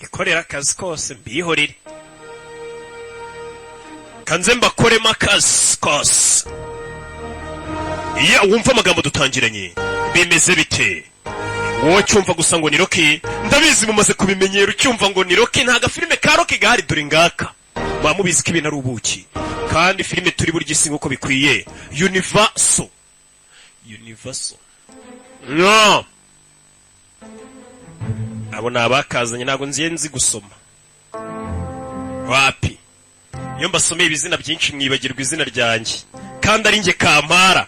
Ikorera akazi kose, mbihorere, kanze mbakoremo akazi kose. Iyo wumva amagambo dutangiranye, bimeze bite? Wowe cyumva gusa ngo ni Rocky, ndabizi mumaze kubimenyera. Ucyumva ngo ni Rocky, nta gafilime ka Rocky gahari, dore ngaka. Muba mubizi ko ibintu ari ubuki, kandi filime turi burya isi nk'uko bikwiye. Universal, Universal, no abo ni abakazanye. Ntabwo nziye nzi gusoma, wapi. Iyo mbasomeye ibizina byinshi mwibagirwa izina ryanjye, kandi ari njye Kampara.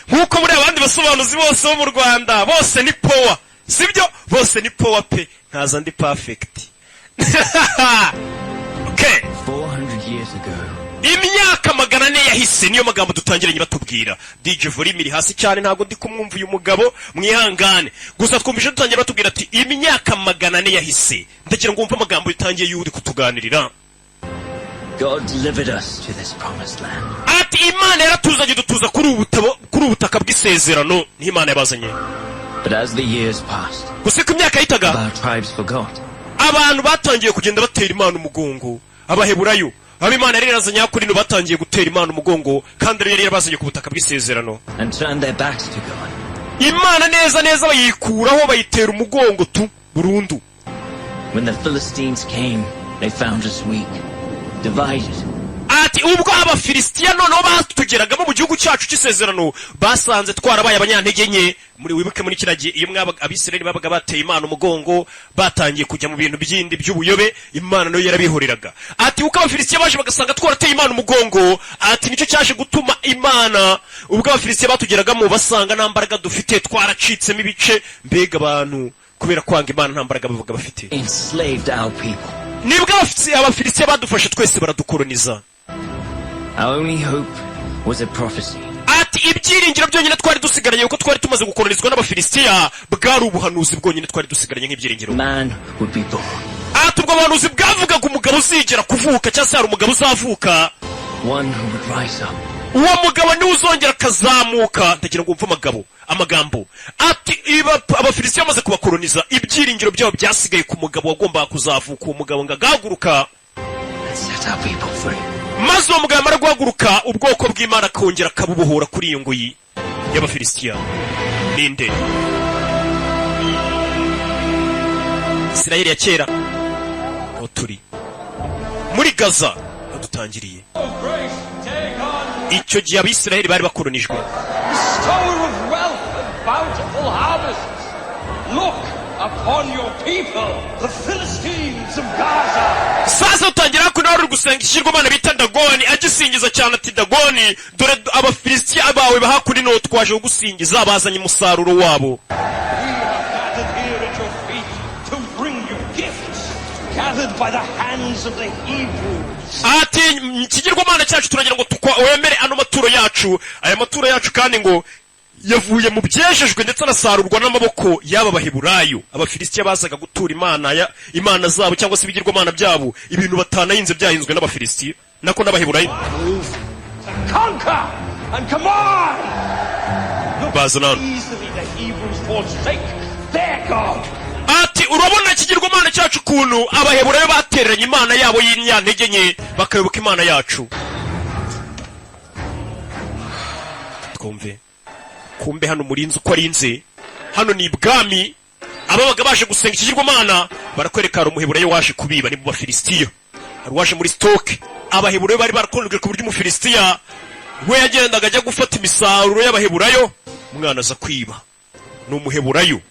Nk'uko muri abandi basobanuzi bose bo mu Rwanda bose ni powa, sibyo? Bose ni powa pe, nkaza ndi perfect. Okay. 400 years ago, Imyaka 400 yahise, niyo magambo dutangiranye batubwira. DJ, volume iri hasi cyane, ntabwo ndi kumwumva uyu mugabo, mwihangane. Gusa twumvise dutangira batubwira ati imyaka 400 yahise. Ndagira ngo wumve amagambo utangiye y'uri kutuganirira. God delivered us to this promised land. Ati Imana yaratuzanye, dutuza kuri ubu butaka bw'isezerano, niho Imana yabazanye. But as the years passed, Gusa ko imyaka yahitaga, our tribes forgot. abantu batangiye kugenda batera Imana umugongo. Abaheburayo, abo Imana yari yarazanye hakurino, batangiye gutera Imana umugongo, kandi ariyo yari yarabazanye ku butaka bw'isezerano. And turned their backs to God. Imana neza neza bayikuraho, bayitera umugongo tu burundu. When the Philistines came, they found us weak, divided, Ati ubwo Abafilisitiya noneho batugeragamo mu gihugu cyacu cy'isezerano, basanze twarabaye abanyantege nke. Muri wibuke muri kiriya gihe, iyo mwabaga Abisirayeli babaga bateye Imana umugongo, batangiye kujya mu bintu byindi by'ubuyobe, Imana nayo yarabihoreraga. Ati uko Abafilisitiya baje bagasanga twarateye Imana umugongo, ati nicyo cyaje gutuma Imana, ubwo Abafilisitiya batugeragamo, basanga nta mbaraga dufite, twaracitsemo ibice. Mbega abantu kubera kwanga Imana nta mbaraga babaga bafite. Enslaved our people. Nibwo Abafilisitiya badufashe twese, baradukoroniza. Our only hope was a prophecy. Ati ibyiringiro byonyine twari dusigaranye, kuko twari tumaze gukoronizwa n'Abafilisitiya, bwari ubuhanuzi bwonyine twari dusigaranye nk'ibyiringiro. Man would be born. Ati ubwo buhanuzi bwavugaga umugabo uzigera kuvuka, cyangwa se hari umugabo uzavuka. One who would rise up Uwo mugabo niwe uzongera akazamuka. Ndagira ngo wumve amagambo. Ati Abafilisitiya bamaze kubakoroniza, ibyiringiro byabo byasigaye ku mugabo wagombaga kuzavuka. Uwo mugabo ngo agahaguruka and set our people free. maze uwo mugabo yamara guhaguruka, ubwoko bw'Imana akongera akabubohora kuri iyo ngoyi y'Abafilisitiya. Ninde? Isirayeli ya kera, aho turi muri Gaza, aho dutangiriye. Icyo gihe Abisirayeli bari bakoronijwe. Bestower of wealth and bountiful harvests, look upon your people, the Philistines of Gaza. Sasa utangira kuno wari uri gusenga ikigirwamana bita Dagoni, agisingiza cyane, ati Dagoni, dore Abafilisitiya bawe bahakurino twaje kugusingiza, bazanye umusaruro wabo. We have gathered here at your feet to bring you gifts gathered by the hands of the Hebrews. Ati ikigirwamana cyacu, turagira ngo wemere ano maturo yacu. Aya maturo yacu kandi ngo yavuye mu byejejwe ndetse anasarurwa n'amaboko y'aba Baheburayo. Abafilisitiya bazaga gutura imana ya imana zabo cyangwa se ibigirwamana byabo, ibintu batanahinze, byahinzwe n'Abafilisitiya, nako n'Abaheburayo. Conquer and command. Look Bazana hano. easily the Hebrews forsake their God. Ati urabona ikigirwamana cyacu, ukuntu Abaheburayo batereranye Imana yabo y'inyantege nke, bakayoboka imana yacu. Twumve kumbe hano umurinzi uko arinze hano ni ibwami, ababaga baje gusenga ikigirwamana barakwereka. Hari Umuheburayo waje kubiba, ni mu Bafilisitiya. Hari uwaje muri stock. Abaheburayo bari barakonjwe ku buryo Umufilisitiya we yagendaga ajya gufata imisaruro y'Abaheburayo. Umwana aza kwiba, ni Umuheburayo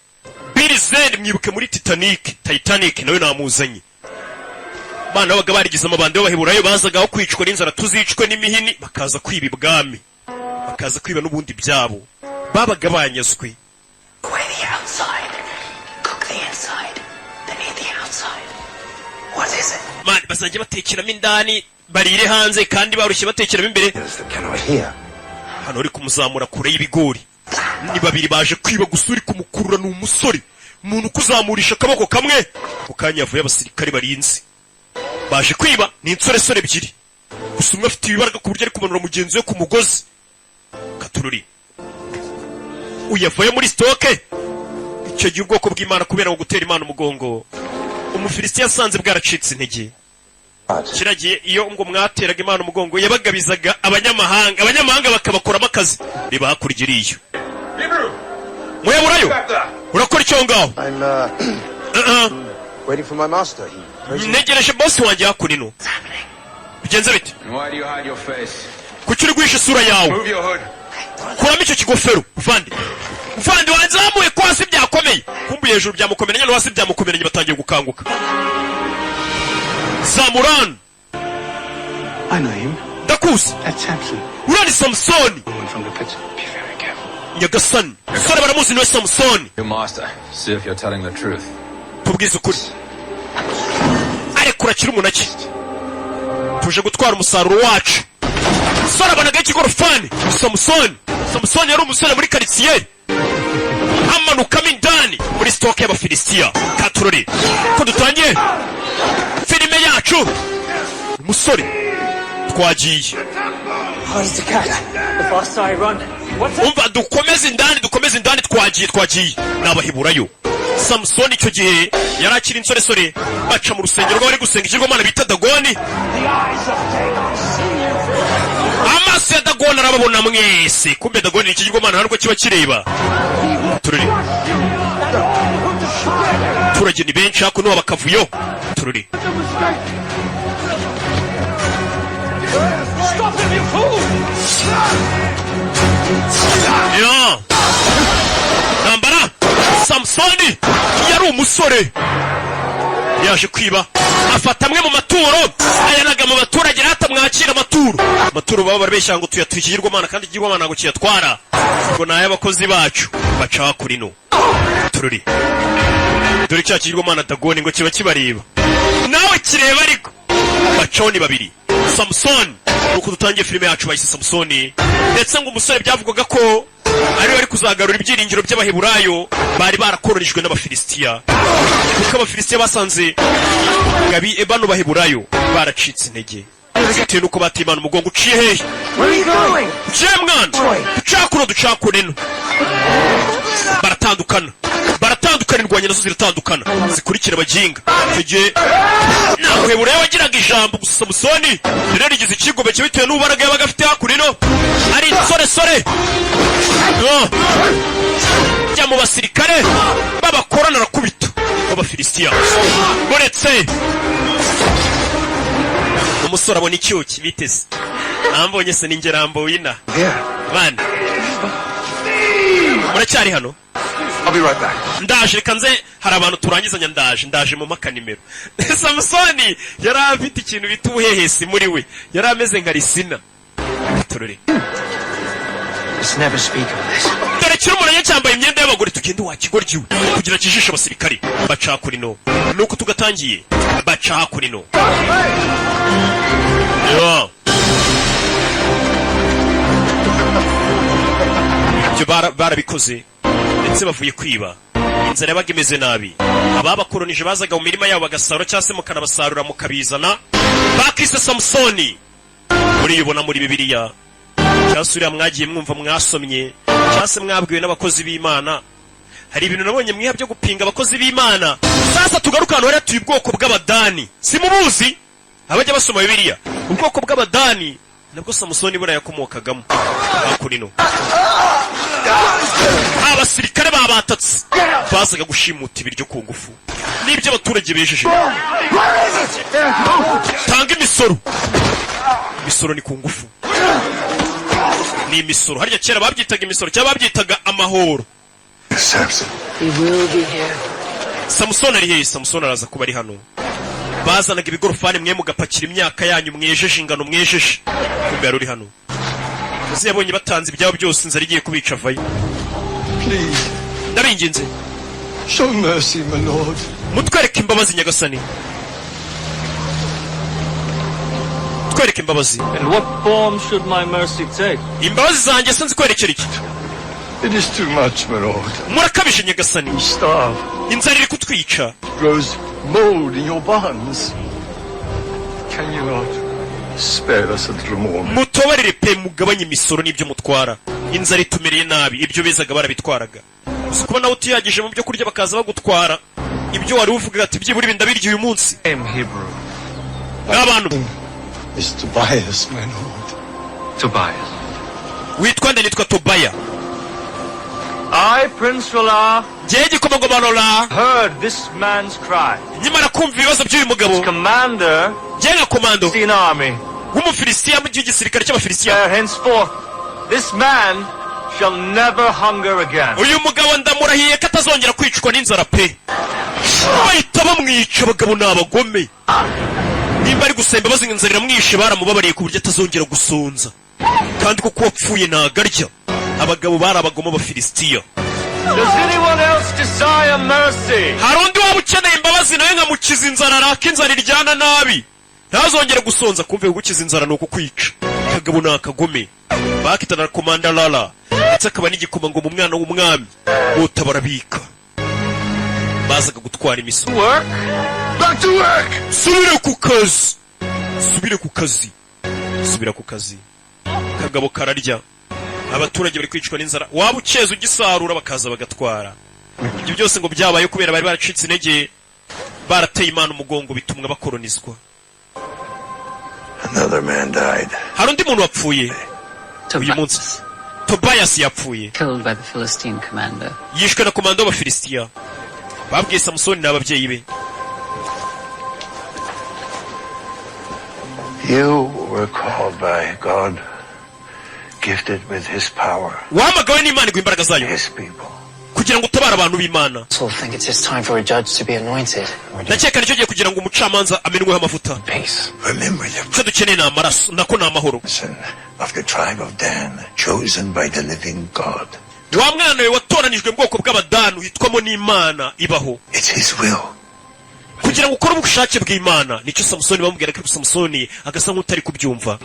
Billy Zane, mwibuke muri Titanic, Titanic nawe namuzanye. Abana babaga barigize amabandi y'Abaheburayo, bazaga aho kwicwa n'inzara tuzicwe n'imihini, bakaza kwiba ibwami, bakaza kwiba n'ubundi byabo babaga banyazwe. Weigh the outside, cook the inside, then eat the outside. What is it? Man, bazajya batekeramo indani, barire hanze, kandi barushye batekeramo imbere. Hano uri kumuzamura kure y'ibigori ni babiri baje kwiba, gusa uri kumukurura ni umusore. Umuntu ukuzamurisha akaboko kamwe, mu kanya yavuye abasirikare barinze. Baje kwiba ni insoresore ebyiri, gusa umwe afite ibibaraga ku buryo ari kumanura mugenzi we ku mugozi. Katururi uyavuye muri stock. Icyo gihe ubwoko bw'Imana, kubera ngo gutera Imana umugongo, Umufilisitiya yasanze bwaracitse intege. Kiragiye iyo ngo mwateraga Imana umugongo, yabagabizaga abanyamahanga, abanyamahanga bakabakoramo akazi. Reba hakurya iriyo. Muheburayo, urakora icyo ngaho? I'm waiting for my master. He prays. Ntegereje bosi wanjye hakuno. Bigenze bite? And why do you hide your face? Kuki uri guhisha isura yawe? Move your hood. Kuramo icyo kigofero, muvandi. Muvandi wanzamuye ko hasi byakomeye. Kumbuye hejuru byamukomeranye, no hasi byamukomeranye. Batangiye gukanguka. Zamurani. I know him. Ndakuzi. That's Samson. Uriya ni Samusoni. The one from the pit. Be very careful. Nyagasani, sore baramuzi, niwe Samusoni. Your master. See if you're telling the truth. Tubwize ukuri. Arekura akiri umunaki. Tuje gutwara umusaruro wacu. Sore abonagaho ikigorofani. Samusoni, Samusoni yari umusore muri karitsiye, amanukamo indani muri stock y'Abafilisitiya. Katurori ko dutangiye filime yacu. Umusore twagiye. Hard as a cat. The faster I run. What's Umva, dukomeze indani, dukomeze indani. Twagiye, twagiye. Ni Abaheburayo. Samusoni icyo gihe yari akiri insoresore. Baca mu rusengero rw'abari gusenga ikigirwamana bita Dagoni. The eyes of Dagon see you. Amaso ya Dagoni arababona mwese. Kumbe Dagoni ni ikigirwamana, ntabwo kiba kireba. Tururi abaturage ni benshi hakuno, bakavuyo. Tururi. Stop him, you fool! Ya ntambara. Samusoni yari umusore, yaje kwiba, afata amwe mu maturo, ayanaga mu baturage. Rata mwakira amaturo, amaturo baba barabeshya ngo tuyatuye ikigirwamana, kandi ikigirwamana ntabwo kiyatwara, ngo ni ay'abakozi bacu. Baca hakurino. Tururi, dore cya kigirwamana Dagoni ngo kiba kibareba, nawe kireba ariko. Bacaho ni babiri. Samusoni, nuko dutangiye filime yacu, bayise Samusoni. Ndetse ngo umusore byavugwaga ko ariwe ari kuzagarura ibyiringiro by'Abaheburayo bari barakoronijwe n'Abafilisitiya, kuko Abafilisitiya basanze gabi bano Baheburayo baracitse intege bitewe n'uko bateye Imana umugongo. Uciye hehe? Where are you going? Uciye mwana, ducakuro, ducakure ino. Baratandukana, baratandukana, indwanya nazo ziratandukana, zikurikira abaginga. Icyo gihe nta Muheburayo wagiraga ijambo gusa. Samusoni rero yarigize ikigomeke bitewe n'ububaraga yabaga afite hakuno, ari insoresore. No. Jya mu basirikare b'abakorana, arakubita b'Abafilisitiya. Uretse umusore abona icyuki biteze, ambonye se n'ingerambo wina. Here. Bana, muracyari hano? I'll be right back. Ndaje, reka nze, hari abantu turangizanya. Ndaje, ndaje mu makanimero. Samusoni yari afite ikintu bita ubuhehesi muri we, yari ameze nka risina. Turore. Let's never speak of this. Dore kiri umuntu cyambaye imyenda y'abagore. Tugende wakigoryiwe kugira kijisho. Abasirikare baca hakurino, nuko tugatangiye. Baca hakurino. Yo. Ibyo barabikoze ndetse bavuye kwiba. Inzara yabaga imeze nabi. Ababakoronije bazaga mu mirima yabo bagasarura, cyangwa se mukanabasarura mukabizana. Bakise Samusoni, muriyubona muri Bibiliya, cyangwa se uriya mwagiye mwumva, mwasomye, cyangwa se mwabwiwe n'abakozi b'Imana. Hari ibintu nabonye mwiha byo gupinga abakozi b'Imana. Sasa tugaruka ahantu hari hatuye ubwoko bw'Abadani. Simubuzi abajya basoma Bibiliya? Ubwoko bw'Abadani nabwo Samusoni buriya yakomokagamo. Hakurino abasirikare babatatse, bazaga gushimuta ibiryo ku ngufu n'ibyo abaturage bejeje. Tanga imisoro, imisoro ni ku ngufu, ni imisoro. Harya kera babyitaga imisoro cyangwa babyitaga amahoro? Samson. He will be here. Samusoni ari hehe? Samusoni araza kuba ari hano. Bazanaga ibigorofani, mwe mugapakira imyaka yanyu mwejeje, ingano mwejeje. Kumbe yari uri hano. Uzi yabonye batanze ibyabo byose, inzara igiye kubica, avayo. Please, Ndabinginze, show mercy, my lord. mutwereke imbabazi, nyagasani, twereke imbabazi. And what form should my mercy take? Imbabazi zanjye se nzikwerekera iki? It is too much, my lord. Murakabije, nyagasani. We starve. Inzara iri kutwica. Grows mold in your barns. Can you not spare us a little more? Mutobarire pe, mugabanye imisoro n'ibyo mutwara, inzara itumereye nabi. Ibyo bezaga barabitwaraga. Uzi kuba nawe utiyagije mu byo kurya, bakaza bagutwara. Ibyo wari uvuga ati byibura ibi ndabirya uyu munsi. I'm Hebrew. N'abantu. Is Tobias, my lord. Tobias. Witwa nde? Nitwa Tobaya. I, Prince Rala, Ngewe igikomangoma Lola, heard this man's cry. Nkimara kumva ibibazo by'uyu mugabo, Commander, ngewe nka komando Philistine army. w'Umufilisitiya mu gisirikare cy'Abafilisitiya, Henceforth, this man shall never hunger again. Uyu mugabo ndamurahiye ko atazongera kwicwa n'inzara pe. Bahita bamwica. Abagabo ni abagome. Nimba ari gusemba bazinga, inzara iramwishe, baramubabariye ku buryo atazongera gusonza, kandi kuko uwapfuye ntago arya. Abagabo bari abagome, Abafilisitiya. Does anyone else desire mercy? Hari undi waba ukeneye imbabazi, nawe nkamukiza inzara? Araka inzara iryana nabi, ntazongere gusonza. Kumve kugukiza inzara ni ukukwica. Kagabo ni akagome. Bakitana na komanda Rara, ndetse akaba n'igikomangoma, umwana w'umwami. Bota barabika, bazaga gutwara imisoro. Work? Back to work! Subire ku kazi, subire ku kazi, subira ku kazi. Kagabo kararya, abaturage bari kwicwa n'inzara. Waba ukeza ugisarura, bakaza bagatwara. Ibyo byose ngo byabaye kubera bari baracitse intege, barateye Imana umugongo, bitumwa bakoronizwa. Another man died. Hari undi muntu wapfuye uyu munsi. Tobias yapfuye. Killed by the Philistine commander. Yishwe na komando w'Abafilisitiya. Babwiye Samusoni n'ababyeyi be. You were called by God, gifted with His power, Wahamagawe n'Imana, iguha imbaraga zayo His people. kugira ngo utabare abantu b'Imana. So think it's just time for a judge to be anointed. Ndakeka nicyo gihe kugira ngo umucamanza amenweho amavuta. Peace. Remember the Icyo dukeneye ni amaraso, nako ni amahoro. person of the tribe of Dan, chosen by the living God. Wa mwana we, watoranijwe mu bwoko bw'Abadanu, hitwamo n'Imana ibaho It's His will. kugira ngo ukore ubushake bw'Imana. Nicyo Samusoni bamubwiraga, ariko Samusoni agasa nk'utari kubyumva.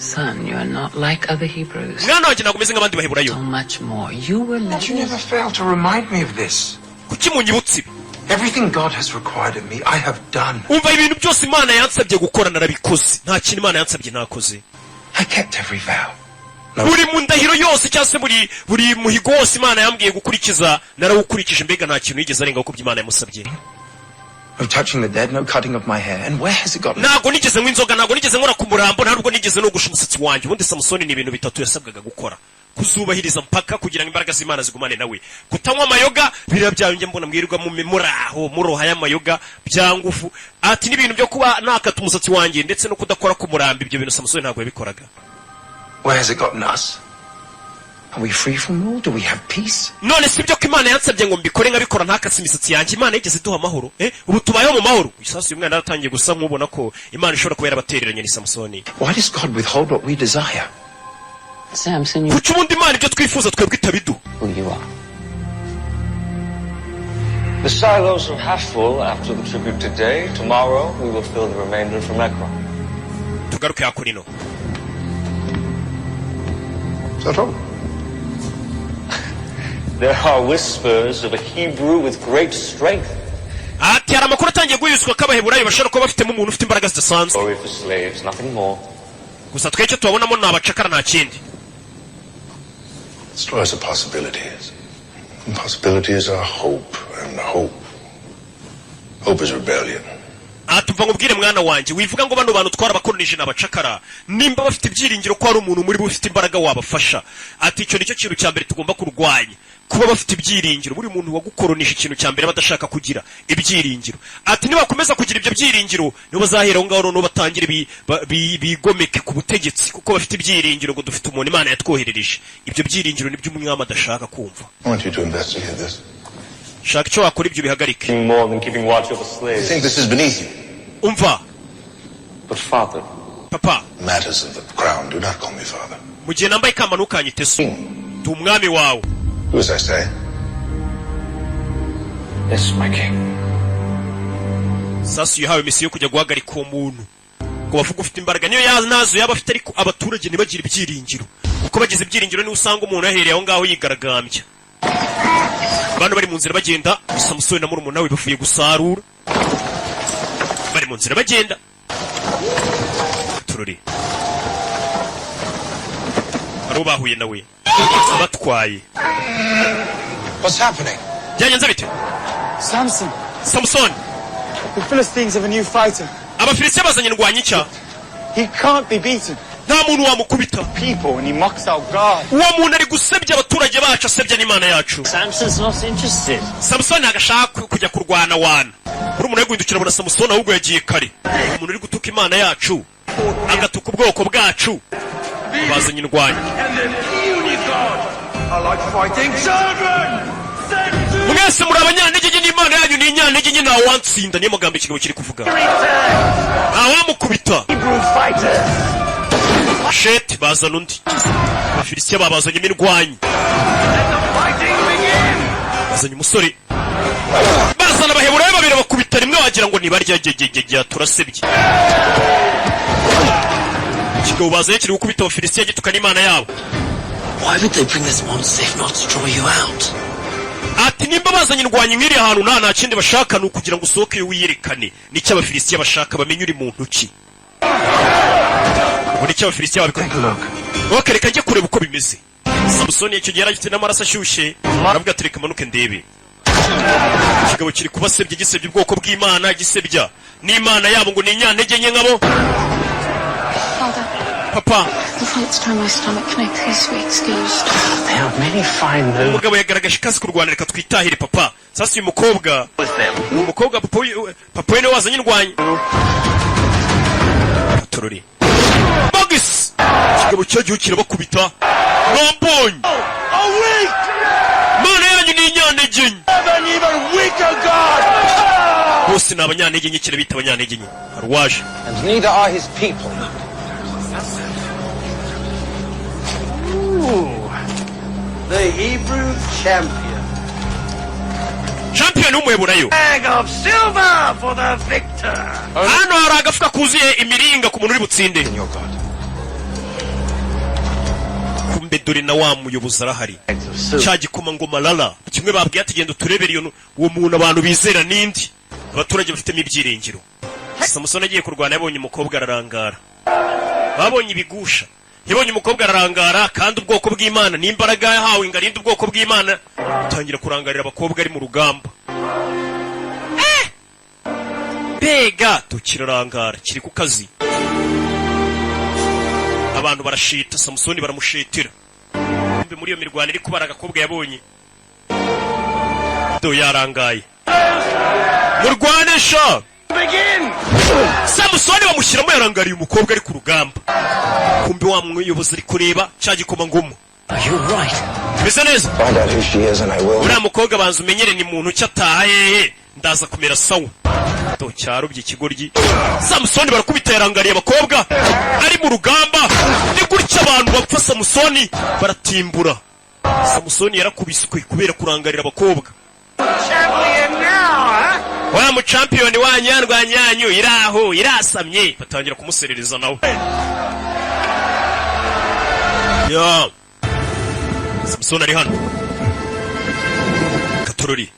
Son, you are not like other Hebrews. Mwana wanjye, ntabwo umeze nk'abandi Baheburayo. So much more. You were You led. never fail to remind me of this. Kuki munyibutsa ibi? Everything God has required of me, I have done. Umva, ibintu byose Imana yansabye gukora narabikoze. Nta kintu Imana yansabye ntakoze. I kept every vow. Buri mu ndahiro yose, cyangwa se buri muhigo wose Imana yambwiye gukurikiza, narawukurikije. Mbega nta kintu yigeze arengaho ku byo Imana yamusabye. No touching the dead, no cutting of my hair. And where has it gotten? Ntabwo nigeze nywa inzoga, ntabwo nigeze nkora ku murambo, ntabwo nigeze nogosha umusatsi wanjye. Ubundi Samusoni ni ibintu bitatu yasabwaga gukora, kuzubahiriza mpaka, kugira ngo imbaraga z'Imana zigumane nawe: kutanywa amayoga, biriya byayo njya mbona mwirirwa mu muraho muroha y'amayoga bya ngufu, ati n'ibintu byo kuba nakata umusatsi wanjye, ndetse no kudakora ku murambo. Ibyo bintu Samusoni ntabwo yabikoraga. Where has it gotten us? Are we free from rule? Do we have peace? None si byo ko Imana yansabye ngo mbikore, nkabikora, ntakase imisatsi yanjye? Imana yigeze iduha amahoro? Eh, ubu tubayeho mu mahoro? Isasu uyu mwana yaratangiye gusa nk'ubona ko Imana ishobora kuba yarabatereranye. Ni Samusoni. Why does God withhold what we desire? Samson, you Kuki ubundi Imana ibyo twifuza twebwe itabiduha? who you are. The silos are half full after the tribute today. Tomorrow we will fill the remainder from Ekron. Tugaruke hakurino. Is that all? There are whispers of a Hebrew with great strength. Ati hari amakuru atangiye guhizwa ko Abaheburayo bashobora kuba bafitemo umuntu ufite imbaraga zidasanzwe. Glory for slaves, nothing more. Gusa twe icyo tubabonamo ni abacakara, nta kindi. Stories of possibilities. And possibilities are hope, and hope. Hope is rebellion. Aha tuva nkubwire, mwana wanjye, wivuga ngo bano bantu twarabakoronije ni abacakara. Nimba bafite ibyiringiro ko hari umuntu muri bo ufite imbaraga wabafasha, ati icyo nicyo kintu cya mbere tugomba kurwanya, kuba bafite ibyiringiro. Buri muntu wagukoronije, ikintu cya mbere aba adashaka kugira ibyiringiro. Ati nibakomeza kugira ibyo byiringiro, nibo bazahera aho ngaho noneho batangire bigomeke ku butegetsi, kuko bafite ibyiringiro ngo dufite umuntu Imana yatwoherereje. Ibyo byiringiro nibyo umwami adashaka kumva. I want you to investigate this. Shaka icyo wakora, ibyo bihagarike. More than keeping watch over You slaves. think this is beneath you? Umva. But father, Papa. Matters of the crown. Do not call me father. Mu gihe nambaye ikamba ntukanyite so, ndi umwami wawe. Who as I say? Yes, my king. Sasu yahawe misiyo yo kujya guhagarika uwo muntu ngo bavuge ufite imbaraga, niyo yaza nazo yaba afite, ariko abaturage ntibagire ibyiringiro, kuko bagize ibyiringiro niwe usanga umuntu yahereye aho ngaho yigaragambya. Abantu bari mu nzira bagenda, Samusoni na murumuna we bavuye gusarura, bari mu nzira bagenda tururi, hari uwo bahuye nawe batwaye. What's happening? Byagenze bite? Samson, Samusoni, the Philistines have a new fighter. Abafilisitiya bazanye indwanyi nshya. He can't be beaten. Nta muntu wamukubita. People, and he mocks our God. Uwo muntu ari gusebya abaturage bacu, asebya n'Imana yacu. Samson's not interested. Samusoni ntabwo ashaka kujya kurwana wana. Uri umuntu ari guhindukira, abona Samusoni ahubwo yagiye kare. Umuntu uri gutuka Imana yacu, agatuka ubwoko bwacu, bazanye indwanyi. And the puny God are like fighting children. Send to Mwese muri abanyantege nke, n'Imana yanyu ni inyantege nke, ntawe wantsinda. Niyo magambo ikigabo kiri kuvuga, ntawamukubita. Hebrew fighters. Sheti, bazana undi. Abafilisitiya babazanyemo indwanyi. Let the fighting begin. Bazanye umusore, bazana Abaheburayo babiri, bakubita rimwe wagira ngo nibarya gegegege. Turasebye. Ikigabo bazanye kiri gukubita Abafilisitiya, gituka n'Imana yabo. Why would they bring this monster if not to draw you out? Ati nimba bazanye indwanyi nk'iri hantu, nta kindi bashaka, ni ukugira ngo usohoke wiyerekane. Nicyo Abafilisitiya bashaka, bamenye uri muntu ki. Ubu nicyo Abafilisitiya babikora. Take a look. Ok, reka njye kureba uko bimeze. Samusoni icyo gihe yari afite n'amaraso ashyushye, aravuga ati: "Reka manuke ndebe." Ikigabo kiri kubasebya, gisebya ubwoko bw'Imana, gisebya n'Imana yabo ngo ni inyantege nke nkabo. Father, Papa. the fight's turned my stomach. Can I please be excused? There are many fine moons. Umugabo yagaragaje ikazi kurwana, reka twitahire papa. Sasa uyu mukobwa With them. ni umukobwa papa we niwe wazanye indwanyi. Torori bagisi, ikigabo cyagiye kirabakubita, mwambonye. A weak, Mana yanyu ni inyantege nke. an even weaker God. Bose ni abanyantege nke, kirabita abanyantege nke. Hari uwaje. And neither are his people. Ooh, the Hebrew champion. Champion w'Umuheburayo. Bag of silver for the victor. Hano hari agafuka kuzuye imiringa ku muntu uri butsinde. In your God. Kumbe dore na wa muyobozi arahari. Bags of silver. Cya gikomangoma lala kimwe babwiye ati: "Genda uturebere iyo uwo muntu abantu bizera n'indi abaturage bafitemo ibyiringiro." Samusoni agiye kurwana, yabonye umukobwa ararangara. Babonye ibigusha, yabonye umukobwa ararangara, kandi ubwoko bw'Imana n'imbaraga yahawe ngo arinde ubwoko bw'Imana, atangira kurangarira abakobwa ari mu rugamba. Mbega tukirarangara, kiri ku kazi, abantu barashita, Samusoni baramushitira. Kumbe muri iyo mirwano iri kubara, agakobwa yabonye do yarangaye. Murwane sha! Begin. Samusoni bamushyiramo, yarangariye umukobwa ari ku rugamba. Kumbe wa muyobozi ari kureba cya gikomangoma. Are you right? Meze neza. Find out who she is and I will. Uriya mukobwa banza umenyere ni muntu ki, ataha hehe, ndaza kumera sawa. Do cyarubye ikigoryi. Samusoni barakubita, yarangariye abakobwa ari mu rugamba. Ni gutya abantu bapfa. Samusoni baratimbura. Samusoni yarakubiswe kubera kurangarira abakobwa. Champion now, huh? Wa muchampiyoni wanyu yarwanyanyu iraho irasamye, batangira kumuserereza nawe. Ya Samusoni ari hano katorori,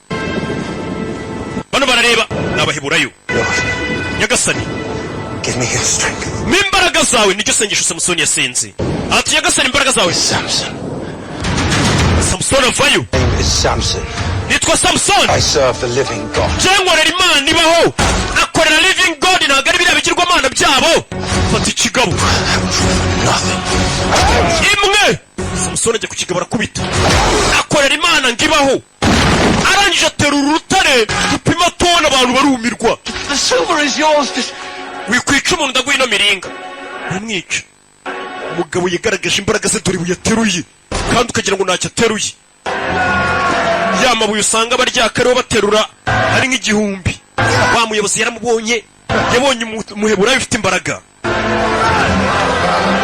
bano barareba ni Abaheburayo. Lord, Nyagasani, give me your strength. n'imbaraga zawe. Niryo sengesho Samusoni yasenze, ati: "Nyagasani, imbaraga zawe." Samson. Samusoni avayo. Name is Samson. Nitwa Samusoni. I serve the living God. Nkorera Imana ibaho. Akorera living God, ntabwo ari biriya bigirwamana byabo. Fata ikigabo. Nothing. Imwe, Samusoni ajya ku kigabo arakubita. Akorera Imana ngo ibaho. Arangije aterura urutare rupima tona, abantu barumirwa. The silver is yours. Just Wikwica umuntu, ndaguha ino miringa. Uramwica. Umugabo yagaragaje imbaraga ze, dore ibuye ateruye, kandi ukagira ngo ntacyo ateruye. Ya mabuye usanga baryakariho baterura ari nk'igihumbi. Wa muyobozi yaramubonye, yabonye Umuheburayo ufite imbaraga.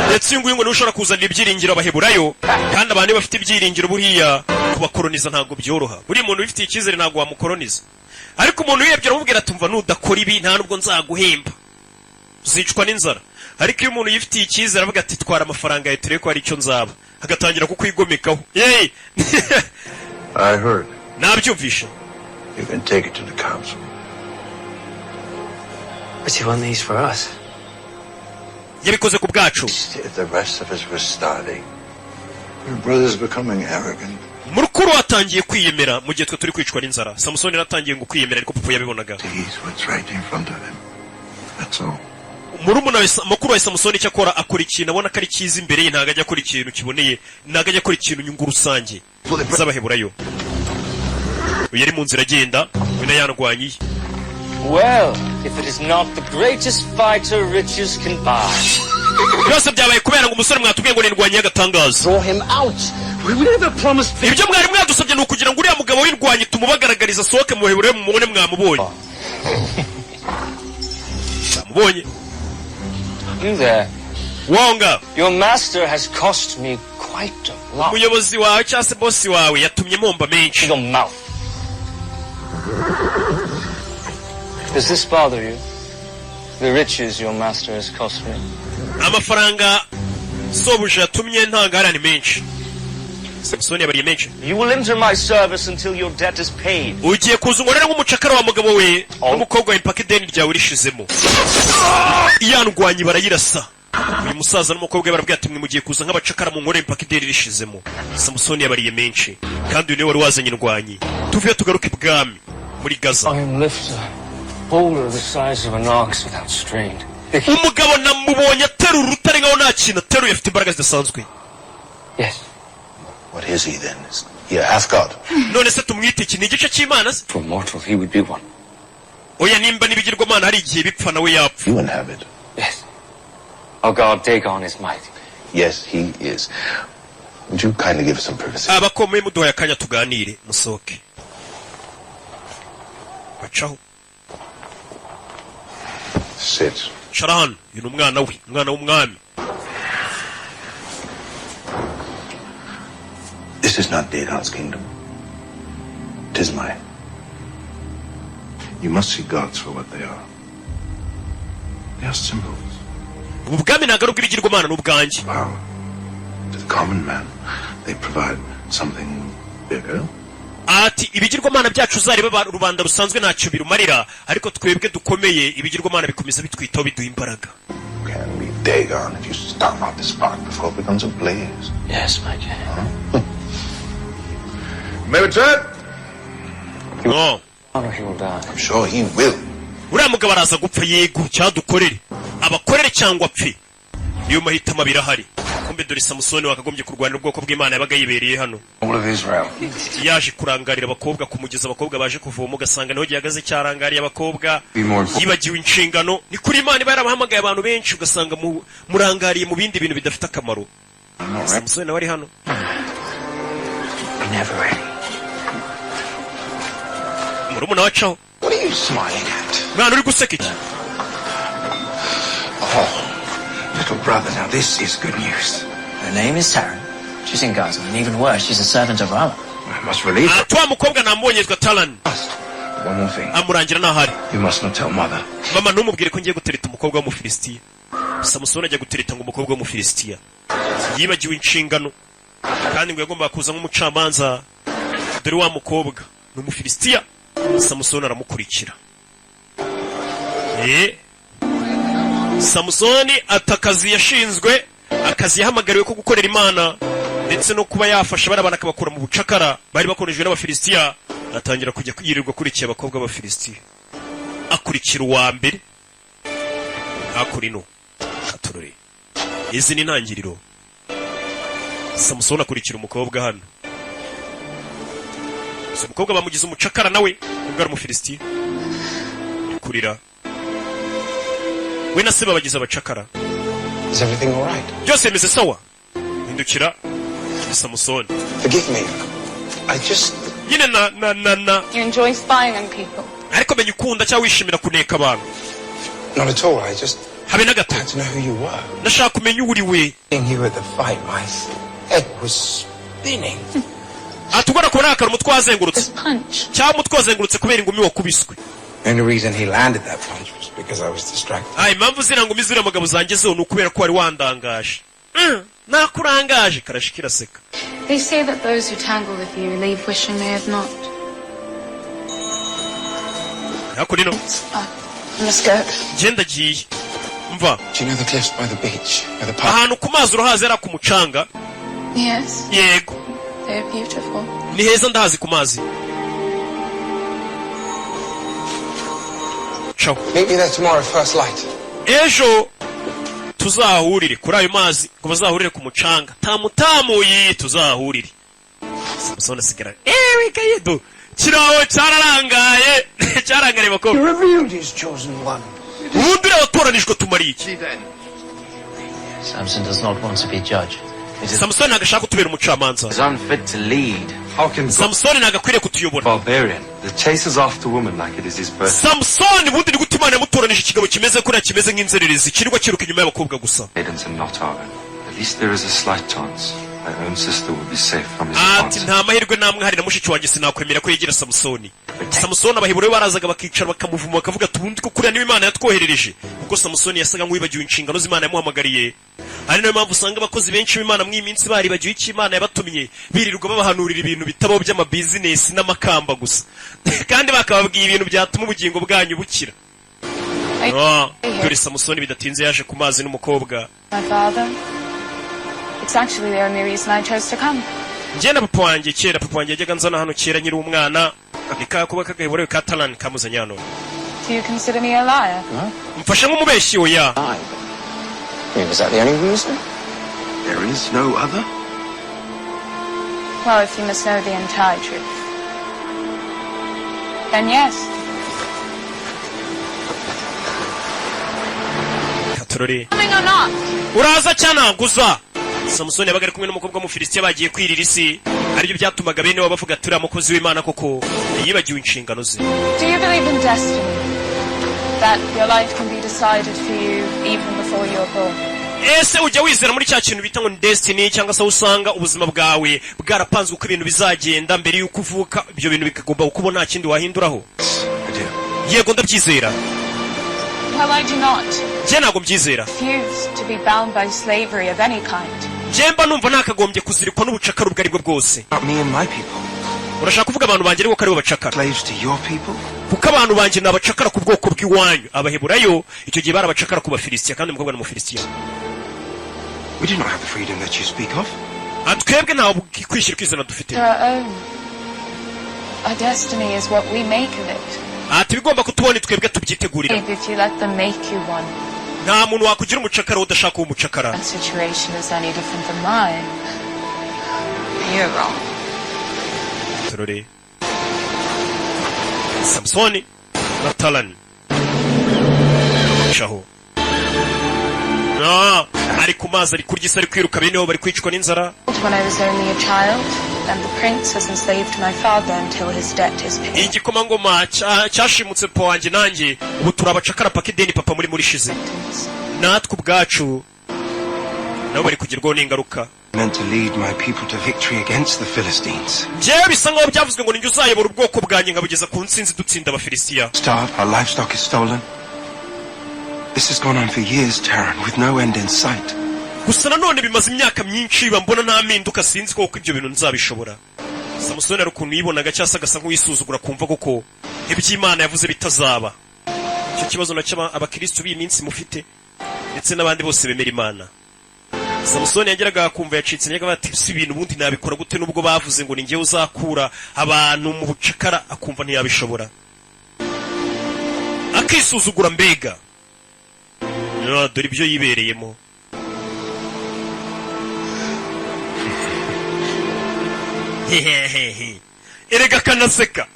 Ndetse uyu nguyu ngo niwe ushobora kuzanira ibyiringiro Abaheburayo, kandi abantu iyo bafite ibyiringiro, buriya kubakoroniza ntabwo byoroha. Buriya umuntu wifitiye icyizere ntabwo wamukoroniza, ariko umuntu wihebye aramubwira ati: "Umva, nudakora ibi nta nubwo nzaguhemba, uzicwa n'inzara." Ariko iyo umuntu yifitiye icyizere avuga ati: "Twara amafaranga yawe turebe ko hari icyo nzaba," agatangira kukwigomekaho. Yeee! I heard. Nabyumvishe. You can take it to the council. But you won these for us. Yabikoze ku bwacu. If the rest of us were starving. Your brother's becoming arrogant. Murukuru atangiye kwiyemera mu gihe twe turi kwicwa n'inzara. Samusoni yaratangiye ngo kwiyemera, ariko papa yabibonaga. Sees what's right in front of him. That's all. Murumuna we mukuru wa Samusoni, icyo akora, akora ikintu abona ko ari cyiza imbere ye. Ntabwo ajya akora ikintu kiboneye, ntabwo ajya akora ikintu inyungu rusange z'Abaheburayo. Uyu yari mu nzira agenda, we na yandwanyiye. Well, if it is not the greatest fighter riches can buy. Byose byabaye kubera ngo umusore mwatubwiye ngo nindwanyi y'agatangaza. Draw him out. We never promised. Ibyo mwari mwadusabye ni ukugira ngo uriya mugabo w'indwanyi tumubagaragarize, asohoke mu Baheburayo, mumubone. Mwamubonye, mwamubonye. You there. Wonga. Your master has cost me quite a lot. Umuyobozi wawe cyangwa se bosi wawe yatumye mpomba menshi. Your mouth. Does this bother you? The riches your master has cost me. Amafaranga sobuja yatumye ntangara ni menshi. Samusoni yabariye menshi. You will enter my service until your debt is paid. Ugiye kuza unkorera nk'umucakara wa mugabo we n'umukobwa we mpaka ideni ryawe rishizemo. Iyandwanyi barayirasa. Uyu musaza n'umukobwa we barabwira ati: "Mwe mugiye kuza nk'abacakara mu nkorere mpaka ideni rishizemo." Samusoni yabariye menshi, kandi uyu niwe wari wazanye indwanyi. Tuvuye tugaruke ibwami muri Gaza. I am lift a boulder the size of an ox without strain. Umugabo namubonye aterura urutare nkaho nta kintu ateruye, afite imbaraga zidasanzwe. Yes. What is he then? Is he a half god? None se tumwite iki? Ni igice cy'Imana se? For mortal, he would be one. Oya, nimba n'ibigirwamana hari igihe bipfa, nawe yapfa. You inhabit. Yes. Our god Dagon is mighty. Yes, he is. Would you kindly give us some privacy? Abakomeye muduhaye akanya tuganire, musohoke bacaho. Sit. Cara hano. Uyu ni umwana we, umwana w'umwami. This is not Dagon's kingdom. It is mine. You must see gods for what they are. They are symbols. Ubu bwami ntabwo ari ubw'ibigirwamana, ni ubwanjye. Power. To the common man, they provide something bigger. Ati ibigirwamana byacu uzareba rubanda rusanzwe ntacyo birumarira, ariko twebwe dukomeye ibigirwamana bikomeza bitwitaho, biduha imbaraga. Can be Dagon if you stamp out this spark before it becomes a blaze. Yes, my king. May return. No. Honor, he will die. I'm sure he will. Uriya mugabo araza gupfa, yego, cyadukorere abakorere cyangwa apfe, niyo mahitamo abiri ahari. Kumbe dore Samusoni wakagombye kurwanira ubwoko bw'Imana yabaga yibereye hano. All of Israel. Yaje kurangarira abakobwa ku mugezi, abakobwa baje kuvoma, ugasanga niho gihagaze cyarangariye abakobwa. Be more important. Yibagiwe inshingano. Ni kuri Imana iba yarabahamagaye abantu benshi, ugasanga murangariye mu bindi bintu bidafite akamaro. I'm not ready. Samusoni nawe ari hano. We're never ready. Murumuna wacaho. What are you smiling at? Mwana, uri guseka iki? Oh, little brother, now this is good news. Her name is Taryn. She's in Gaza, and even worse, she's a servant of Rama. I must relieve her. Ati wa mukobwa namubonye, yitwa Tarani. One more thing. Amurangira n'ahari. You must not tell mother. Mama ntumubwire ko ngiye gutereta umukobwa w'Umufilisitiya. Samusoni ajya gutereta ngo umukobwa w'Umufilisitiya, yibagiwe inshingano, kandi ngo yagombaga kuza nk'umucamanza. Dore wa mukobwa ni Umufilisitiya, Samusoni aramukurikira. Samusoni ata akazi yashinzwe, akazi yahamagariwe ko gukorera Imana ndetse no kuba yafasha bariya bantu akabakura mu bucakara bari bakorejwe n'Abafilisitiya, atangira kujya yirirwa akurikiye abakobwa b'Abafilisitiya, akurikira uwa mbere hakurino aturore. Izi ni intangiriro. Samusoni akurikira umukobwa hano. Si umukobwa bamugize umucakara nawe ubwo ari Umufilisitiya. Ari kurira, we na se babagize abacakara. Is everything all right? Byose bimeze sawa? Hindukira, ni Samusoni. Forgive me. I just. Nyine na You enjoy spying on people. Ariko menya ukunda cyangwa wishimira kuneka abantu. Not at all. I just Habe na gato. had to know who you were. Ndashaka kumenya uwo uri we. Seeing you at the fight, my head was spinning. Ati ubona kubona akara umutwe wazengurutse. This punch. Cyangwa umutwe wazengurutse kubera ingumi wakubiswe. The only reason he landed that punch was because I was distracted. Ah, impamvu ziriya ngumi ziriya mugabo zangezeho ni ukubera ko wari wandangaje. Nakurangaje karashika iraseka. They say that those who tangle with you leave wishing they had not. Hakuno. I must go. Ngenda agiye mva. Do you know the cliffs by the beach? Where the park Ahantu ku mazi urahazi, yari ku mucanga? Yes, Yego. they're beautiful. Ni heza, ndahazi ku mazi. Ciao. Meet me there tomorrow, first light. Ejo tuzahurire kuri ayo mazi, ngo bazahurire ku mucanga tamutamuyi, tuzahurire. Samusoni asigara ewe kayedo kiraho cyararangaye, cyarangariye bakobwa. He revealed his chosen one. Ubundi uriya watoranijwe tumariye iki? Samson does not want to be judge. Samusoni ntabwo ashaka kutubera umucamanza. Is unfit to lead. How can God Samusoni ntabwo akwiriye kutuyobora. barbarian that chases after women like it is his birth? Samusoni ubundi ni gute Imana yamutoranije ikigabo kimeze kuriya, kimeze nk'inzererezi, kirirwa kiruka inyuma y'abakobwa gusa? Maidens and not our own. At least there is a slight chance my own sister will be safe from his Ati advances. nta mahirwe namwe hari na mushiki wanjye sinakwemera ko yegera Samusoni. Samusoni Abaheburayo barazaga bakicara bakamuvuma, bakavuga ati ubundi ko kuriya niba Imana yatwoherereje, kuko Samusoni yasaga nk'uwibagiwe inshingano z'Imana yamuhamagariye. Ari nayo mpamvu usanga abakozi benshi b'Imana muri iyi minsi baribagiwe icyo Imana yabatumye, birirwa babahanurira ibintu bitabaho by'amabizinesi n'amakamba gusa, kandi bakababwiye ibintu byatuma ubugingo bwanyu bukira. Ah, dore Samusoni bidatinze yaje ku mazi n'umukobwa. My father. It's actually the only reason I chose to come. Njye na papa wanjye kera, papa wanjye yajyaga nzana hano kera nkiri umwana. Ni ka kuba kagaheburayo ka Tarani kamuzanye hano. Do you consider me a liar? Mfashe nk'umubeshyi? Oya. I mean, was that the only reason? There is no other? Well, if you must know the entire truth, then yes. Katorore. Coming or not? Uraza cyangwa ntabwo uza? Samusoni yabaga ari kumwe n'umukobwa w'Umufilisitiya bagiye kwirira isi, aribyo byatumaga bene wabo bavuga ati uriya mukozi w'Imana koko yibagiwe inshingano ze. Do you believe in destiny? That your life can be decided for you even before you're born? Ese ujya wizera muri cya kintu bita ngo ni destiny, cyangwa se aho usanga ubuzima bwawe bwarapanzwe uko ibintu bizagenda mbere y'uko uvuka, ibyo bintu bikagomba kuba nta kindi wahinduraho? I do. Yego, ndabyizera. Well, I do not. Njye ntabwo mbyizera. Refuse to be bound by slavery of any kind. Njye mba numva nakagombye kuzirikwa n'ubucakara ubwo aribwo bwose. Not me and my people. Urashaka kuvuga abantu banjye ariko ko aribo bacakara? Slaves to your people? Kuko abantu banjye ni abacakara ku bwoko bw'iwanyu. Abaheburayo icyo gihe bari abacakara ku Bafilisitiya, kandi umukobwa ni Umufilisitiya. We do not have the freedom that you speak of. Ah, twebwe nta kwishyira kwizana dufite. Our own. Our destiny is what we make of it. Ati ibigomba kutubona twebwe tubyitegurira. If you let them make you one, Nta muntu wakugira umucakara udashaka uwo umucakara. that situation is any different than mine, you're wrong. Turore Samusoni na Tarani caho. Ah, ari ku mazi, ari kurya isi, ari kwiruka, bene bo bari kwicwa n'inzara. When I was only a child, and the prince has enslaved my father until his debt is paid. Igikomangoma cyashimutse papa wanjye nanjye, ubu turi abacakara paka ideni papa muri shize. Natwe ubwacu nabo bari kugerwaho n'ingaruka. Meant to lead my people to victory against the Philistines. Njyewe bisa nkaho byavuzwe ngo ninjye uzayobora ubwoko bwanjye nkabugeza ku ntsinzi, dutsinda Abafilisitiya. Starved, our livestock is stolen. This has gone on for years, Taran, with no end in sight. Gusa nanone bimaze imyaka myinshi, bambona nta mpinduka, sinzi koko ibyo bintu nzabishobora. Samusoni hari ukuntu yibonaga cyangwa se agasa nk'uwisuzugura, kumva koko iby'Imana yavuze bitazaba. Icyo kibazo nacyo abakristu b'iyi minsi mufite, ndetse n'abandi bose bemera Imana. Samusoni yageraga akumva yacitse intege, ati si ibintu ubundi nabikora gute, nubwo bavuze ngo ni njyewe uzakura abantu mu bucakara, akumva ntiyabishobora, akisuzugura mbega. Ya, dore ibyo yibereyemo. Hehehehe, erega akanaseka,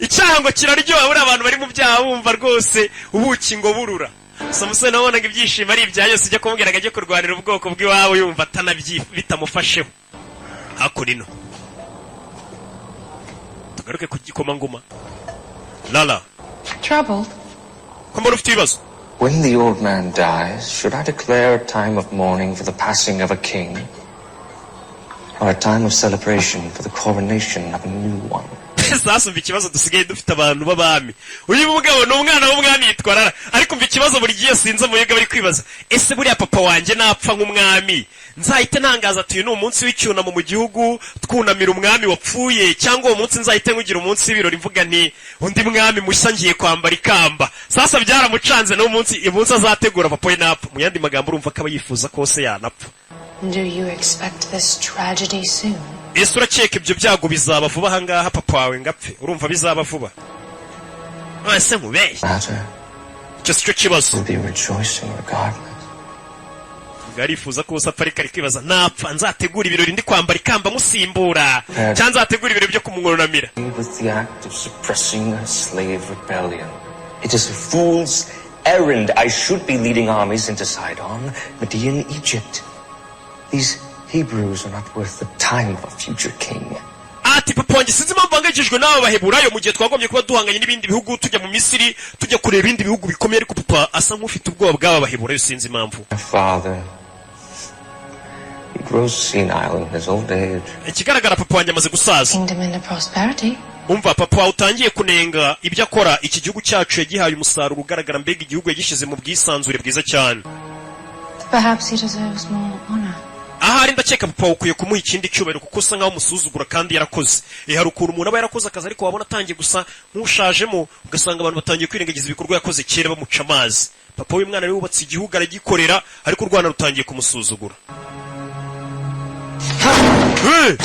icyaha ngo kiraryoha. Buriya abantu bari mu byaha bumva rwose ubuki ngo burura. Samusoni wabonaga ibyishimo ari ibya yose, ujya kumubwira ngo ajye kurwanira ubwoko bw'iwabo yumva atanabyi bitamufasheho. Hakuno ino tugaruke ku gikomangoma Lala. Troubled? Ko mbona ufite ibibazo? When the old man dies, should I declare a time of mourning for the passing of a king? Or a time of celebration for the coronation of a new one? Sasa umva ikibazo dusigaye dufite, abantu b'abami. Uyu mugabo ni umwana w'umwami, yitwa Rara, ariko umva ikibazo buri gihe sinzi umuyoga bari kwibaza: ese buriya papa wanjye napfa nk'umwami, nzahite ntangaza ati uyu ni umunsi w'icyunamo mu gihugu, twunamira umwami wapfuye, cyangwa uwo munsi nzahite nkugira umunsi w'ibirori, mvuga nti undi mwami mushya ngiye kwambara ikamba? Sasa byaramucanze n'uwo munsi, umunsi azategura papa we napfa. Mu yandi magambo, urumva ko aba yifuza ko se yanapfa. Do you expect this tragedy soon? Ese urakeka ibyo byago bizaba vuba ahangaha, papa wawe ngapfe? Urumva bizaba vuba? Ese nkubeshye? Matter. Icyo si cyo kibazo. We'll be rejoicing regardless. Ubwo arifuza ko apfa, ariko ari kwibaza: napfa nzategura ibirori ndi kwambara ikamba musimbura, cyangwa nzategura ibirori byo kumwunamira? With the act of suppressing a slave rebellion. It is a fool's errand. I should be leading armies into Sidon, Midian, Egypt. These Hebrews are not worth the time of a future king. Ati: "Papa wanjye, sinzi impamvu bahangayikishijwe n'aba Baheburayo mu gihe twagombye kuba duhanganye n'ibindi bihugu, tujya mu Misiri, tujya kureba ibindi bihugu bikomeye." Ariko papa asa nk'ufite ubwoba bw'aba Baheburayo, sinzi impamvu. My father, he grows senile in his old age. Ikigaragara, papa wanjye amaze gusaza. Kingdom into prosperity. Umva, papa wawe utangiye kunenga ibyo akora, iki gihugu cyacu yagihaye umusaruro ugaragara, mbega igihugu yagishyize mu bwisanzure bwiza cyane. Perhaps he deserves more honor. Ahari ndakeka papa wawe ukwiye kumuha ikindi cyubahiro, kuko usa nkaho umusuzugura kandi yarakoze. Hari ukuntu umuntu aba yarakoze akazi, ariko wabona atangiye gusa nk'ushajemo, ugasanga abantu batangiye kwirengagiza ibikorwa yakoze kera, bamuca amazi. Papa w'umwana rero wubatse igihugu, aragikorera, ariko u Rwanda rutangiye kumusuzugura. Hey!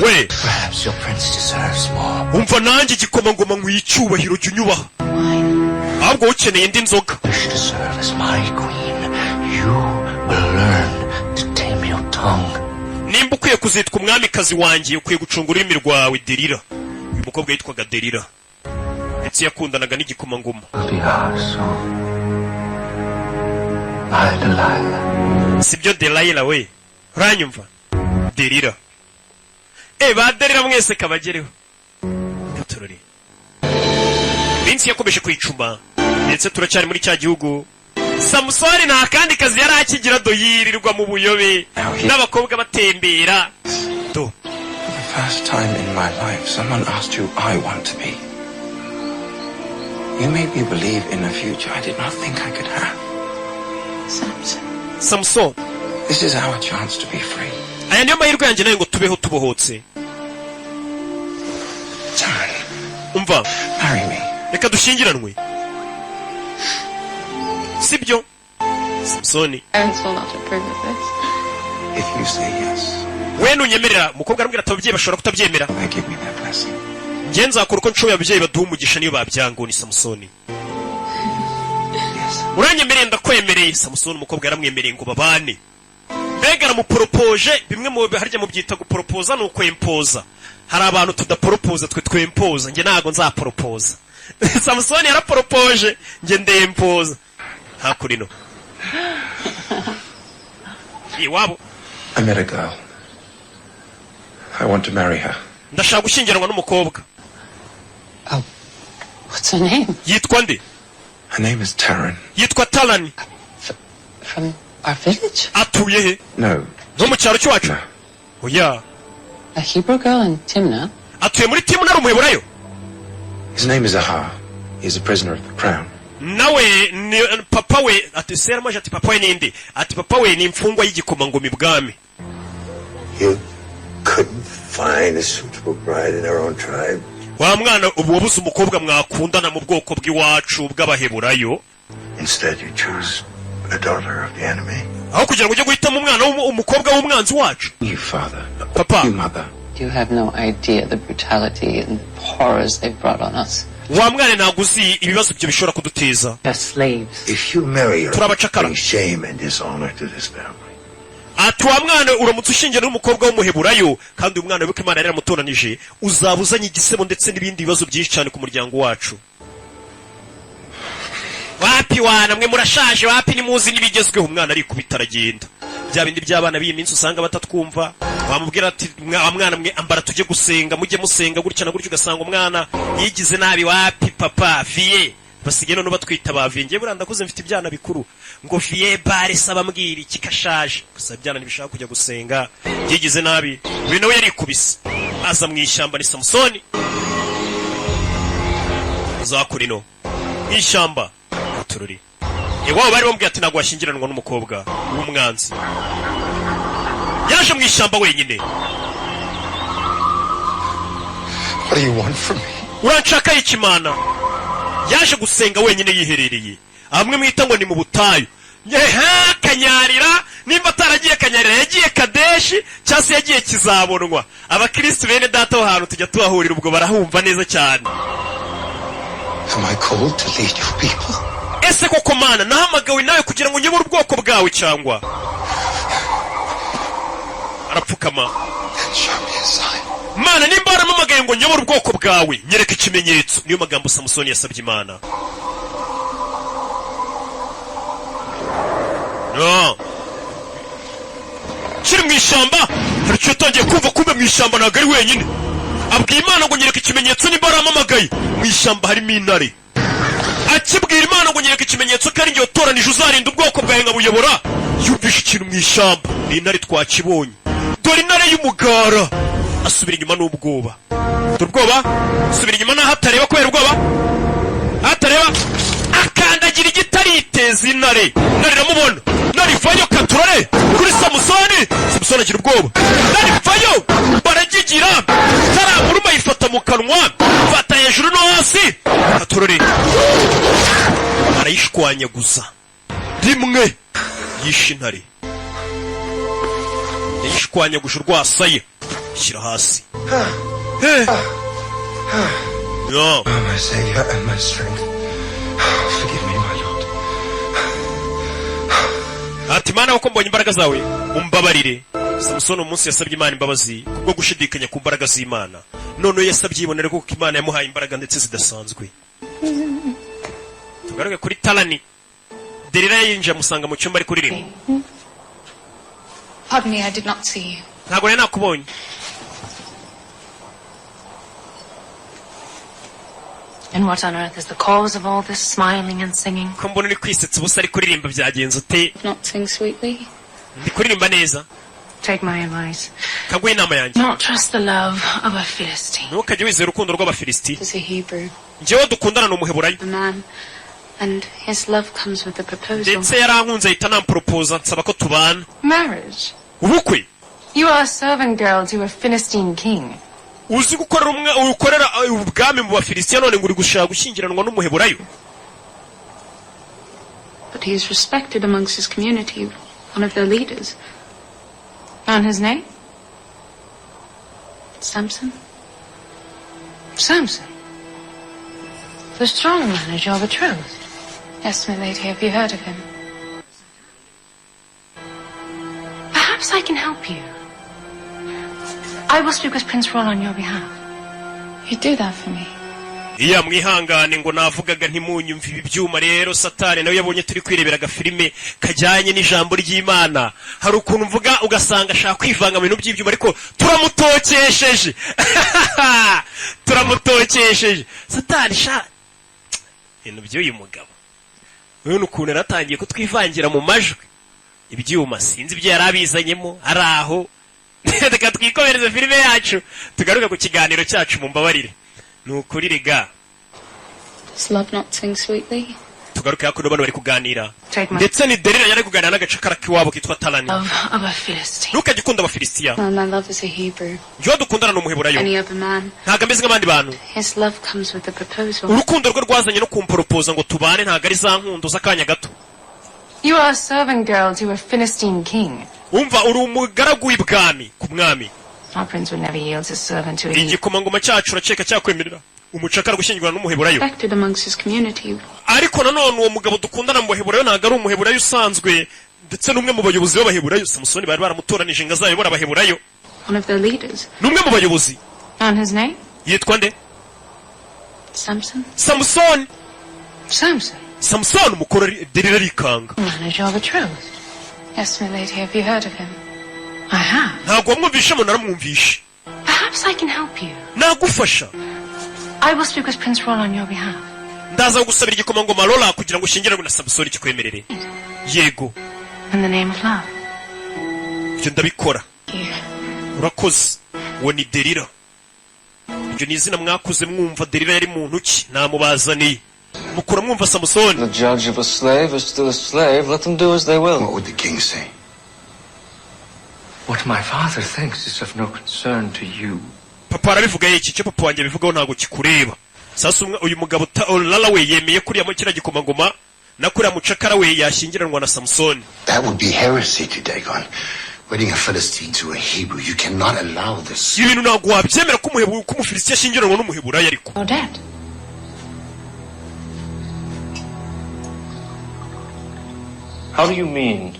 We. Perhaps your prince deserves more. Umva, nanjye igikomangoma nkwiye icyubahiro, jya unyubaha. Ahubwo wowe ukeneye indi nzoga. Wish to serve as my queen. You will learn to tame your tongue. Nimba ukwiye kuzitwa umwamikazi wanjye, ukwiye gucunga ururimi rwawe, Derira. Uyu mukobwa yitwaga Derira, ndetse yakundanaga n'igikomangoma. Will be ours soon. My Delilah. Sibyo, Delayila we? Uranyumva, Derira? Ba Derira mwese kabagereho gatorori. Iminsi yakomeje kwicuma, ndetse turacyari muri cya gihugu. Samusoni nta kandi kazi yari akigira, do yirirwa mu buyobe n'abakobwa batembera do. For the first time in my life, someone asked who I want to be. You made me believe in a future I did not think I could have. Samson. Samusoni. This is our chance to be free. Aya niyo mahirwe yanjye nawe ngo tubeho tubohotse. Taryn, Umva. marry me. Reka dushyingiranwe, sibyo, Samusoni? Parents will not approve of this. If you say yes, We nunyemerera. Umukobwa aramubwira ati: "Ababyeyi bashobora kutabyemera." they give me their blessing. Njye nzakora uko nshoboye ababyeyi baduha umugisha niyo babyanga. Ni Samusoni. Uranyemereye? Ndakwemereye, Samusoni. Umukobwa yaramwemereye ngo babane, mbega aramuporopoje. Bimwe mu harya mubyita guporopoza ni ukwempoza. Hari abantu tudaporopoza, twe twempoza. Njye ntabwo nzaporopoza. Samusoni yaraporopoje, njye ndempoza. Hakurino iwabo. I met a girl. I want to marry her. Ndashaka gushyingiranwa n'umukobwa. What's her name? Yitwa nde? Her name is Taryn. Yitwa Tarani. From our village? Atuye he? No. No mu cyaro cy'iwacu? Oya. A Hebrew girl in Timnah? Atuye muri Timuna, ari Umuheburayo. His name is Ahar. He's a prisoner of the crown. Nawe ni papa we. Ati se yaramaje, ati: "Papa we ninde?" Ati: "Papa we ni imfungwa y'igikomangoma ibwami." You couldn't find a suitable bride in our own tribe. Wa mwana, ubu wabuze umukobwa mwakundana mu bwoko bw'iwacu bw'Abaheburayo? Instead, you choose a daughter of the enemy. Aho kugira ngo ujye guhitamo umwana umukobwa w'umwanzi wacu. You, father. Papa. You, mother. You have no idea the brutality and horrors they've brought on us. Wa mwana, ntabwo uzi ibibazo ibyo bishobora kuduteza. They're slaves. If you marry her, Turabacakara. bring shame and dishonor to this family. Ati: "Wa mwana, uramutse ushingiye n'umukobwa w'Umuheburayo, kandi uyu mwana wibuke Imana yari yaramutoranije, uzaba uzanye igisebo ndetse n'ibindi bibazo byinshi cyane ku muryango wacu." Wapi wana mwe, murashaje, wapi, nimuzi n'ibigezweho. Umwana arikubita aragenda. Bya bindi by'abana b'iyi minsi usanga batatwumva, wamubwira ati: "Wa mwana mwe, ambara tujye gusenga, mujye musenga gutya na gutya," ugasanga umwana yigize nabi. "Wapi papa, vieux." Basigaye none batwita ba vieux. Ngewe buriya ndakuze, mfite ibyana bikuru, ngo vieux bare saba mbwira iki kashaje. Gusa ibyana ntibishaka kujya gusenga, byigize nabi. Uyu nawe yarikubise aza mu ishyamba. Ni Samusoni uzakora ino mu ishyamba tururi iwabo. Bari bamubwiye ati: "Ntabwo washyingiranwa n'umukobwa w'umwanzi." Yaje mu ishyamba wenyine. What do you want from me? Uranshaka ikimana? Yaje gusenga wenyine yiherereye hamwe mwita ngo ni mu butayu. Nyeha Kanyarira, nimba ataragiye Kanyarira yagiye Kadeshi cyangwa se yagiye Kizabonwa. Abakirisitu bene data, aho hantu tujya tuhahurira, ubwo barahumva neza cyane. Am I called to lead your people? Ese koko Mana, nahamagawe nawe kugira ngo nyobore ubwoko bwawe cyangwa? Arapfukama. Then show me a sign. Mana, nimba warampamagaye ngo nyobore ubwoko bwawe, nyereka ikimenyetso. Niyo magambo Samusoni yasabye Imana. No kiri mu ishyamba hari icyo yatangiye kumva. Kumbe mu ishyamba ntabwo ari wenyine. Abwiye Imana ngo nyereka ikimenyetso nimba warampamagaye. Mu ishyamba harimo intare. Akibwira Imana ngo nyereka ikimenyetso ko ari njye watoranije uzarinda ubwoko bwawe nkabuyobora, yumvishe ikintu mu ishyamba. Ni intare, twakibonye. Dore intare y'umugara. Asubira inyuma n'ubwoba. Dore ubwoba, asubira inyuma n'aho atareba kubera ubwoba, aho atareba akandagira igiti, ariteza intare. Intare iramubona. Intare ivayo katurore kuri Samusoni. Samusoni agira ubwoba. Intare ivayo, baragigira, taramuruma, ayifata mu kanwa, fata hejuru no hasi, katurore, arayishwanyaguza rimwe. Yishe intare, yayishwanyaguje urwasaye, shyira hasi. Eh. No. Oh, my Savior and my strength. Forgive me, my Lord. Ati: "Mana, kuko mbonye imbaraga zawe, umbabarire." Samusoni umunsi yasabye Imana imbabazi kubwo gushidikanya ku mbaraga z'Imana. Noneho yasabye yibonera kuko Imana yamuhaye imbaraga ndetse zidasanzwe. Tugaruke kuri Tarani. Derira yinjiye amusanga mu cyumba ari kuririmba. Pardon me, I did not see you. Ntabwo nari nakubonye. And what on earth is the cause of all this smiling and singing? Ko mbona uri kwisetsa ubusa, ari kuririmba, byagenze ute? Not sing sweetly. Ndi kuririmba neza. Take my advice. Kaguhe inama yanjye. Not trust the love of a Philistine. Ntukajye wizera urukundo rw'Abafilisiti. Is a Hebrew, Njyewe dukundana ni Umuheburayo. a man, and his love comes with a proposal. Ndetse yarankunze, ahita anamporopoza, nsaba ko tubana. Marriage. Ubukwe? You are a servant girl to a Philistine king. Uzi gukorera umwe ukorera ubwami mu Bafilisitiya, none ngo uri gushaka gushyingiranwa n'Umuheburayo? But he is respected amongst his community, one of their leaders. And his name? Samson? Samson. The strong man is your betrothed. Yes, my lady, have you heard of him? Perhaps I can help you. I will speak with Prince Roll on your behalf. You'd do that for me. Iya, mwihangane ngo navugaga ntimunyumve. Ibi byuma rero, Satani nawe yabonye turi kwirebera agafilime kajyanye n'ijambo ry'Imana, hari ukuntu mvuga ugasanga ashaka kwivanga mu bintu by'ibyuma, ariko turamutokesheje, turamutokesheje Satani. Sha, ibintu by'uyu mugabo uyu ukuntu yaratangiye kutwivangira mu majwi, ibyuma sinzi ibyo yari abizanyemo ari aho. Reka twikomereze filime yacu, tugaruke ku kiganiro cyacu. Mumbabarire, ni ukuri rega. Does love not sing sweetly? Tugaruke hakuno, bano bari kuganira. Take my Ndetse ni Derira yari kuganira n'agacakara k'iwabo kitwa Tarani. love of a Philistine. Ntukajye ukunda Abafilisitiya. Well, my love is a Hebrew. Njyewe dukundana ni Umuheburayo. Any other man. Ntabwo ameze nk'abandi bantu. His love comes with a proposal. Urukundo rwe rwazanye no kumporopoza ngo tubane, ntabwo ari za nkundo z'akanya gato. You are a servant girl to a Philistine king. Umva, uri umugaragu w'ibwami ku mwami. Our prince would never yield his servant to a Hebrew. Igikomangoma cyacu urakeka cyakwemerera umucakara gushyingirwa n'Umuheburayo? Respected amongst his community. Ariko nanone uwo mugabo dukundana mu Baheburayo ntabwo ari Umuheburayo usanzwe, ndetse n'umwe mu bayobozi b'Abaheburayo. Samusoni bari baramutoranije ngo azayobore Abaheburayo. One of their leaders. Ni umwe mu bayobozi. And his name? Yitwa nde? Samson? Samusoni. Samson. Samusoni umukuru. Derira arikanga. Man is your betrothed. Yes, my lady, have you heard of him? I have. Ntabwo wamwumvishemo, naramwumvishe. Perhaps I can help you. Nagufasha. I will speak with Prince Roll on your behalf. Ndaza gusabira igikomangoma Lola kugira ngo ushyingirwe na Samusoni, kikwemerere, yego. In the name of love. Ibyo ndabikora. You. Urakoze. Uwo ni Derira, iryo ni izina mwakuze mwumva. Derira yari muntu ki? Namubazaniye, mukura mwumva Samusoni. The judge of a slave is still a slave. Let them do as they will. What would the king say? What my father thinks is of no concern to you. Papa arabivuga iki? Icyo papa wanjye abivugaho ntabwo kikureba. Sasa uyu mugabo Lala we yemeye kuriya muri kiriya gikomangoma Na kuriya mucakara we yashyingiranwa na Samusoni. That would be heresy to Dagon. Wedding a Philistine to a Hebrew. You cannot allow this. Ibi bintu ntabwo wabyemera ko Umufilisitiya ashyingiranwa n'Umuheburayo, ariko You're dead. How do you mean?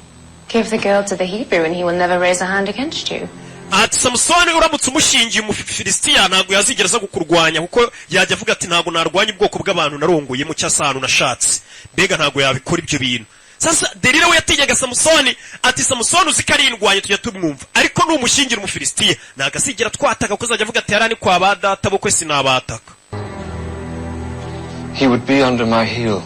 Give the girl to the Hebrew and he will never raise a hand against you. Ati Samusoni uramutse umushingiye Umufilisitiya, ntabwo yazigera aza kukurwanya, kuko yajya avuga ati: "Ntabwo narwanya ubwoko bw'abantu naronguyemo cyangwa se ahantu nashatse." Mbega ntabwo yabikora ibyo bintu. Sasa Delila we yatinyaga Samusoni, ati: "Samusoni uzi ko ari indwanyi, tujya tumwumva, ariko numushingira Umufilisitiya ntabwo azigera twataka, kuko azajya avuga ati: 'Hariya ni kwa ba data bukwe, sinabataka.'" He would be under my heel.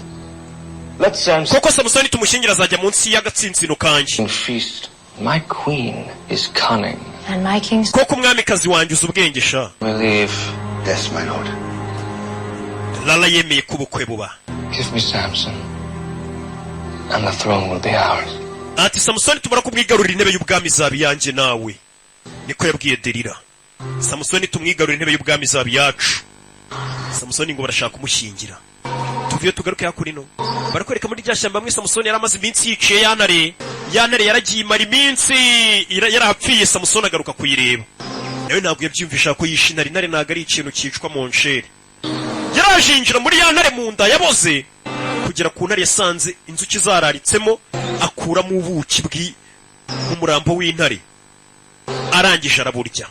Let Samson Koko Samusoni tumushingira azajya munsi y'agatsinsino kanjye. feast. My queen is cunning. And my king's Koko umwamikazi wanjye uzi ubwenge sha. Believe. Yes, my lord. Lala yemeye ko ubukwe buba. Give me Samson, and the throne will be ours. Ati: "Samusoni tumara kumwigarurira, intebe y'ubwami izaba iyanjye nawe." Niko yabwiye Delila. Samusoni tumwigarurira, intebe y'ubwami izaba iyacu. Samusoni ngo barashaka kumushyingira. Tuvuye tugaruke hakurino, barakwereka muri rya shyamba amwe Samusoni yari amaze iminsi yiciye ya ntare. Ya ntare yaragiye imara iminsi yarahapfiye. Samusoni agaruka kuyireba, nawe ntabwo yabyiyumvisha ko yishe intare. Intare ntabwo ari ikintu cyicwa mu nsheri. Yaraje yinjira muri ya ntare mu nda yaboze, kugera ku ntare yasanze inzuki zararitsemo, akuramo ubuki bwi mu murambo w'intare, arangije araburya.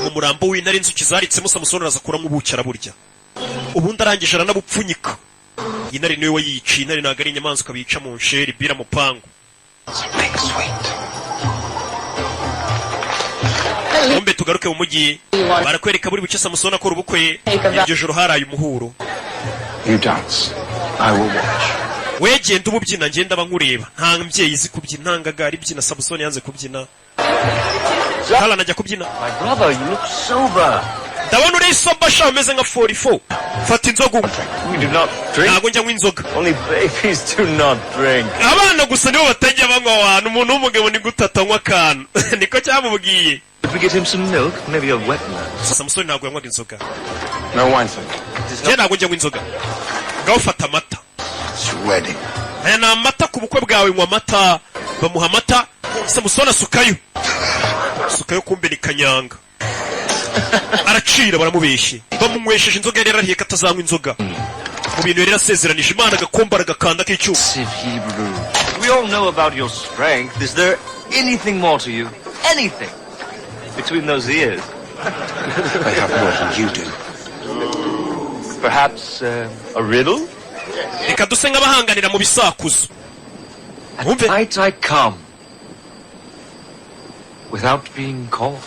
Mu murambo w'intare inzuki zaritsemo, Samusoni araza akuramo ubuki araburya, ubundi arangije aranabupfunyika. Iyi ntare niwe wayiciye. Intare ntabwo ari inyamaswa bica mu nsheri bira mupangu. Something sweet. Bombe, tugaruke mu mujyi, barakwereka buri buce Samusoni akora ubukwe. Iryo joro haraye umuhuro. You dance. I will watch. We genda uba ubyina, ngenda aba nkureba. Nta mbyeyi izi kubyina, nta ngagari ibyina. Samusoni yanze kubyina, Harana ajya kubyina. My brother, you look sober. Ndabona uri sober sha, umeze nka 44. Fata inzoga unywe. We do not drink. Ntabwo njya nywa inzoga. Only babies do not drink. Abana gusa nibo batajya banywa. Wantu umuntu w'umugabo ni gute atanywa akantu? Niko cyamubwiye. Could we get him some milk? Maybe a wet nurse. Samusoni ntabwo yanywaga inzoga. No wine, thank you. Njye ntabwo njya nywa inzoga. Ngaho fata amata. It's your wedding. Aya ni amata ku bukwe bwawe, nywa amata. Bamuha amata, Samusoni asukayo, asukayo, kumbe ni kanyanga. Aracira, baramubeshye, bamunywesheje inzoga. Yari yarariye ko atazanywa inzoga mu bintu yari yarasezeranije Imana. Agakombe aragakanda k'icyuma. Hebrew. We all know about your strength. Is there anything more to you? Anything? Between those ears? I have more than you do. Perhaps a riddle? Reka duse nk'abahanganira mu bisakuzo. At Wumve. night I come without being called.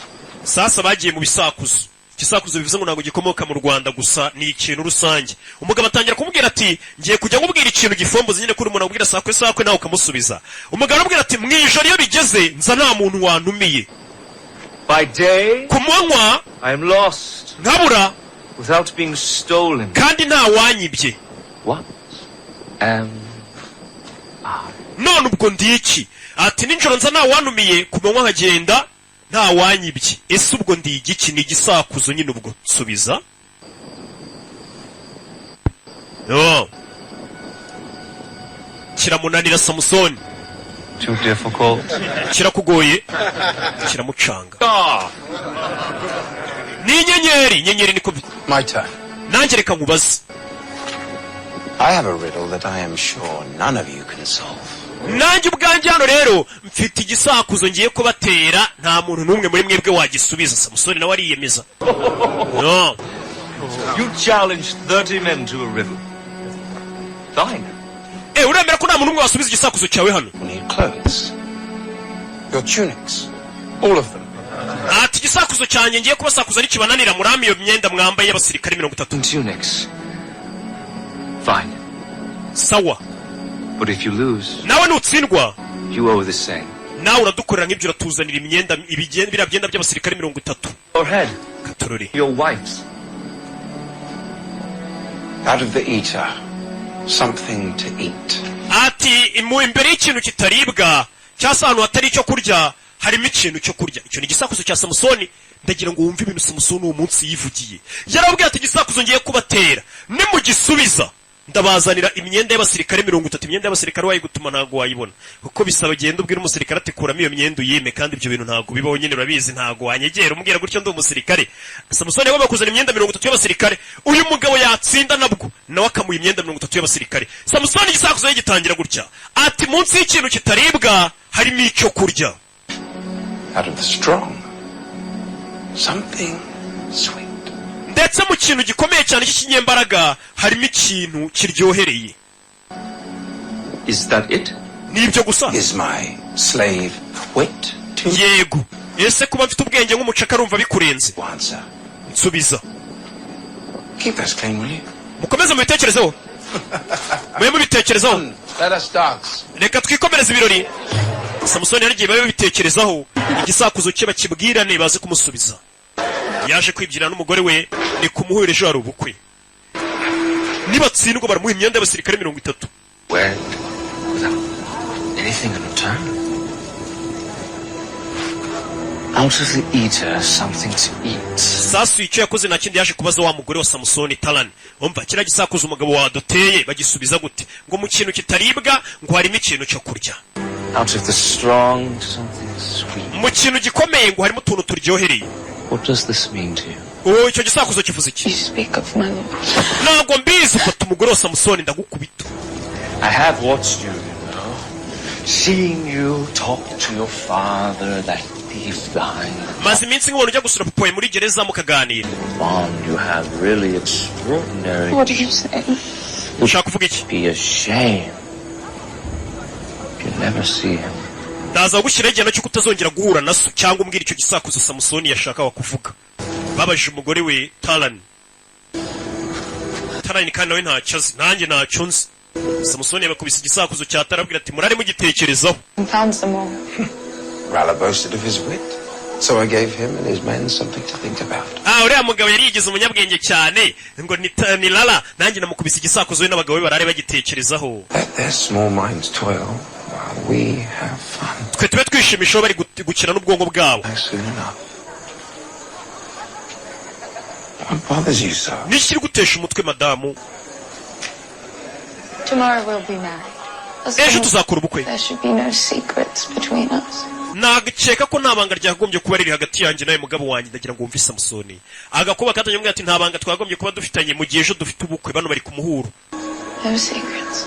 Sasa bagiye mu bisakuzo. Igisakuzo bivuze ngo ntabwo gikomoka mu Rwanda gusa, ni ikintu rusange. Umugabo atangira kumubwira ati: "Ngiye kujya nkubwira ikintu gifomboze nyine." Kuri umuntu akubwira sakwe sakwe, nawe ukamusubiza. Umugabo aramubwira ati: "Mu ijoro iyo bigeze nza nta muntu wantumiye." By day Ku manywa I am lost nkabura without being stolen. kandi nta wanyibye. What am None ubwo ndi iki? Ati: "Nijoro nza nta wantumiye, ku manywa nkagenda nta wanyibye. Ese ubwo ndi igiki?" Ni igisakuzo nyine. Ubwo subiza. No. Kiramunanira Samusoni. Too difficult. Kirakugoye, kiramucanga. Ah! Ni inyenyeri, inyenyeri niko My turn. Nanjye reka nkubaze. I have a riddle that I am sure none of you can solve. Nanjye ubwanjye hano rero mfite igisakuzo ngiye kubatera, nta muntu n'umwe muri mwebwe wagisubiza. Samusoni nawe ariyemeza, no. You challenged 30 men to a riddle. Fine. Eh, uremera ko nta muntu n'umwe wasubiza igisakuzo cyawe hano? You need clothes. Your tunics. All of them. Ati: "Igisakuzo cyanjye ngiye kubasakuza nikibananira, murampe iyo myenda mwambaye y'abasirikare 30." Tunics. Fine. Sawa. But if you lose, Nawe nutsindwa, you owe the same. nawe uradukorera nk'ibyo, uratuzanira imyenda biriya byenda by'abasirikare 30. Your head. Katorori. Your wife's. Out of the eater, something to eat. Ati: "Mu imbere y'ikintu kitaribwa cyangwa se ahantu hatari icyo kurya harimo ikintu cyo kurya." Icyo ni igisakuzo cya Samusoni. Ndagira ngo wumve ibintu Samusoni uwo munsi yivugiye. Yarababwiye ati: "Igisakuzo ngiye kubatera, nimugisubiza Ndabazanira imyenda y'abasirikare 30. Imyenda y'abasirikare wayigutuma ntabwo wayibona, kuko bisaba genda ubwira umusirikare ati: "Kuramo iyo myenda uyime." Kandi ibyo bintu ntabwo bibaho nyine, urabizi, ntabwo wanyegera umbwira gutyo ndi umusirikare. Samusoni yagomba kuzana imyenda 30 y'abasirikare. Uyu mugabo yatsinda nabwo nawe akamuha imyenda 30 y'abasirikare. Samusoni igisakuzo ye gitangira gutya, ati: "Munsi y'ikintu kitaribwa harimo icyo kurya." Out of the strong, something sweet. Ndetse mu kintu gikomeye cyane cy'ikinyembaraga harimo ikintu kiryohereye. Is that it? Ni ibyo gusa? Is my slave wit too? Yego. Ese kuba mfite ubwenge nk'umucakara urumva bikurenze? Answer. Nsubiza. Keep those clean, will you? Mukomeze mubitekerezeho, mube mubitekerezaho. Let us dance. Reka twikomereze ibirori. Samusoni yaragiye, babe babitekerezaho, igisakuzo cye bakibwirane baze kumusubiza. Yaje kwibyina n'umugore we, ni kumuhura. Ejo hari ubukwe, nibatsindwa baramuha imyenda y'abasirikare 30. Went without anything in return. Out of the eater, something to eat. Sasu icyo yakoze nta kindi, yaje kubaza wa mugore wa Samusoni, Tarani: "Umva, kiriya gisakuzo umugabo waduteye bagisubiza gute, ngo mu kintu kitaribwa ngo harimo ikintu cyo kurya?" Out of the strong, something sweet. Mu kintu gikomeye ngo harimo utuntu turyohereye. What does this mean to you? Ubu icyo gisakuzo kivuze iki? You speak of, my lord. Ntabwo mbizi. Ufata umugore wa Samusoni, ndagukubita. I have watched you, you know. Seeing you talk to your father, that thief behind the Maze iminsi nk'ubona ujya gusura papa wawe muri gereza mukaganira. bond you have, really extraordinary. What are you saying? Ushaka kuvuga iki? Be a shame if you never see him. Ndaza gushyiraho igihano cy'uko utazongera guhura na so cyangwa umbwira icyo gisakuzo Samusoni yashakaga kuvuga. Babajije umugore we Tarani. Tarani kandi nawe ntacyo azi, nanjye ntacyo nzi. Samusoni yabakubise igisakuzo cya Tara, abwira ati: "Murare mugitekerezaho." Confounds them all. Rala boasted of his wit, so I gave him and his men something to think about. Ah, uriya mugabo yari yigize umunyabwenge cyane ngo ni Rara, nanjye namukubise igisakuzo, we n'abagabo be barare bagitekerezaho. Let their small minds toil while we have fun. Twe tube twishimishaho bari gukina n'ubwonko bwabo. Soon enough. What bothers you so? Niki kiri gutesha umutwe, madamu? Tomorrow we'll be married. Ejo tuzakora ubukwe. There should be no secrets between us. Nagakeka ko nta banga ryakagombye kuba riri hagati yanjye nawe mugabo wanjye. Ndagira ngo wumve Samusoni agakuba katangiye amubwira ati: "Nta banga twakagombye kuba dufitanye mu gihe ejo dufite ubukwe." Bano bari ku muhuro. No secrets.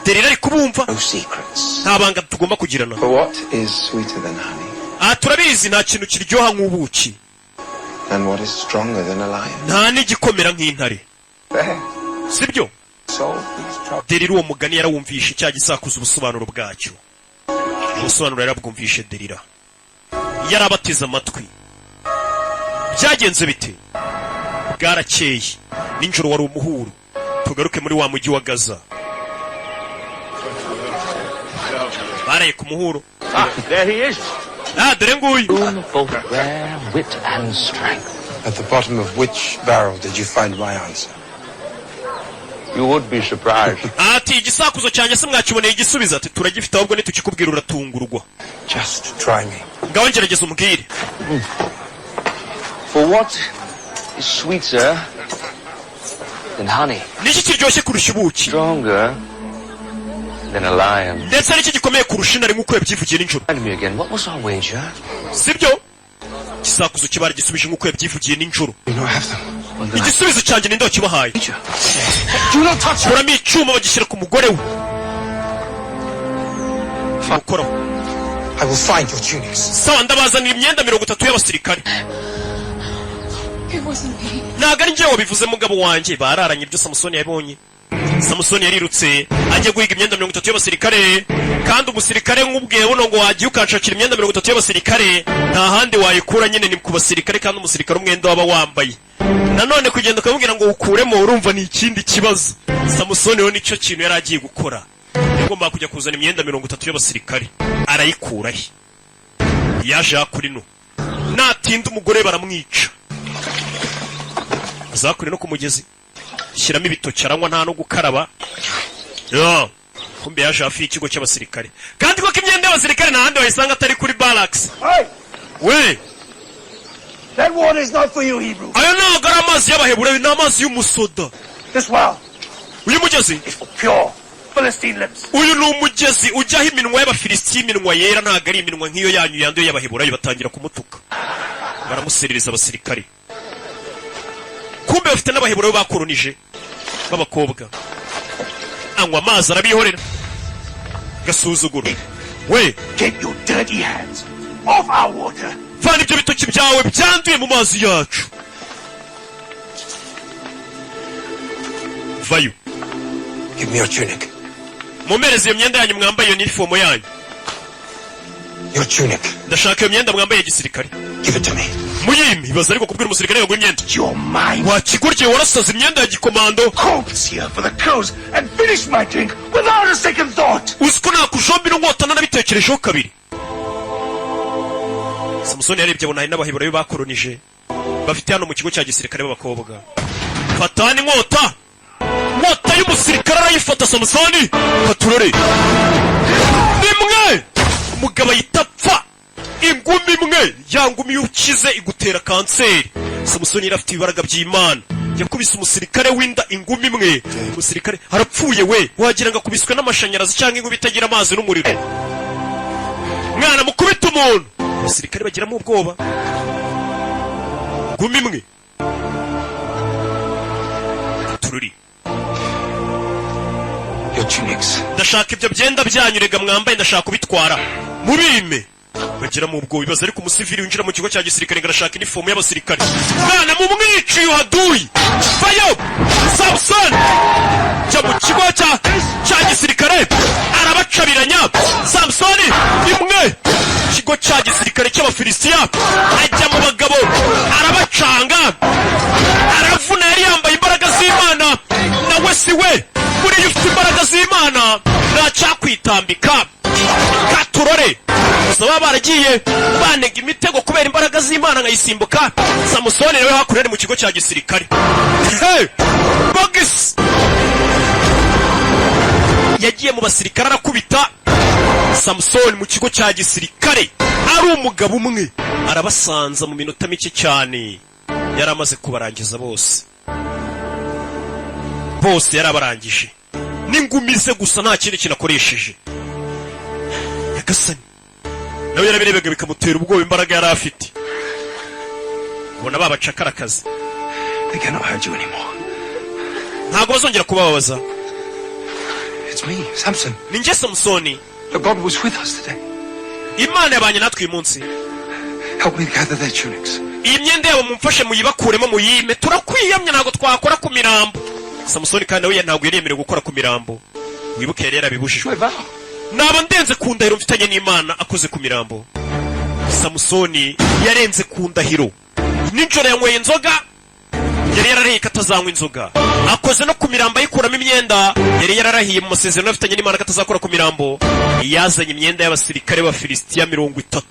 Derira ari kubumva. No secrets. Nta banga tugomba kugirana. But what is sweeter than honey? Aha turabizi, nta kintu kiryoha nk'ubuki. And what is stronger than a lion? Nta n'igikomera nk'intare. There. Sibyo? Solve these troubles. Derira uwo mugani yarawumvishe, cya gisakuza ubusobanuro bwacyo, ubusobanuro yarabwumvishe. Derira yarabateze amatwi. Byagenze bite? Bwarakeye, nijoro wari umuhuro. Tugaruke muri wa mujyi wa Gaza, baraye ku muhuro. Ah, there he is. Ah, dore nguyu. Both rare wit and strength. At the bottom of which barrel did you find my answer? You would be surprised. Ati: "Igisakuzo cyanjye se mwakiboneye igisubizo?" Ati: "Turagifite, ahubwo nitukikubwira uratungurwa." Just try me. Ngaho ngerageza umbwire. For what is sweeter than honey? Niki kiryoshye kurusha ubuki? Stronger than a lion. Ndetse niki gikomeye kurusha intare, nk'uko yabyivugiye nijoro? Remind me again, what was our wager? Sibyo? Igisakuzo kiba gisubije nk'uko yabyivugiye nijoro. Igisubizo cyanjye ninde wakibahaye? Kuramo icyuma bagishyira ku mugore we, gukoraho. I will find your tunics. Sawa, ndabazanira imyenda 30 y'abasirikare. It wasn't me. Ntabwo ari njyewe wabivuze, mugabo wanjye. Bararanye ibyo Samusoni yabonye. Samusoni yarirutse ajya guhiga imyenda 30 y'abasirikare, kandi umusirikare nk'ubwiye buno ngo wagiye ukanshakira imyenda 30 y'abasirikare, nta handi wayikura nyine ni ku basirikare. Kandi umusirikare umwenda waba wambaye, nanone kugenda ukamubwira ngo ukuremo, urumva ni ikindi kibazo. Samusoni rero nicyo kintu yari agiye gukora, yagombaga kujya kuzana imyenda 30 y'abasirikare. Arayikura he? Yaje hakurino, natinda umugore baramwica. Azakure no ku mugezi, shyiramo ibitoki aranywa, nta no gukaraba. Ya kumbe yaje hafi y'ikigo cy'abasirikare, kandi koko imyenda y'abasirikare nta handi wayisanga atari kuri barracks we. That water is not for you, Hebrew. Ayo ntabwo ari amazi y'Abaheburayo, ni amazi y'umusoda. This well. Uyu mugezi, Pure Philistine lips. uyu ni umugezi ujyaho iminwa y'Abafilisitiya, iminwa yera, ntabwo ari iminwa nk'iyo yanyu yanduye y'Abaheburayo. Batangira kumutuka, baramuserereza abasirikare. Kumbe bafite n'Abaheburayo bakoronije b'abakobwa. Anywa amazi, arabihorera. Gasuzuguro we! Get your dirty hands off our water. Vana ibyo bitoki byawe byanduye mu mazi yacu, vayo. Give me your tunic. Mumpereze iyo myenda yanyu mwambaye, iyo nifomo yanyu. Your tunic. Ndashaka iyo myenda mwambaye ya gisirikare. Give it to me. Muyimpe. Ibaza ariko kubwira umusirikare ngo imyenda. You're mine. Wakigurye, warasaze, imyenda ya gikomando. Corpse here for the crows and finish my drink without a second thought. Uzi ko nakujomba ino nkota nanabitekerejeho kabiri? Samusoni yarebye abona hari n'Abaheburayo bakoronije bafite hano mu kigo cya gisirikare b'abakobwa. Fatana inkota, inkota y'umusirikare arayifata. Samusoni katurore nimwe, umugabo ahita apfa ingumi imwe. Ya ngumi iyo ukize igutera kanseri. Samusoni yari afite ibibaraga by'Imana, yakubise umusirikare w'inda ingumi imwe, umusirikare arapfuye we, wagira ngo akubiswe n'amashanyarazi cyangwa inkuba itagira amazi n'umuriro. Mwana mukubita umuntu, abasirikare bagiramo ubwoba. Ngumi imwe tururi. Your tunics. Ndashaka ibyo byenda byanyu rega mwambaye, ndashaka kubitwara, mubime. Bagiramo ubwoba. Ibaza ariko umusivili winjira mu kigo cya gisirikare ngo arashaka inifomu y'abasirikare. Mwana mumwici uhaduyi, vayo! Samusoni jya mu kigo cya gisirikare, arabacabiranya. Samusoni imwe, ikigo cya gisirikare cy'Abafilisitiya, ajya mu bagabo arabacanga, aravuna. Yari yambaye imbaraga z'Imana, nawe si we. Buriya ufite imbaraga z'Imana ntacyakwitambika. Katurore gusa baba baragiye banega imitego kubera imbaraga z'Imana nkayisimbuka. Samusoni nawe hakurya ari mu kigo cya gisirikare. Hey! Bogisi yagiye mu basirikare arakubita. Samusoni mu kigo cya gisirikare ari umugabo umwe, arabasanza mu minota mike cyane. Yari amaze kubarangiza bose bose, yari abarangije n'ingumi ze gusa, nta kindi kintu akoresheje. Nyagasani, nawe yarabirebaga bikamutera ubwoba, imbaraga yari afite. Ubona babacakarakazi. They cannot hurt you anymore. Ntabwo bazongera kubababaza. It's me, Samson. Ni njye Samusoni. The God was with us today. Imana yabanye natwe uyu munsi. Help me gather their tunics. Iyi myenda yabo mumfashe muyibakuremo, muyime. Turakwiyamye, ntabwo twakora ku mirambo. Samusoni kandi nawe ntabwo yari yemerewe gukora ku mirambo, wibuke yari yarabibujijwe. Naba ndenze ku ndahiro mfitanye n'Imana akoze ku mirambo. Samusoni yarenze ku ndahiro. Nijoro yanyweye inzoga, yari yararahiye ko atazanywa inzoga, akoze no ku mirambo ayikuramo imyenda. Yari yararahiye mu masezerano afitanye n'Imana ko atazakora ku mirambo. Yazanye imyenda y'abasirikare b'Abafilisitiya 30,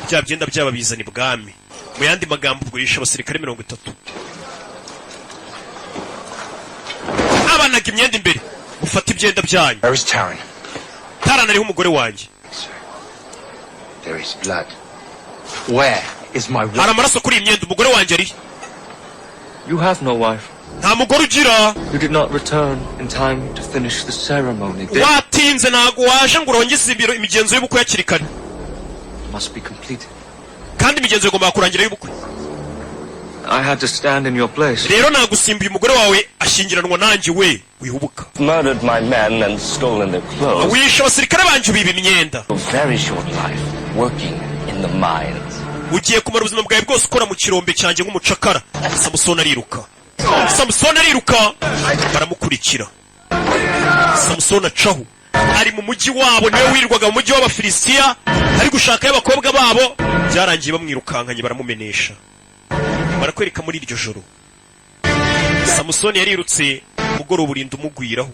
bya byenda byababizana ibwami. Mu yandi magambo ubwo yishe abasirikare 30. Abanaga imyenda imbere, mufate ibyenda byanyu. Where is Taryn? Tarana ariho umugore wanjye? There is blood. Where is my wife? Hari amaraso kuri iyi myenda, umugore wanjye arihe? You have no wife. Nta mugore ugira. You did not return in time to finish the ceremony. They Watinze, ntabwo waje ngo urongeze imigenzo y'ubukwe hakiri kare. must be completed. Kandi imigenzo igomba kurangira y'ubukwe. I had to stand in your place. Rero nagusimbuye, umugore wawe ashyingiranwa nanjye we, wihubuka. Murdered my men and stolen their clothes. Wishe abasirikare banjye, ubiba imyenda. A very short life working in the mines. Ugiye kumara ubuzima bwawe bwose ukora mu kirombe cyanjye nk'umucakara. Samusoni ariruka, Samusoni ariruka, baramukurikira. Samusoni acaho, ari mu mujyi wabo, niwe wirirwaga mu mujyi w'Abafilisitiya ari gushakayo abakobwa babo. Byarangiye bamwirukankanye, baramumenesha. Barakwereka muri iryo joro Samusoni yarirutse, umugoroba urinda umugwiraho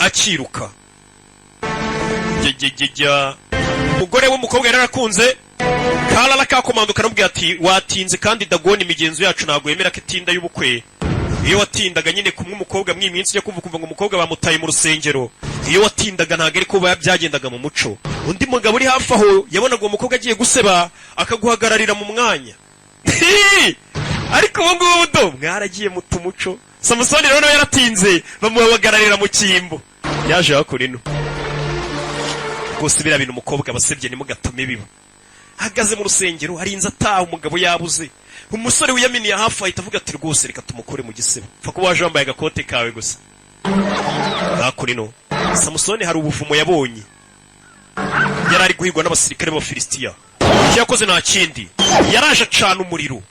akiruka. Jya umugore w'umukobwa yari yarakunze karara kakomando karamubwira ati: "Watinze kandi Dagoni imigenzo yacu ntabwo yemera ko itinda y'ubukwe." Iyo watindaga nyine kumwe umukobwa mw'iyi minsi ujya kumva ukumva ngo umukobwa bamutaye mu rusengero, iyo watindaga ntabwo ariko byagendaga mu muco. Undi mugabo uri hafi aho yabonaga uwo mukobwa agiye guseba akaguhagararira mu mwanya. Ariko ubu ngubu do mwaragiye muta umuco. Samusoni rero nawe yaratinze, bamuhagararira mu cyimbo. Yaje hakuno ino rwose, biriya bintu umukobwa abasebye ntimugatume biba. Ahagaze mu rusengero, harinze ataha, umugabo yabuze. Umusore wiyaminiye hafi ahita avuga ati: "Rwose reka tumukure mu gisebo, pfa kuba waje wambaye agakote kawe gusa." Hakuno ino, Samusoni hari ubuvumo yabonye. Yari ari guhigwa n'abasirikare b'Abafilisitiya. Icyo yakoze nta kindi, yaraje acana umuriro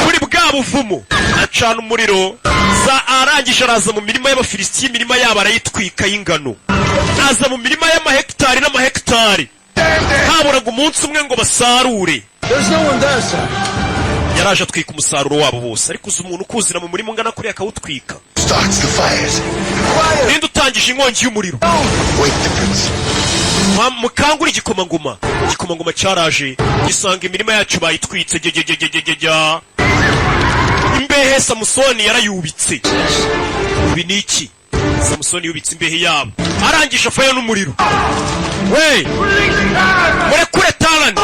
muri bwa buvumo, acana umuriro za, arangije araza mu mirima y'Abafilisitiya, imirima yabo arayitwika y'ingano. Aza mu mirima y'amahegitari n'amahegitari, haburaga umunsi umwe ngo basarure. There's no one there, sir. Yaraje atwika umusaruro wabo bose. Ariko uzi umuntu ukuzira mu murima ungana kuriya akawutwika? Starts the fires. Ninde utangije inkongi y'umuriro? Wake the prince. Mukangure igikomangoma. Igikomangoma cyaraje gisanga imirima yacu bayitwitse. Gegegegegegega, imbehe Samusoni yarayubitse. Ibi ni iki? Samusoni yubitse imbehe yabo, arangije afayo n'umuriro. We, murekure Tarani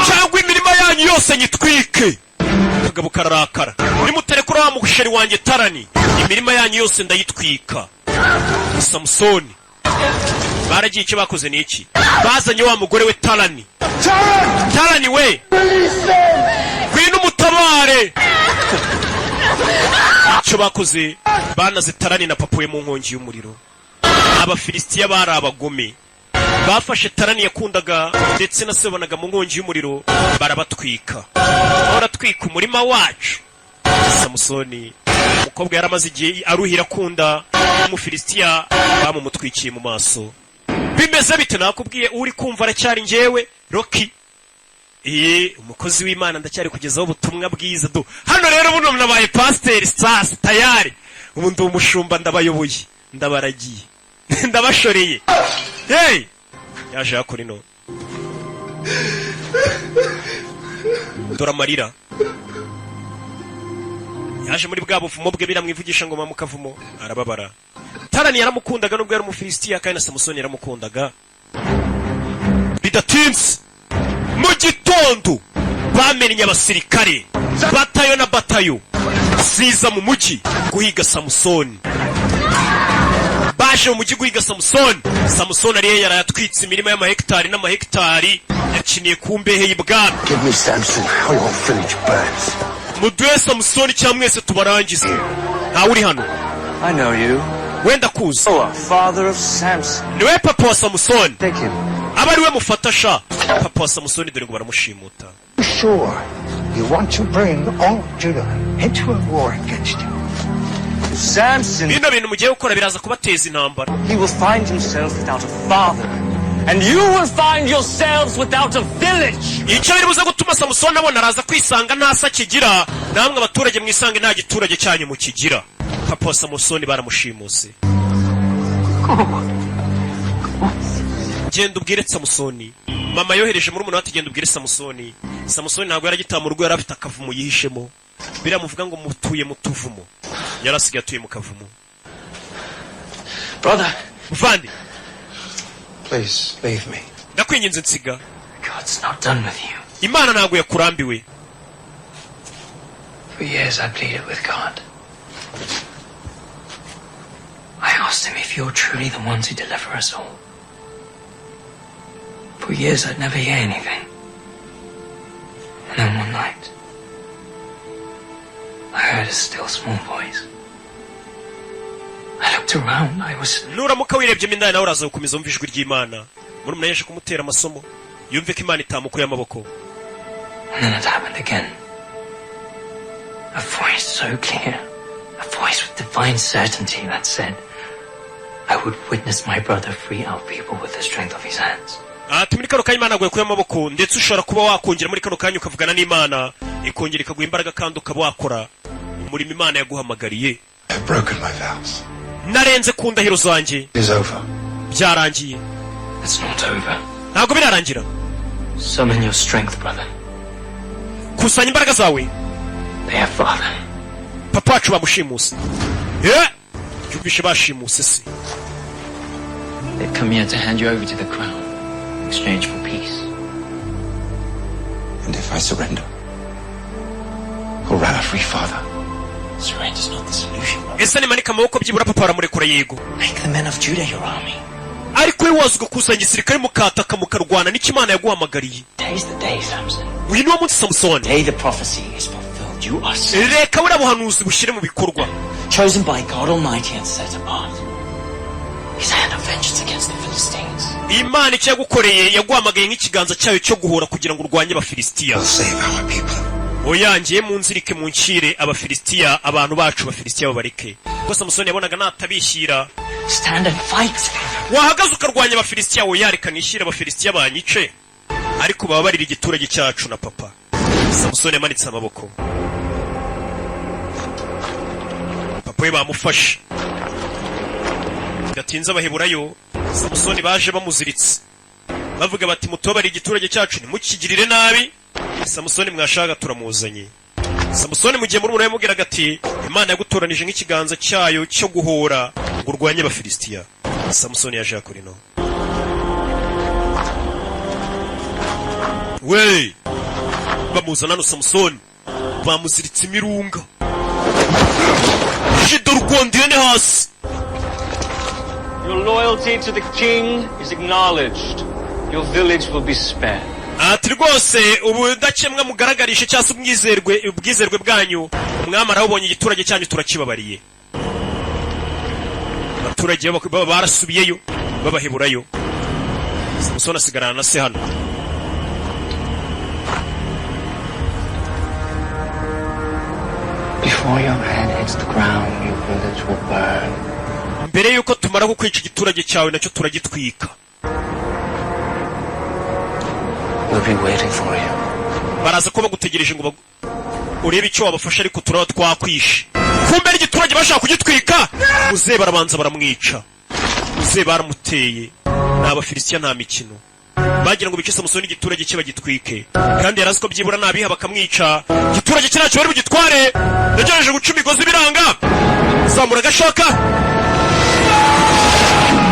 cyangwa imirima yanyu yose nyitwike. Akagabo kararakara: "Nimuterekura wa musheri wanjye Tarani, imirima yanyu yose ndayitwika." Samusoni baragiye, icyo bakoze ni iki? Bazanye wa mugore we Tarani. "Tarani we, ngwino umutabare." Icyo bakoze, banaze Tarani na papa we mu nkongi y'umuriro. Abafilisitiya bari abagome, bafashe Tarani yakundaga ndetse na se bonaga mu nkongi y'umuriro, barabatwika, baratwika umurima wacu. Samusoni, umukobwa yari amaze igihe aruhira akunda umufilisitiya, bamumutwikiye mu maso. Bimeze bite? Nakubwiye, uri kumva aracyari njyewe Rocky, iyi umukozi w'Imana, ndacyari kugezaho ubutumwa bwiza. Do hano rero, buno nabaye pasiteri sasa, tayari ubu ndi umushumba, ndabayoboye, ndabaragiye, ndabashoreye. Hey, yaje hakora ino, dore amarira. Yaje muri bwa buvumo bwe, biramwivugisha ngo mu kavumo arababara. Tarani yaramukundaga nubwo yari umufilisitiya, kandi na Samusoni yaramukundaga. Bidatinze mu gitondo bamennye abasirikare, batayo na batayo ziza mu mujyi guhiga Samusoni. Baje mu mujyi guhiga Samusoni. Samusoni ariyo yarayatwitse imirima y'amahegitari n'amahegitari, yakiniye ku mbehe y'ibwami. Give me Samson, or your village burns. Muduhe Samusoni cyangwa mwese tubarangize. Ntawe uri hano. I know you. Wenda kuzi. Oh, father of Samson. Niwe papa wa Samusoni. Take him. Aba ari we mufata sha. Papa wa Samusoni dore ngo baramushimuta. Sure, you want to bring all Judah into a war against you. Samson, Bino bintu mugiye gukora biraza kubateza intambara. he will find himself without a father. And you will find yourselves without a village. Icyo biri buze gutuma Samusoni abona, araza kwisanga nta se akigira, namwe abaturage mwisange nta giturage cyanyu mukigira. Papa wa Samusoni baramushimuse. "Genda ubwire Samusoni." Mama yohereje muri umuntu ati: "Genda ubwire Samusoni." Samusoni ntabwo yaragitaha mu rugo, yari afite akavumo yihishemo. Biriya muvuga ngo mutuye mu tuvumo, yari asigaye atuye mu kavumo. Brother, Muvandi. Please leave me. Ndakwinginze nsiga. God's not done with you. Imana ntabwo yakurambiwe. For years I pleaded with God. I asked him if you're truly the one to deliver us all. For years I'd never hear anything. And then one night, I heard a still small voice. I looked around. I was Nuramuka wirebyemo indani, nawe uraza gukomeza wumva ijwi ry'Imana. Murumuna yaje kumutera amasomo, yumve ko Imana itamukuye amaboko. And then it happened again. A voice so clear, a voice with divine certainty that said, I would witness my brother free our people with the strength of his hands. Ati muri kano kanya Imana yaguye amaboko, ndetse ushobora kuba wakongera muri kano kanya ukavugana n'Imana, ikongera ikaguha imbaraga, kandi ukaba wakora umurimo Imana yaguhamagariye. I've broken my vows. Narenze ku ndahiro zanjye. It is over. Byarangiye. It's not over. Ntabwo birarangira. Summon your strength, brother. Kusanya imbaraga zawe. They have father. Papa wacu bamushimuse. Eh, yumvishe bashimuse se. They've come here to hand you over to the crown in exchange for peace. And if I surrender, will Rana free father? Surrender's not the solution. Ese nimanika amaboko byibura papa aramurekura? Yego. Make the men of Judah your army. Ariko we waza ugakusanya igisirikare, mukataka, mukarwana n'icyo Imana yaguhamagariye. Today's the day, Samson. Uyu niwo munsi, Samusoni. Today the prophecy is fulfilled. You are sent, Reka buriya buhanuzi bushyire mu bikorwa. chosen by God Almighty and set apart. His hand of vengeance against the Philistines. Imana icyo yagukoreye, yaguhamagaye nk'ikiganza cyayo cyo guhora kugira ngo urwanye Abafilisitiya. Save our people. Oya, ngiye munzirike, munshyire Abafilisitiya, abantu bacu Abafilisitiya babareke, kuko Samusoni yabonaga natabishyira. Stand and fight. Wahagaze ukarwanya Abafilisitiya? Oya, reka nishyire Abafilisitiya banyice, ariko bababarire igiturage cyacu na papa. Samusoni yamanitse amaboko, papa we bamufashe. Gatinze Abaheburayo Samusoni baje bamuziritse, bavuga bati: "Mutubabarire igiturage cyacu, ntimukigirire nabi." Samusoni mwashaka turamuzanye. Samusoni mu gihe muri yamubwiraga ati: "Imana yagutoranije nk'ikiganza cyayo cyo guhora ngo urwanye Abafilisitiya." Samusoni yaje yakora ino we, bamuzana hano. Samusoni bamuziritse imirunga, jido rukondiyene hasi. Your loyalty to the king is acknowledged. Your village will be spared. Ati: "Rwose ubudakemwa mugaragarishe cyangwa se ubwizerwe bwanyu, umwami arawubonye, igiturage cyanyu turakibabariye." Abaturage baba barasubiyeyo babaheburayo. Samusoni asigarana na se hano. Before your head hits the ground, your village will burn. Mbere y'uko tumara kukwica, igiturage cyawe nacyo turagitwika. We'll be waiting for you. Baraza ko bagutegereje ngo urebe icyo wabafasha, ariko turaba twakwishe. Kumbe n'igiturage bashaka kugitwika. Muzehe barabanza baramwica, muzehe baramuteye. Ni Abafilisitiya, nta mikino. Bagira ngo bice Samusoni, igiturage cye bagitwike, kandi yari azi ko byibura nabiha bakamwica, igiturage cye ntacyo bari bugitware. Yagerageje guca imigozi biranga, zamura agashoka,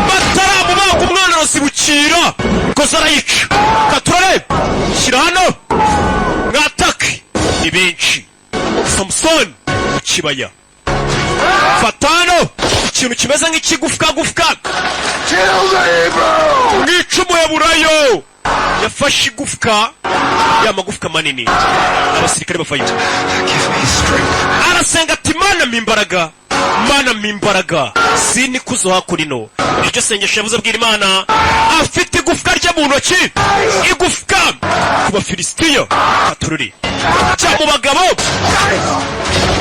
bataramubaga umwana arasibukira, koza arayica. Katurare shyira hano, mwatake ni benshi. Samusoni mu kibaya, fata hano ikintu kimeze nk'ikigufwa gufwa. Mwica Umuheburayo! Yafashe igufwa, ya magufwa manini. Abasirikare bavayo. Arasenga ati: "Mana mpa imbaraga, Mana mpa imbaraga." Sinikuzo hakurino, iryo sengesho yabuze abwira Imana afite igufwa rye mu ntoki, igufwa ku Bafilisitiya. Katururi jya mu bagabo,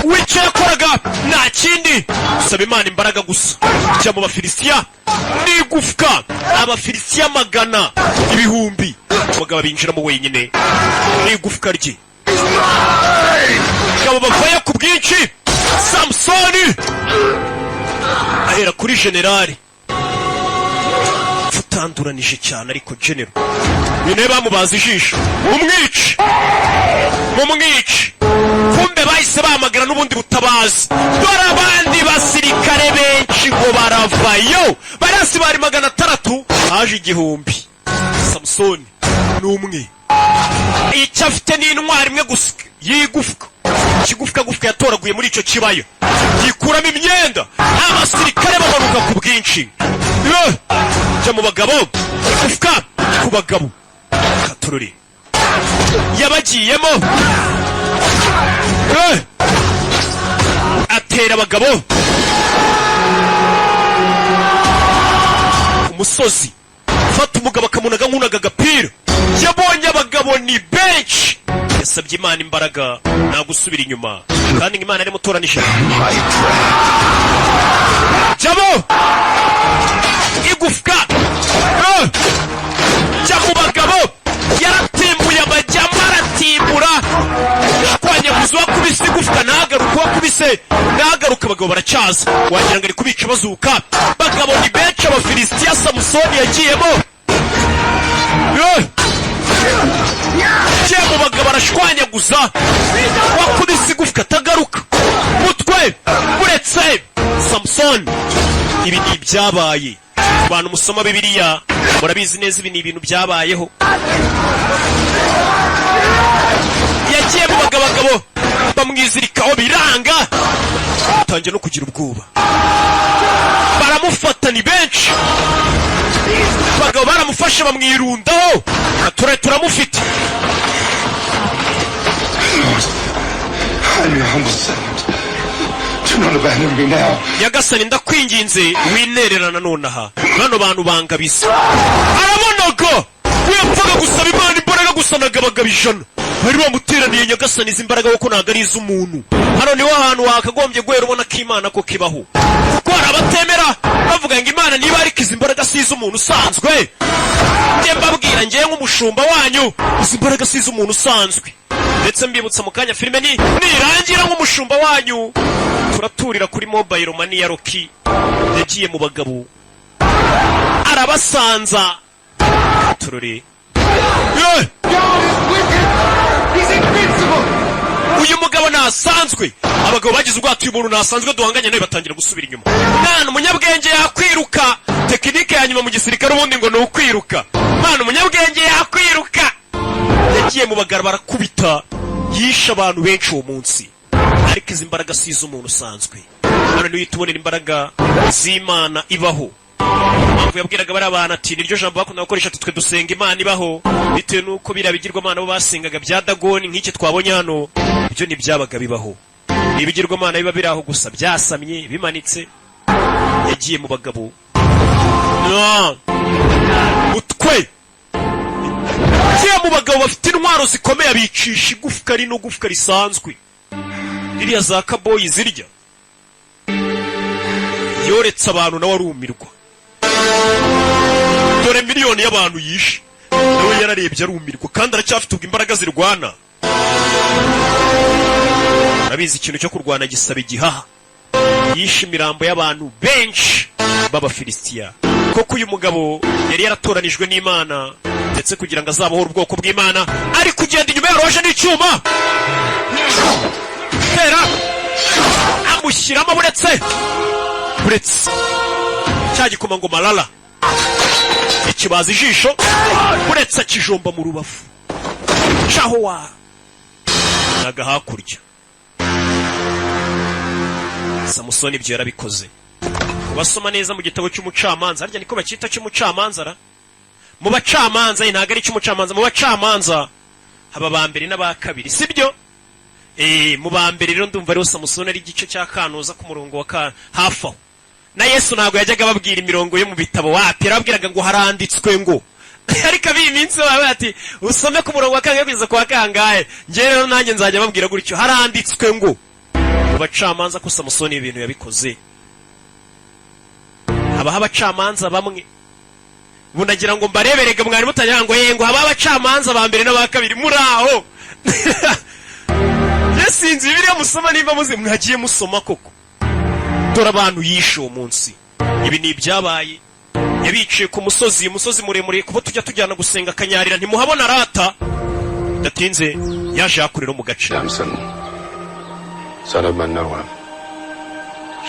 w'icyo yakoraga nta kindi, saba Imana imbaraga gusa. Jya mu Bafilisitiya n'igufwa, Abafilisitiya magana, ibihumbi, umugabo abinjiramo wenyine n'igufwa rye. Ngabo bavayo ku bwinshi. Samusoni ahera kuri generali utanduranije cyane, ariko genero uyu nawe bamubaza ijisho, mumwice, mumwice. Kumbe bahise bahamagara n'ubundi butabazi. Dore abandi basirikare benshi ngo baravayo, barasi bari 600, haje 1000. Samusoni ni umwe, icyo afite ni intwari imwe gusa y'igufwa, ikigufwa gufwa yatoraguye muri icyo kibaya, yikuramo imyenda. Abasirikare bamanuka ku bwinshi. Jya mu bagabo, igufwa ku bagabo. Katururi yabagiyemo. Atera abagabo ku musozi, fata umugabo akamunaga nk'unaga agapira. Yabonye abagabo ni benshi, yasabye Imana imbaraga, nta gusubira inyuma, kandi ngo Imana yarimo utoranije. Jabo igufwa. Jya mu bagabo, yaratimbuye, amajyamo aratimbura, shwanyaguza. Uwakubise igufwa ntagaruke, uwakubise ntagaruke. Abagabo baracyaza, wagira ngo ari kubica bazuka. Bagabo ni benshi, Abafilisitiya Samusoni yagiyemo. Yagiye mu bagabo arashwanyaguza, wakubise igufwa atagaruka mutwe uretse Samusoni. Ibi ni ibyabaye ku bantu musoma Bibiliya, murabizi neza, ibi ni ibintu byabayeho. Yagiye mu bagabagabo Bamwizirikaho biranga, atangiye no kugira ubwoba. Baramufata, ni benshi, abagabo baramufashe bamwirundaho. Ture turamufite. Lord, I'm your humble servant. Do not abandon me now. Nyagasani, ndakwinginze, winererana nonaha, bano bantu bangabisa. Arabonaga we yapfaga gusaba Imana imbaraga gusa, nagabagaba 100 bari bamuteraniye. Nyagasani, izi imbaraga kuko ntabwo ari iz'umuntu. Hano niho hantu wakagombye guhera ubona ko Imana ko kibaho, kuko hari abatemera bavuga ngo Imana niba, ariko izi mbaraga si iz'umuntu usanzwe. Njye mbabwira, ngewe nk'umushumba wanyu, izi mbaraga si iz'umuntu usanzwe. Ndetse mbibutsa mu kanya, filime ni nirangira, nk'umushumba wanyu, turaturira kuri mobile money ya Rocky. Yagiye mu bagabo arabasanza turore. Yeah! He's invincible! Uyu mugabo ntasanzwe. Abagabo bagize ubwato, uyu muntu ntasanzwe duhanganye nawe, batangira gusubira inyuma. Mwana, umunyabwenge yakwiruka. Tekinike ya nyuma mu gisirikare ubundi ngo ni ukwiruka. Mwana, umunyabwenge yakwiruka. Yagiye mu bagabo barakubita, yishe abantu benshi uwo munsi, ariko izi mbaraga si iz'umuntu usanzwe. Hano niyo uhita ubonera imbaraga z'Imana ibaho. Impamvu yabwiraga bariya bantu ati niryo jambo bakunda gukoresha, ati twe dusenga Imana ibaho, bitewe n'uko biriya bigirwamana bo basengaga bya Dagoni nk'iki twabonye hano, ibyo ntibyabaga bibaho. Ni ibigirwamana biba biri aho gusa byasamye bimanitse. Yagiye mu bagabo no. Utwe yagiye mu bagabo bafite intwaro zikomeye, abicisha igufwa rino, gufwa risanzwe ririya za kaboyi zirya. Yoretse abantu nawe arumirwa. Dore miliyoni y'abantu yishe, nawe yararebye arumirwa, kandi aracyafite ubwo imbaraga zirwana. Urabizi, ikintu cyo kurwana gisaba igihaha. Yishe imirambo y'abantu benshi b'Abafilisitiya. Koko uyu mugabo yari yaratoranijwe n'Imana, ndetse kugira ngo azabohore ubwoko bw'Imana. Ari kugenda inyuma yaroje n'icyuma tera amushyiramo, buretse buretse cya gikoma ngo marara ikibaza ijisho, buretse akijomba mu rubavu caho wa naga hakurya. Samusoni ibyo yarabikoze. Kubasoma neza mu gitabo cy'Umucamanza, harya niko bacyita, cy'Umucamanza ra, mu Bacamanza, ntabwo ari icy'Umucamanza. Mu Bacamanza haba ba mbere n'aba kabiri, sibyo? Mu ba mbere rero ndumva ariho Samusoni ari igice cya kanuza ku murongo wa ka hafi aho. Na Yesu ntabwo yajyaga ababwira imirongo yo mu bitabo, wapi, yarababwiraga ngo haranditswe ngo. Ariko ab'iyi minsi baba bati usome ku murongo wa kangahe kugeza ku wa kangahe. Njyewe rero nanjye nzajya babwira gutyo, haranditswe ngo mu Bacamanza, ko Samusoni ibintu yabikoze. Habaho abacamanza bamwe ubu nagira ngo mbareberege, mwari mutagira ngo yengo habaho abacamanza ba mbere n'aba kabiri. Muri aho sinzi Bibiliya musoma nimba muzi, mwagiye musoma koko. Dore abantu yishe uwo munsi. Ibi ni ibyabaye, yabiciye ku musozi, umusozi muremure kuba tujya tujyana gusenga akanyarira ntimuhabona rata. Bidatinze yaje hakurira mu gace. Samson, son of Manoah,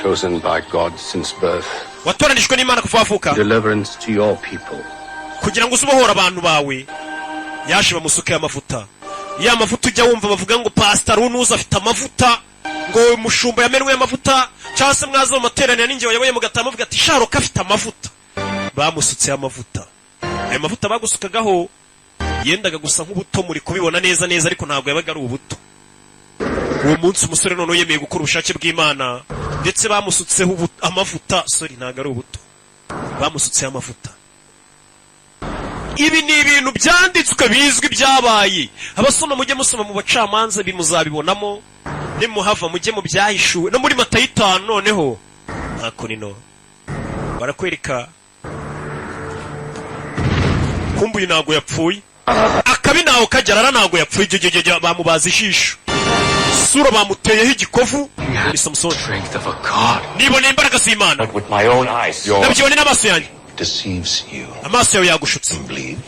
chosen by God since birth, Watoranijwe n'Imana kuva wavuka, deliverance to your people. kugira ngo uze ubohore abantu bawe. Yaje bamusuke amavuta, ya mavuta ujya wumva bavuga ngo pasita runuza afite amavuta, ngo umushumba yamenwe amavuta, cyangwa se mwaza mu materaniro n'ingihe wayoboye mugataha muvuga ati sharoka afite amavuta. Bamusutseho amavuta. Ayo mavuta bagusukagaho yendaga gusa nk'ubuto, muri kubibona neza neza, ariko ntabwo yabaga ari ubuto. Uwo munsi umusore noneho yemeye gukora ubushake bw'Imana, ndetse bamusutseho amavuta. Sorry, ntabwo ari ubuto, bamusutseho amavuta. Ibi ni ibintu byanditswe bizwi byabaye. Abasoma mujye musoma mu Bacamanza, ibi muzabibonamo. Nimuhava mujye mu Byahishuwe no muri Matayo 5. Noneho ntako nino barakwereka kumbuye, ntabwo yapfuye, akabi ntaho kajya rara, ntabwo yapfuye. Jya bamubaza ijisho, sura bamuteyeho igikovu. Ni Samusoni. Strength of a god. Niboneye imbaraga z'Imana. But with my own eyes. Nabyiboneye n'amaso yanjye. Deceives you. Amaso yawe yagushutse. Believe.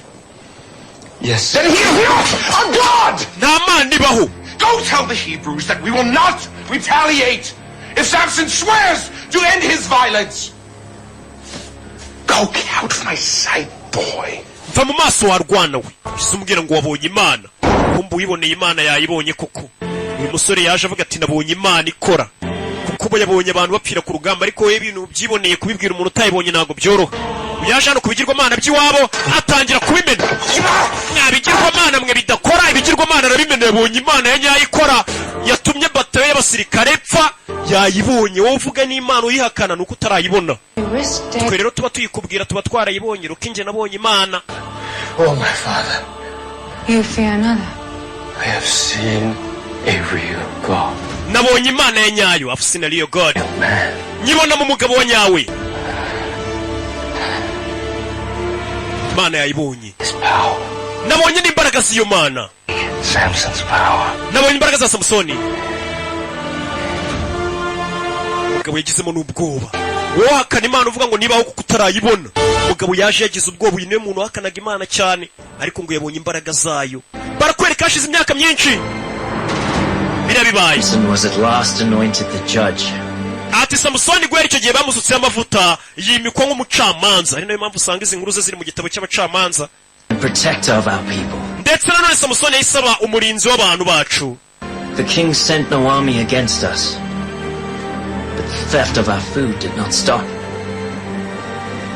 Yes. Then he is not a god! Nta mana ibaho. Go tell the Hebrews that we will not retaliate if Samson swears to end his violence. Go, get out of my sight, boy. Mva mu maso warwana we. Ese umbwira ngo wabonye Imana? Kumva uyiboneye Imana yayibonye koko. Uyu musore yaje avuga ati: "Nabonye Imana ikora," kuko ubu yabonye abantu bapfira ku rugamba, ariko we ibintu byiboneye kubibwira umuntu utayibonye ntabwo byoroha. Yaje hano ku bigirwamana by'iwabo, atangira kubimena. "Mwa bigirwamana mwe bidakora!" Ibigirwamana arabimena. Yabonye Imana ya nyayo ikora, yatumye batayo y'abasirikare pfa, yayibonye. Wowe uvuga n'Imana uyihakana, ni uko utarayibona. Twe rero tuba tuyikubwira, tuba twarayibonye. Ruko injye nabonye Imana. Oh, my father, You fear another. I have seen a real God. Nabonye Imana ya nyayo. I've seen a real God. Nyibona mu mugabo wa nyawe. Imana yayibonye. Nabonye n'imbaraga z'iyo Mana. Samson's power. Nabonye imbaraga za Samusoni. Umugabo yagizemo n'ubwoba. Wowe uhakana Imana uvuga ngo nibaho kuko utarayibona. Umugabo yaje yagize ubwoba. Uyu niwe muntu wahakanaga Imana cyane, ariko ngo yabonye imbaraga zayo. Barakwereka hashize imyaka myinshi biriya bibaye. Samson was at last anointed the judge. Ati Samusoni guhera icyo gihe bamusutseho amavuta, yimikwa nk'umucamanza, ari nayo mpamvu usanga izi nkuru ze ziri mu gitabo cy'abacamanza. And protector of our people. Ndetse nanone Samusoni yahise aba umurinzi w'abantu bacu. The king sent no army against us. But the theft of our food did not stop.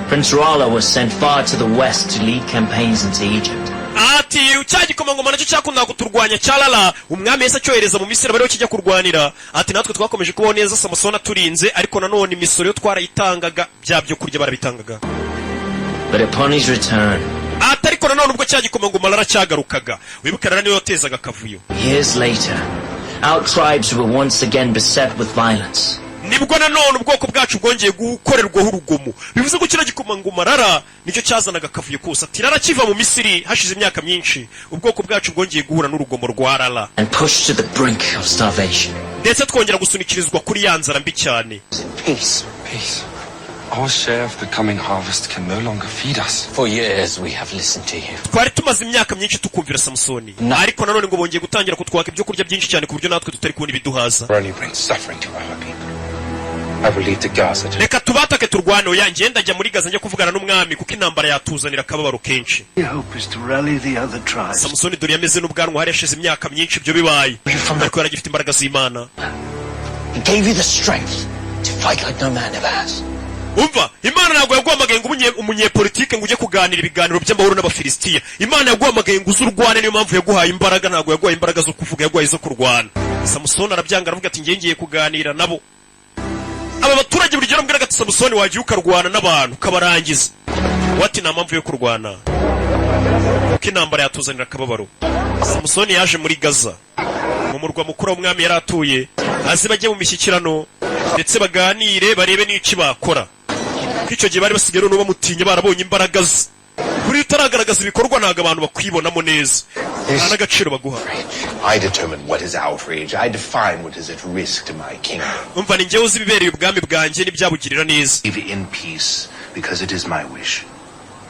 Prince Rala was sent far to the west to lead campaigns into Egypt. Ati cya gikomangoma nacyo cyakundaga kuturwanya cya Rara, umwami yahise acyohereza mu Misiri, bariho kijya kurwanira. Ati natwe twakomeje kubaho neza, Samusoni aturinze, ariko nanone imisoro yo twarayitangaga, bya byo kurya barabitangaga. But upon his return, Ati ariko nanone ubwo cya gikomangoma Rara cyagarukaga, wibuke Rara niwe watezaga akavuyo. years later, our tribes were once again beset with violence. Nibwo nanone ubwoko bwacu bwongeye gukorerwaho urugomo. Bivuze ko kino gikomangoma Rara nicyo cyazanaga akavuyo kose. Ati Rara kiva mu Misiri hashize imyaka myinshi, ubwoko bwacu bwongeye guhura n'urugomo rwa Rara. And pushed to the brink of starvation. Ndetse twongera gusunikirizwa kuri ya nzara mbi cyane. Peace. Peace. Our share of the coming harvest can no longer feed us. For years we have listened to you. Twari tumaze imyaka myinshi tukumvira Samusoni, ariko nanone ngo bongeye gutangira kutwaka ibyo kurya byinshi cyane, ku buryo natwe tutari kubona ibiduhaza. Only brings suffering to our people. I will leave to Gaza to Reka tubatake, turwane. Oya, ngenda njya muri Gaza, njya kuvugana n'umwami, kuko intambara yatuzanira akababaro kenshi. The hope is to rally the other tribes. Samusoni dore yameze n'ubwanwa. Hari yashize imyaka myinshi ibyo bibaye, ariko yaragifite imbaraga z'Imana. He gave you the strength to fight like no man ever has. Umva, Imana ntabwo yaguhamagaye ngo umunyepolitike ngo ujye kuganira ibiganiro by'amahoro n'Abafilisitiya. Imana yaguhamagaye ngo uze urwane, niyo mpamvu yaguhaye imbaraga. Ntabwo yaguhaye imbaraga zo kuvuga, yaguhaye izo kurwana. Samusoni arabyanga, aravuga ati: "Ngiye, ngiye kuganira nabo." Aba baturage buri gihe baramubwiraga ati: "Samusoni, wagiye ukarwana n'abantu ukabarangiza." We ati: "Nta mpamvu yo kurwana, kuko intambara yatuzanira akababaro." Samusoni yaje muri Gaza, mu murwa mukuru w'umwami yari atuye, azi bajye mu mishyikirano ndetse baganire, barebe n'iki bakora, kuko icyo gihe bari basigaye noneho bamutinya, barabonye imbaraga ze. Buriya utaragaragaza ibikorwa ntabwo abantu bakwibonamo neza, nta n'agaciro baguha. I determine what is outrage. I define what is at risk to my kingdom. Umva, ni njyewe uzi ibibereye ubwami bwanjye n'ibyabugirira neza. Live in peace because it is my wish.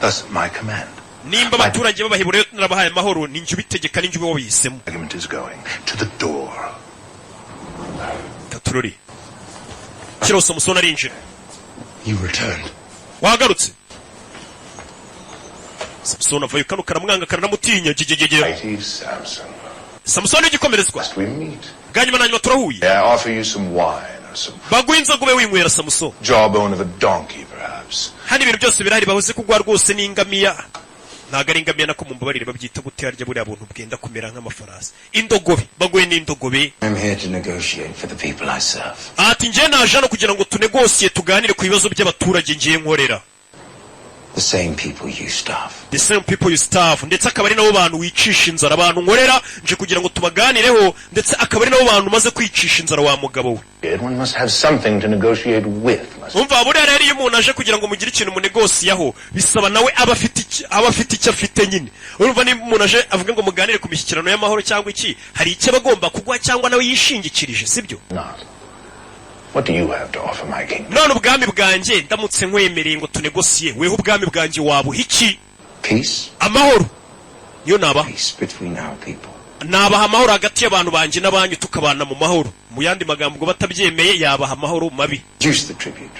Thus my command. Nimba abaturage b'Abaheburayo narabahaye amahoro, ni njye ubitegeka, ni njye uba wabihisemo. Argument is going to the door. Katurori kiriho, Samusoni arinjira. You returned. Wagarutse, Samusoni avayo. Kano karamwanga, karanamutinya gegegege. Mighty Samson. Samusoni w'igikomerezwa. We meet. Bwa nyuma na nyuma turahuye. I offer you some wine or some Baguha inzoga ube winywera, Samusoni. jawbone of a donkey, perhaps. Hano ibintu byose birahari, bahoze kugwa rwose n'ingamiya. Ntabwo ari ingamiya, nako mumbabarire, babyita gute harya buriya buntu bwenda kumera nk'amafarasi? Indogobe, baguhe n'indogobe. I'm here to negotiate for the people I serve. Ati njye naje hano kugira ngo tunegosiye, tuganire ku bibazo by'abaturage ngiye nkorera. The same people you starve. The same people you starve. Ndetse akaba ari nabo bantu wicisha inzara. Abantu nkorera, nje kugira ngo tubaganireho, ndetse akaba ari nabo bantu umaze kwicisha inzara, wa mugabo we. One must have something to negotiate with. Must Umva, buriya rero iyo umuntu aje kugira ngo mugire ikintu munegosiyaho, bisaba nawe aba afite icyo afite nyine. Urumva niba umuntu aje avuga ngo muganire ku mishyikirano y'amahoro cyangwa iki, hari icyo aba agomba kuguha cyangwa nawe yishingikirije, sibyo? not. What do you have to offer my kingdom? None ubwami bwanjye, ndamutse nkwemereye ngo tunegosiye, weho ubwami bwanjye wabuha iki? Peace. Amahoro niyo nabaha. Peace between our people. Nabaha amahoro hagati y'abantu banjye n'abanyu, tukabana mu mahoro. Mu yandi magambo, ngo batabyemeye yabaha amahoro mabi. Reduce the tribute.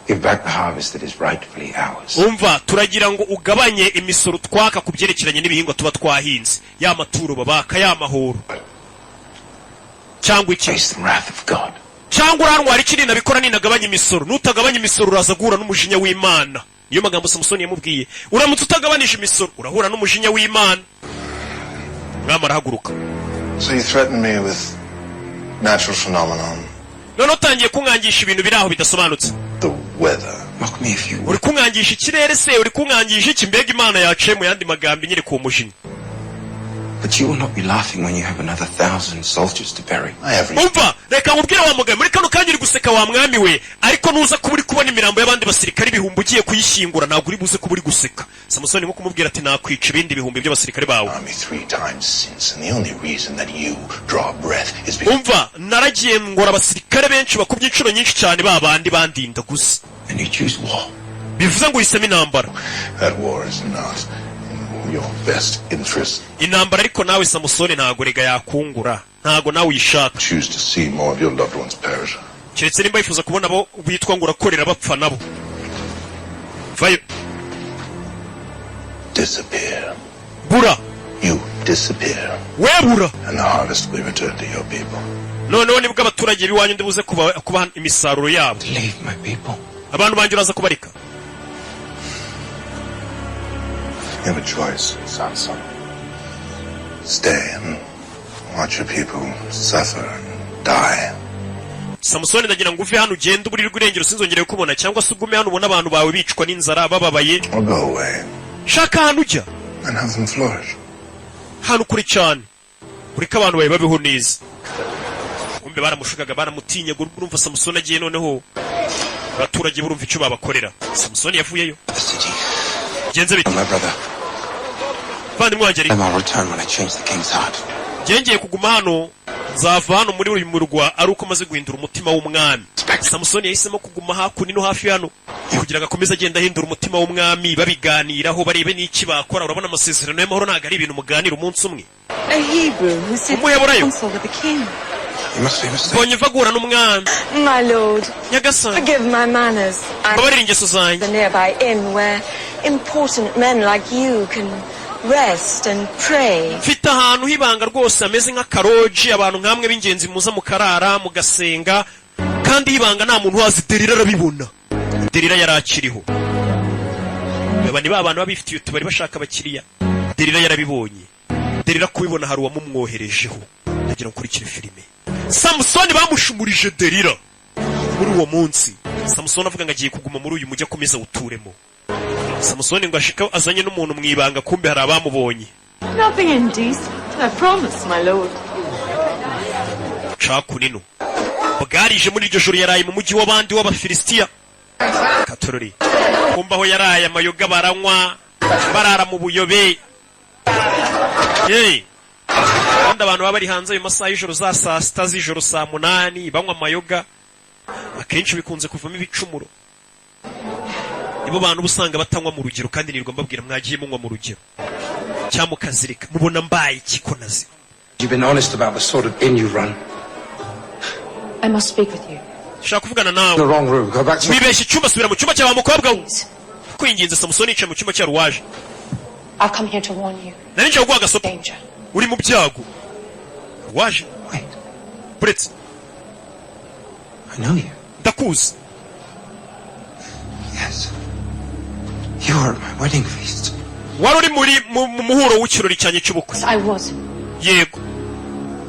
Give back the harvest that is rightfully ours. Umva, turagira ngo ugabanye imisoro twaka ku byerekeranye n'ibihingwa tuba twahinze, ya maturo babaka, ya mahoro. Cyangwa iki? Face the wrath of God. Cyangwa urantwara iki? Ninabikora, ninagabanya imisoro, nutagabanya imisoro uraza guhura n'umujinya w'Imana. Niyo magambo Samusoni yamubwiye: uramutse utagabanije imisoro urahura n'umujinya w'Imana. Mwami arahaguruka. So you threaten me with natural phenomenon, Noneho utangiye kunkangisha ibintu biri aho bidasobanutse. the weather. Mock me if you Uri kunkangisha ikirere se? Uri kunkangisha iki? Mbega Imana yaciye mu yandi magambo inyereka uwo mujinya. But you will not be laughing when you have another 1,000 soldiers to bury. I have Umva, reka nkubwire wa mugabo, muri kano kanya uri guseka wa mwami we, ariko nuza kuba uri kubona imirambo y'abandi basirikare ibihumbi ugiye kuyishyingura, ntabwo uri buze kuba uri guseka. Samusoni nko kumubwira ati nakwica ibindi bihumbi by'abasirikare bawe. Army three times since, and the only reason that you draw breath is because Umva, naragiye ngora abasirikare benshi bakubye inshuro nyinshi cyane ba bandi bandinda gusa. And you choose war. Bivuze ngo uhisemo intambara. That war is not in your best interest. Intambara ariko nawe Samusoni ntago rega yakungura, ntago nawe uyishaka. Choose to see more of your loved ones perish. Keretse nimba yifuza kubona abo witwa ngo urakorera bapfa nabo. Vayo. Disappear. Bura. You disappear. Webura. And the harvest will be returned to your people. Noneho nibwo abaturage b'iwanyu ndibuze kubaha imisaruro yabo. Leave my people. Abantu banjye uraza kubarika? You have a choice, Samson. Stay and watch your people suffer and die. Samusoni, ndagira ngo uve hano ugende uburirwe irengero sinzongere kukubona, cyangwa se ugume hano ubone abantu bawe bicwa n'inzara bababaye. Or go away Shaka ahantu ujya and have them flourish. Hano kuri cyane ureke abantu bawe babeho neza. Kumbe baramushukaga, baramutinyaga. Urumva Samusoni agiye, noneho abaturage burumva icyo babakorera. Samusoni yavuyeyo. Genze bite? My brother. Muvandimwe wanjye ari Then I'll return when I change the king's heart. Ngiye kuguma hano, nzava hano muri uyu murwa ari uko maze guhindura umutima w'umwami. Samusoni yahisemo kuguma hakuno no hafi hano kugira ngo akomeze agenda ahindura umutima w'umwami, babiganiraho barebe n'iki bakora. Urabona amasezerano y'amahoro ntabwo ari ibintu muganira umunsi umwe. A Hebrew who sits in Umuheburayo. council with the king. You must be mistaken. Mbonye mva guhura n'umwami. My lord, Nyagasani, forgive my manners. I'm mbabarira ingeso zanjye. the nearby inn where important men like you can rest and pray. Mfite ahantu h'ibanga rwose hameze nk'akaroji, abantu nk'amwe b'ingenzi muza mukarara mugasenga, kandi h'ibanga nta muntu wazi. Derira arabibona, Derira yari akiriho. Aba ni ba bantu baba bifitiye utubari bashaka abakiriya. Derira yarabibonye. Derira kubibona hari uwamumwoherejeho. Ndagira ngo ukurikire filime. Samusoni bamushumurije Derira muri uwo munsi. Samusoni avuga ngo agiye kuguma muri uyu mujyi akomeza awuturemo. Samusoni ngo ashika azanye n'umuntu mu ibanga, kumbe hari abamubonye. Nothing indecent, I promise, my lord. Cakunino bwarije muri iryo joro, yaraye mu mujyi w'abandi w'Abafilisitiya katorori. Kumva aho yaraye amayoga baranywa, barara mu buyobe. Hey! Kandi abantu baba bari hanze ayo masaha y'ijoro, za saa 6 z'ijoro, saa 8, banywa amayoga, akenshi bikunze kuvamo ibicumuro. Nibo bantu uba usanga batanywa mu rugero, kandi nirirwa mbabwira mwagiye munywa mu rugero cyangwa mukazirika. Mubona mbaye iki ko nazi? You've been honest about the sort of inn you run. I must speak with you. Shaka kuvugana nawe. The wrong room. Go back to. Wibeshye icyumba, subira mu cyumba cyawe wa mukobwa we. Kwinginze, Samusoni yicaye mu cyumba cya ruwaje. I've come here to warn you. Nari nje kuguha agasopo. Danger. Uri mu byago waje. Wait. Buretse. I know you. Ndakuzi. Yes. You were at my wedding feast. Wari uri muri mu muhuro w'ikirori cyanjye cy'ubukwe. Yes, I was. Yego.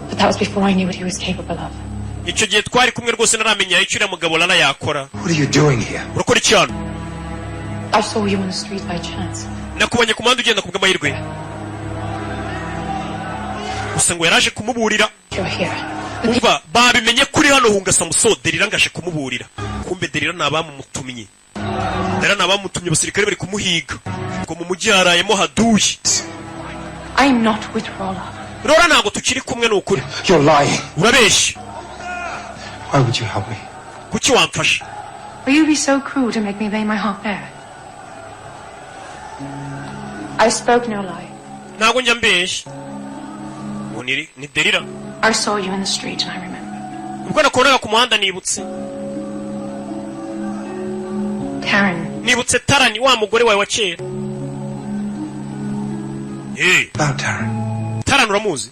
But that was before I knew what he was capable of. Icyo gihe twari kumwe rwose naramenya icyo uriya mugabo Rara yakora. What are you doing here? Urakora iki hano? I saw you on the street by chance. Nakubonye ku muhanda ugenda ku bw'amahirwe gusa. Ngo yaraje kumuburira. You're here. Umva, babimenye kuri hano, hunga Samuso. Derira ngaje kumuburira, kumbe Derira ni abamutumye. Derira ni abamutumye, abasirikare bari kumuhiga ngo mu mujyi harayemo haduye. I am not with Rolla. Rora ntabwo tukiri kumwe, ni ukuri. You're lying. Urabeshya. Why would you help me? Kuki wamfasha? Will you be so cruel to make me lay my heart bare? I spoke no lie. Ntabwo njya mbeshya. Ubu ni Derira. I saw you in the street and I remember. Ubwo nakubonaga ku muhanda nibutse. Karen, Nibutse Tarani, wa mugore wawe wa kera. Eh, About Taryn. Tarani uramuzi?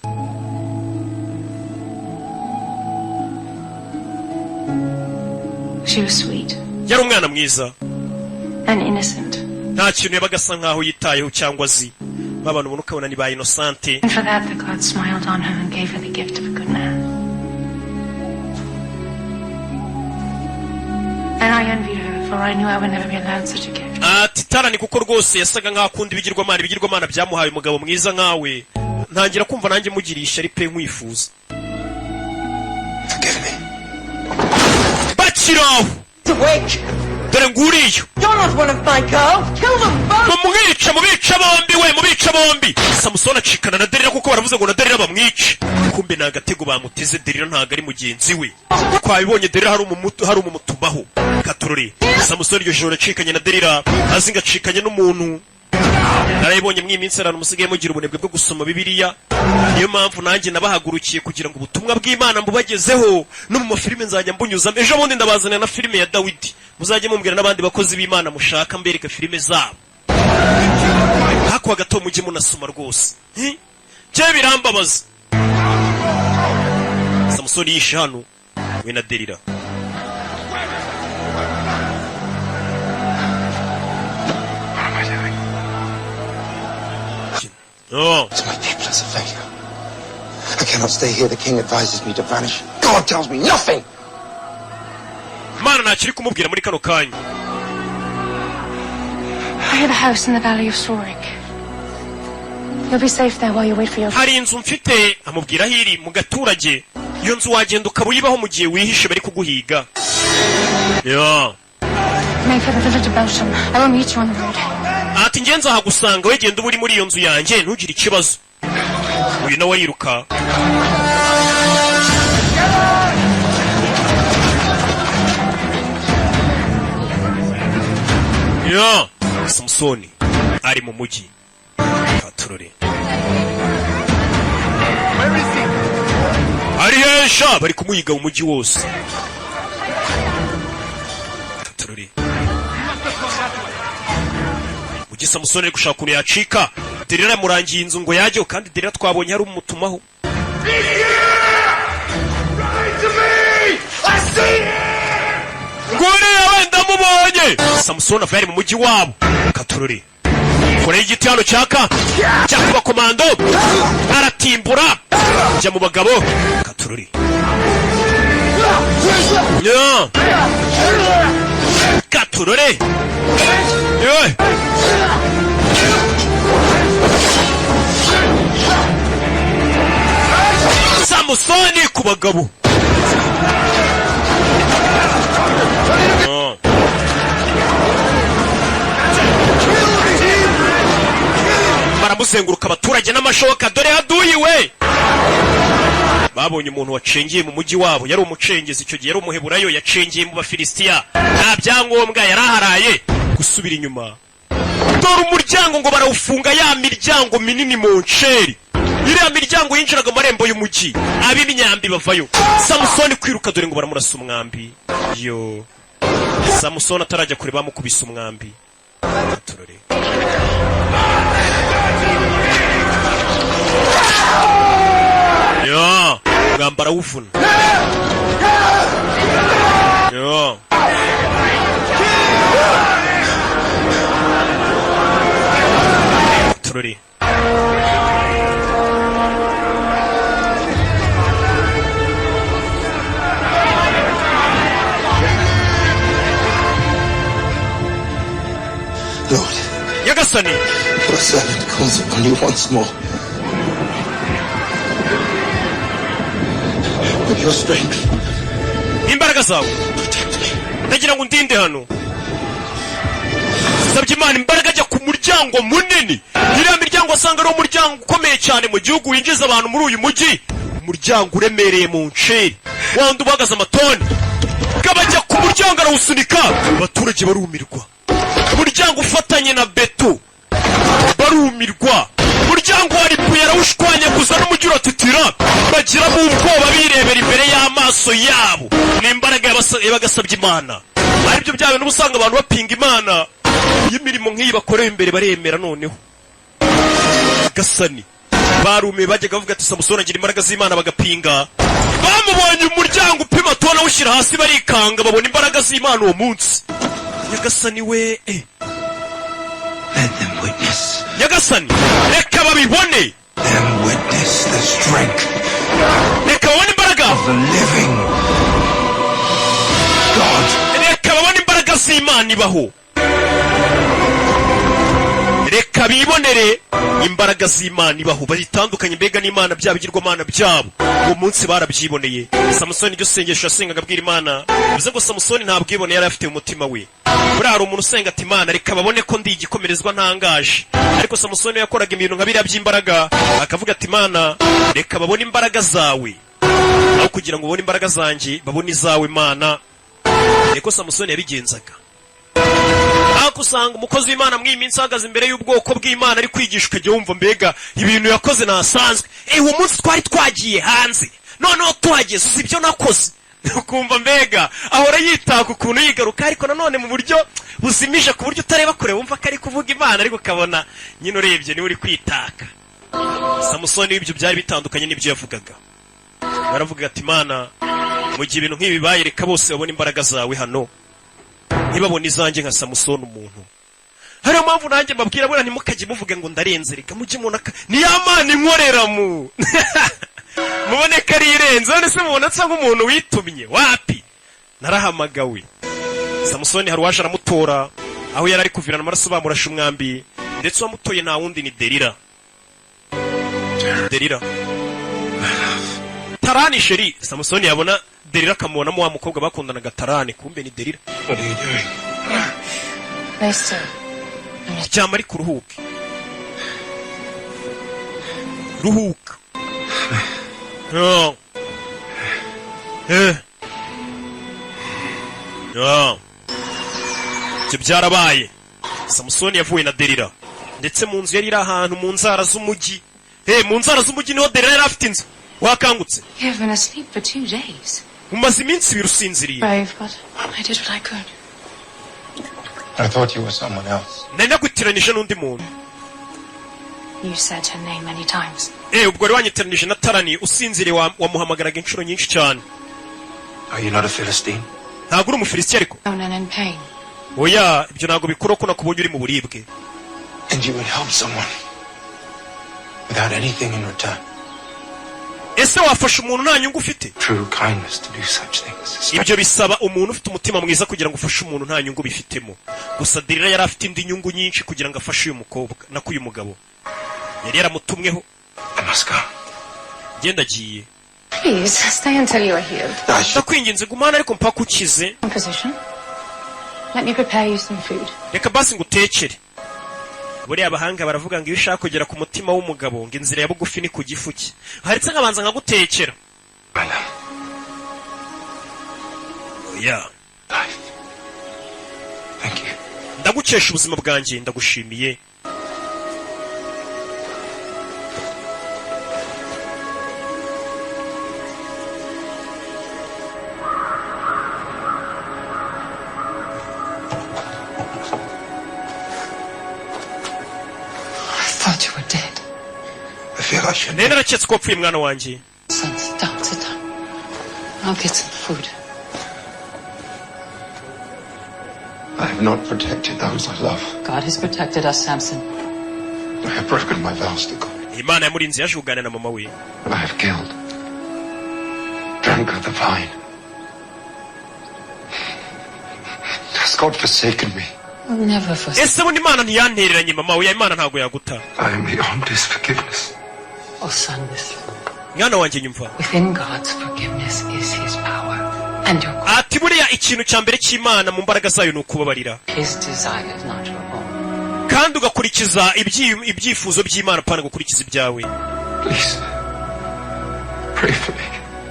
She was sweet Yari umwana mwiza and innocent. Nta kintu yabaga asa nkaho yitayeho cyangwa azi. Ba bantu ubona ukabona ni ba innocent. And for that, the gods smiled on her and gave her the gift of a good man. And I envied her, for I knew I would never be allowed such a gift. Ati Tarani, kuko rwose yasaga nkaho akunda ibigirwamana, ibigirwamana byamuhaye umugabo mwiza nkawe, ntangira kumva nanjye mugiriye ishyari pe, nkwifuza. Forgive me. Bakiraho, dore nguriyo. You're not one of my girls. Kill them both. Mumwica, mubica bombi we, mubica bombi. Samusoni acikana na Delila kuko baravuze ngo na Delila bamwice. Kumbe ni agatego bamuteze. Delila ntabwo ari mugenzi we, twabibonye. Delila hari umumutumaho katurori. Samusoni iryo joro yacikanye na Delila, azi ngo acikanye n'umuntu. Narayibonye mw'iyi minsi abantu musigaye mugira ubunebwe bwo gusoma Bibiliya. Niyo mpamvu nanjye nabahagurukiye kugira ngo ubutumwa bw'Imana mbubagezeho no mu mafilime nzajya mbunyuzamo. Ejo bundi ndabazanira na filime ya Dawidi. Muzajye mumbwira n'abandi bakozi b'Imana mushaka mbereka filime zabo. Hakuwa gato mujye munasoma rwose. Hi? Cye birambabaza. Samusoni yishe hano we na Delila. What am I doing? Oh. To my people as a failure. I cannot stay here. The king advises me to vanish. God tells me nothing. Imana ntakiri kumubwira muri kano kanya. I have a house in the valley of Sorek. You'll be safe there while you wait for your. Hari inzu mfite, amubwira aho iri mu gaturage. Iyo nzu wagenda ukaba uyibaho mu gihe wihishe bari kuguhiga ya. Make for the village of Belsham. I will meet you on the road. Ati ngenzi ahagusanga, we genda uba uri muri iyo nzu yanjye, ntugire ikibazo. Uyu nawe ariruka. Ya Samusoni ari mu mujyi katurore ari hesha, bari kumuhiga mu mujyi wose katurore. Mujyi Samusoni ari gushaka ukuntu yacika. Delila yamurangiye inzu ngo yajyeho, kandi Delila twabonye hari umutumaho. To me! I see him! Nguriya wenda mubonye. Samusoni ava yari mu mujyi wabo katurore kure y'igiti hano cyaka cyaka komando, aratimbura jya mu bagabo katurore nya katurore yewe. Samusoni ku bagabo. Ah. Baramuzenguruka abaturage n'amashoka. Dore haduyiwe, babonye umuntu wacengeye mu mujyi wabo. Yari umucengezi icyo gihe, yari umuheburayo, yacengeye mu Bafilisitiya nta byangombwa, yari aharaye gusubira inyuma. Dore umuryango ngo barawufunga, ya miryango minini mu nceri, iriya miryango yinjiraga mu marembo y'umujyi. Ab'imyambi bavayo. Samusoni kwiruka, dore ngo baramurasa umwambi. Yo, Samusoni atarajya kure bamukubise umwambi. Turore ya umwambi arawuvuna ya. Turore. Lord, Nyagasani, your servant calls upon you once more. With your strength, imbaraga zawe, ndagira ngo undinde hano. Sabye Imana imbaraga, ajya ku muryango munini. Iriya miryango asanga ari umuryango ukomeye cyane mu gihugu winjiza abantu muri uyu mujyi, umuryango uremereye mu nceri wandi uhagaze amatoni. Bajya ku muryango, arawusunika, abaturage barumirwa. Umuryango ufatanye na beto, barumirwa. Umuryango wa ripuye arawushwanyaguza n'umujyi uratitira, bagiramo ubwoba birebera imbere y'amaso yabo. Ni imbaraga yabagasabye Imana. Aribyo bya bintu uba usanga abantu bapinga Imana, iyo imirimo nk'iyi bakorewe imbere baremera. Noneho gasani Barumiwe, bajyaga bavuga ati Samusoni agira imbaraga z'Imana, bagapinga. Bamubonye umuryango upima tona awushyira hasi, barikanga, babona imbaraga z'Imana uwo munsi. Nyagasani we, eh. Let them witness. Nyagasani, reka babibone. Them witness the strength Reka babone imbaraga of the living God. Reka babone imbaraga z'Imana ibaho. Reka bibonere imbaraga z'Imana ibaho, bayitandukanye mbega n'Imana byabo, bigirwamana byabo. Uwo munsi barabyiboneye. Samusoni iryo sengesho yasengaga abwira Imana, bivuze ngo Samusoni nta bwibone yari afite mu mutima we. Buriya hari umuntu usenga ati: "Imana, reka babone ko ndi igikomerezwa ntangaje." Ariko Samusoni yakoraga ibintu nka biriya by'imbaraga, akavuga ati: "Imana, reka babone imbaraga zawe, aho kugira ngo babone imbaraga zanjye, babone izawe Imana." Niko Samusoni yabigenzaga. Ariko usanga umukozi w'Imana muri iyi minsi ahagaze imbere y'ubwoko bw'Imana ari kwigisha, ukajya wumva mbega ibintu yakoze ntasanzwe. Uwo munsi twari twagiye hanze, noneho tuhageze uzi ibyo nakoze, ukumva mbega ahora yitaka ukuntu yigaruka, ariko nanone mu buryo buzimije, ku buryo utareba kure wumva ko ari kuvuga Imana, ariko ukabona nyine urebye niwe uri kwitaka. Samusoni ibyo byari bitandukanye n'ibyo yavugaga. Baravuga ati: "Imana, mu gihe ibintu nk'ibi bibaye, reka bose babone imbaraga zawe hano, ntibabone izanjye nka Samusoni umuntu." Hariyo mpamvu nanjye mbabwira, buriya ntimukajye muvuge ngo ndarenze. Reka mujye mubona ni ya Mana inkorera, mu mubone ko ari irenze. None se mubona nsa nk'umuntu witumye? Wapi, narahamagawe. Samusoni hari uwaje aramutora aho yari ari kuvirana amaraso, bamurashe umwambi. Ndetse uwamutoye nta wundi ni Derira. Derira, Tarani chérie. Samusoni yabona Derira akamubonamo wa mukobwa bakundanaga Tarani, kumbe ni Derira. What are you doing? Lay still. Ryama ariko uruhuke, ruhuka. No. Eh. No. Ibyo byarabaye. Samusoni yavuye na Derira, ndetse mu nzu yari iri ahantu mu nzara z'umujyi. Mu nzara z'umujyi niho Derira yari afite inzu. Wakangutse? You have been asleep for 2 days. Umaze iminsi 2 usinziriye. Brave, but I did what I could. I thought you were someone else. Nari nagutiranije n'undi muntu. You said her name many times. Ubwo wari wanyitiranije na Tarani usinziriye, wamuhamagaraga inshuro nyinshi cyane. Are you not a Philistine? Ntabwo uri Umufilisitiya ariko? Alone and in pain. Oya, ibyo ntabwo bikora ko nakubonye uri mu buribwe. And you would help someone without anything in return. Ese wafasha umuntu nta nyungu ufite? True kindness to do such things. Ibyo bisaba umuntu ufite umutima mwiza kugira ngo ufashe umuntu nta nyungu bifitemo. Gusa Derira yari afite indi nyungu nyinshi kugira ngo afashe uyu mukobwa, nako uyu mugabo yari yaramutumweho. I must go. Genda, agiye. Please, stay until you are healed. Ndakwinginze gumana ariko mpaka ukize. Position. Let me prepare you some food. Reka basi ngutekere. Buriya abahanga baravuga ngo iyo ushaka kugera ku mutima w'umugabo, ngo inzira ya bugufi ni ku gifu cye. Haretse nkabanza nkagutekera. Oya. Thank you. Ndagukesha ubuzima bwanjye, ndagushimiye. I thought you were dead. I feel I should. Nari naraketse ko wapfuye, mwana wanjye. Son, sit down, sit down. I'll get some food. I have not protected those I love. God has protected us, Samson. I have broken my vows to God. Imana yamurinze. Yaje kuganira na mama we. I have killed. Drank of the vine. Has God forsaken me? Will never forsake. Ese bundi Imana ntiyantereranye, mama we? Imana ntabwo yaguta. I am beyond his forgiveness. Oh, son, listen. Mwana wanjye, nyumva. Within God's forgiveness is his power. And your Ati buriya ikintu cya mbere cy'Imana mu mbaraga zayo ni ukubabarira. his desires, not your own. Kandi ugakurikiza ibyifuzo by'Imana, apana gukurikiza ibyawe. Please, pray for me.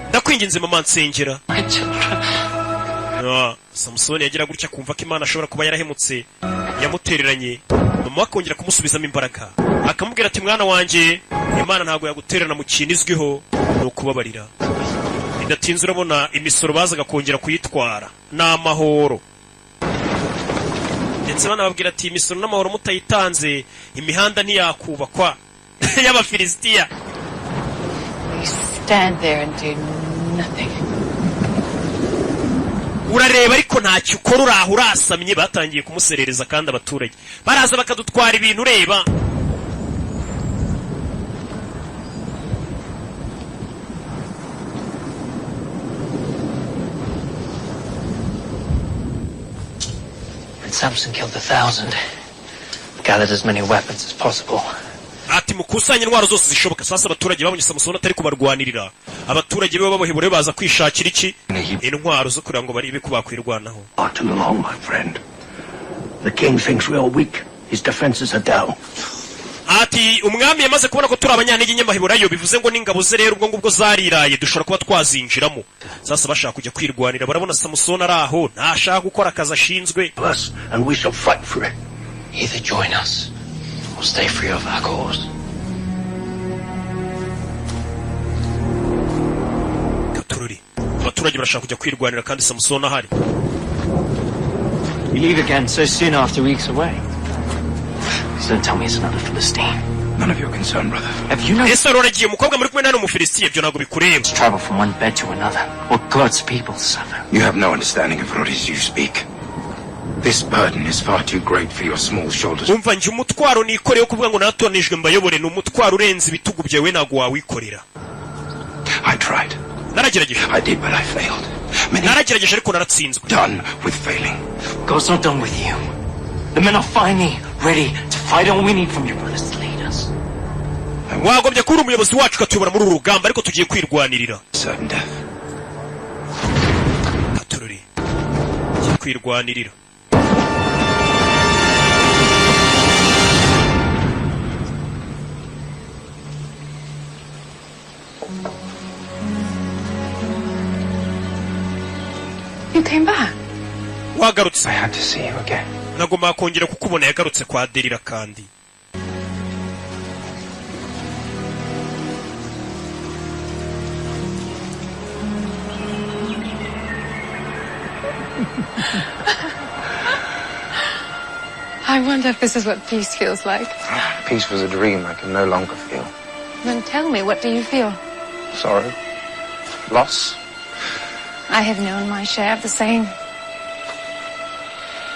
Ndakwinginze mama, nsengera. My children. Ah, Samusoni yagira gutya kumva ko Imana ashobora kuba yarahemutse, yamutereranye. Mama we akongera kumusubizamo imbaraga, akamubwira ati: "Mwana wanjye, Imana ntabwo yagutererana mu kintu izwiho ni ukubabarira." Bidatinze urabona imisoro bazaga kongera kuyitwara n'amahoro, ndetse banababwira ati: "Imisoro n'amahoro mutayitanze, imihanda ntiyakubakwa." Y'Abafilisitiya. You stand there and do nothing. Urareba ariko ntacyo ukora, uraho urasamye. Batangiye kumuserereza kandi abaturage baraza bakadutwara ibintu ureba. And Samson killed 1,000. Gathered as many weapons as possible. Ati mukusanye intwaro zose zishoboka. Sasa abaturage babonye Samusoni atari kubarwanirira, abaturage be b'Abaheburayo baza kwishakira iki? Intwaro zo kugira ngo barebe ko bakwirwanaho. Not too long, my friend. The king thinks we are weak. His defenses are down. Ati umwami yamaze kubona ko turi abanyantege nke Baheburayo, bivuze ngo n'ingabo ze rero ubwo ngubwo zariraye, dushobora kuba twazinjiramo. Sasa bashaka kujya kwirwanira, barabona Samusoni ari aho ntashaka gukora akazi ashinzwe. Us, and we shall fight for it. Either join us or stay free of our cause. Katururi, abaturage barashaka kujya kwirwanira kandi Samusoni ahari. You leave again so soon after weeks away. Please don't tell me it's another Philistine. None of your concern, brother. Have you no Ese wari waragiye umukobwa muri kumwe nani? Umufilisitiya, ibyo ntabwo bikureba. Travel from one bed to another? What God's people suffer. You have no understanding of what it is you speak. This burden is far too great for your small shoulders. Umva, njye umutwaro nikoreye wo kuvuga ngo natoranijwe mbayobore ni umutwaro urenze ibitugu byawe, ntabwo wawikorera. I tried. Naragerageje. I did, but I failed. Naragerageje ariko naratsinzwe. Done with failing. God's not done with you. The men are finally ready to fight. All we need from you, brothers, to lead us. Wagombye kuba uri umuyobozi wacu ukatuyobora muri uru rugamba, ariko tugiye kwirwanirira. Certain death. Katururi, tugiye kwirwanirira. You came back. Wagarutse. I had to see you again. Nagombaga kongera kukubona. Yagarutse kwa Derira kandi. I wonder if this is what peace feels like. Peace was a dream I can no longer feel. Then tell me, what do you feel? Sorrow. Loss. I have known my share of the same.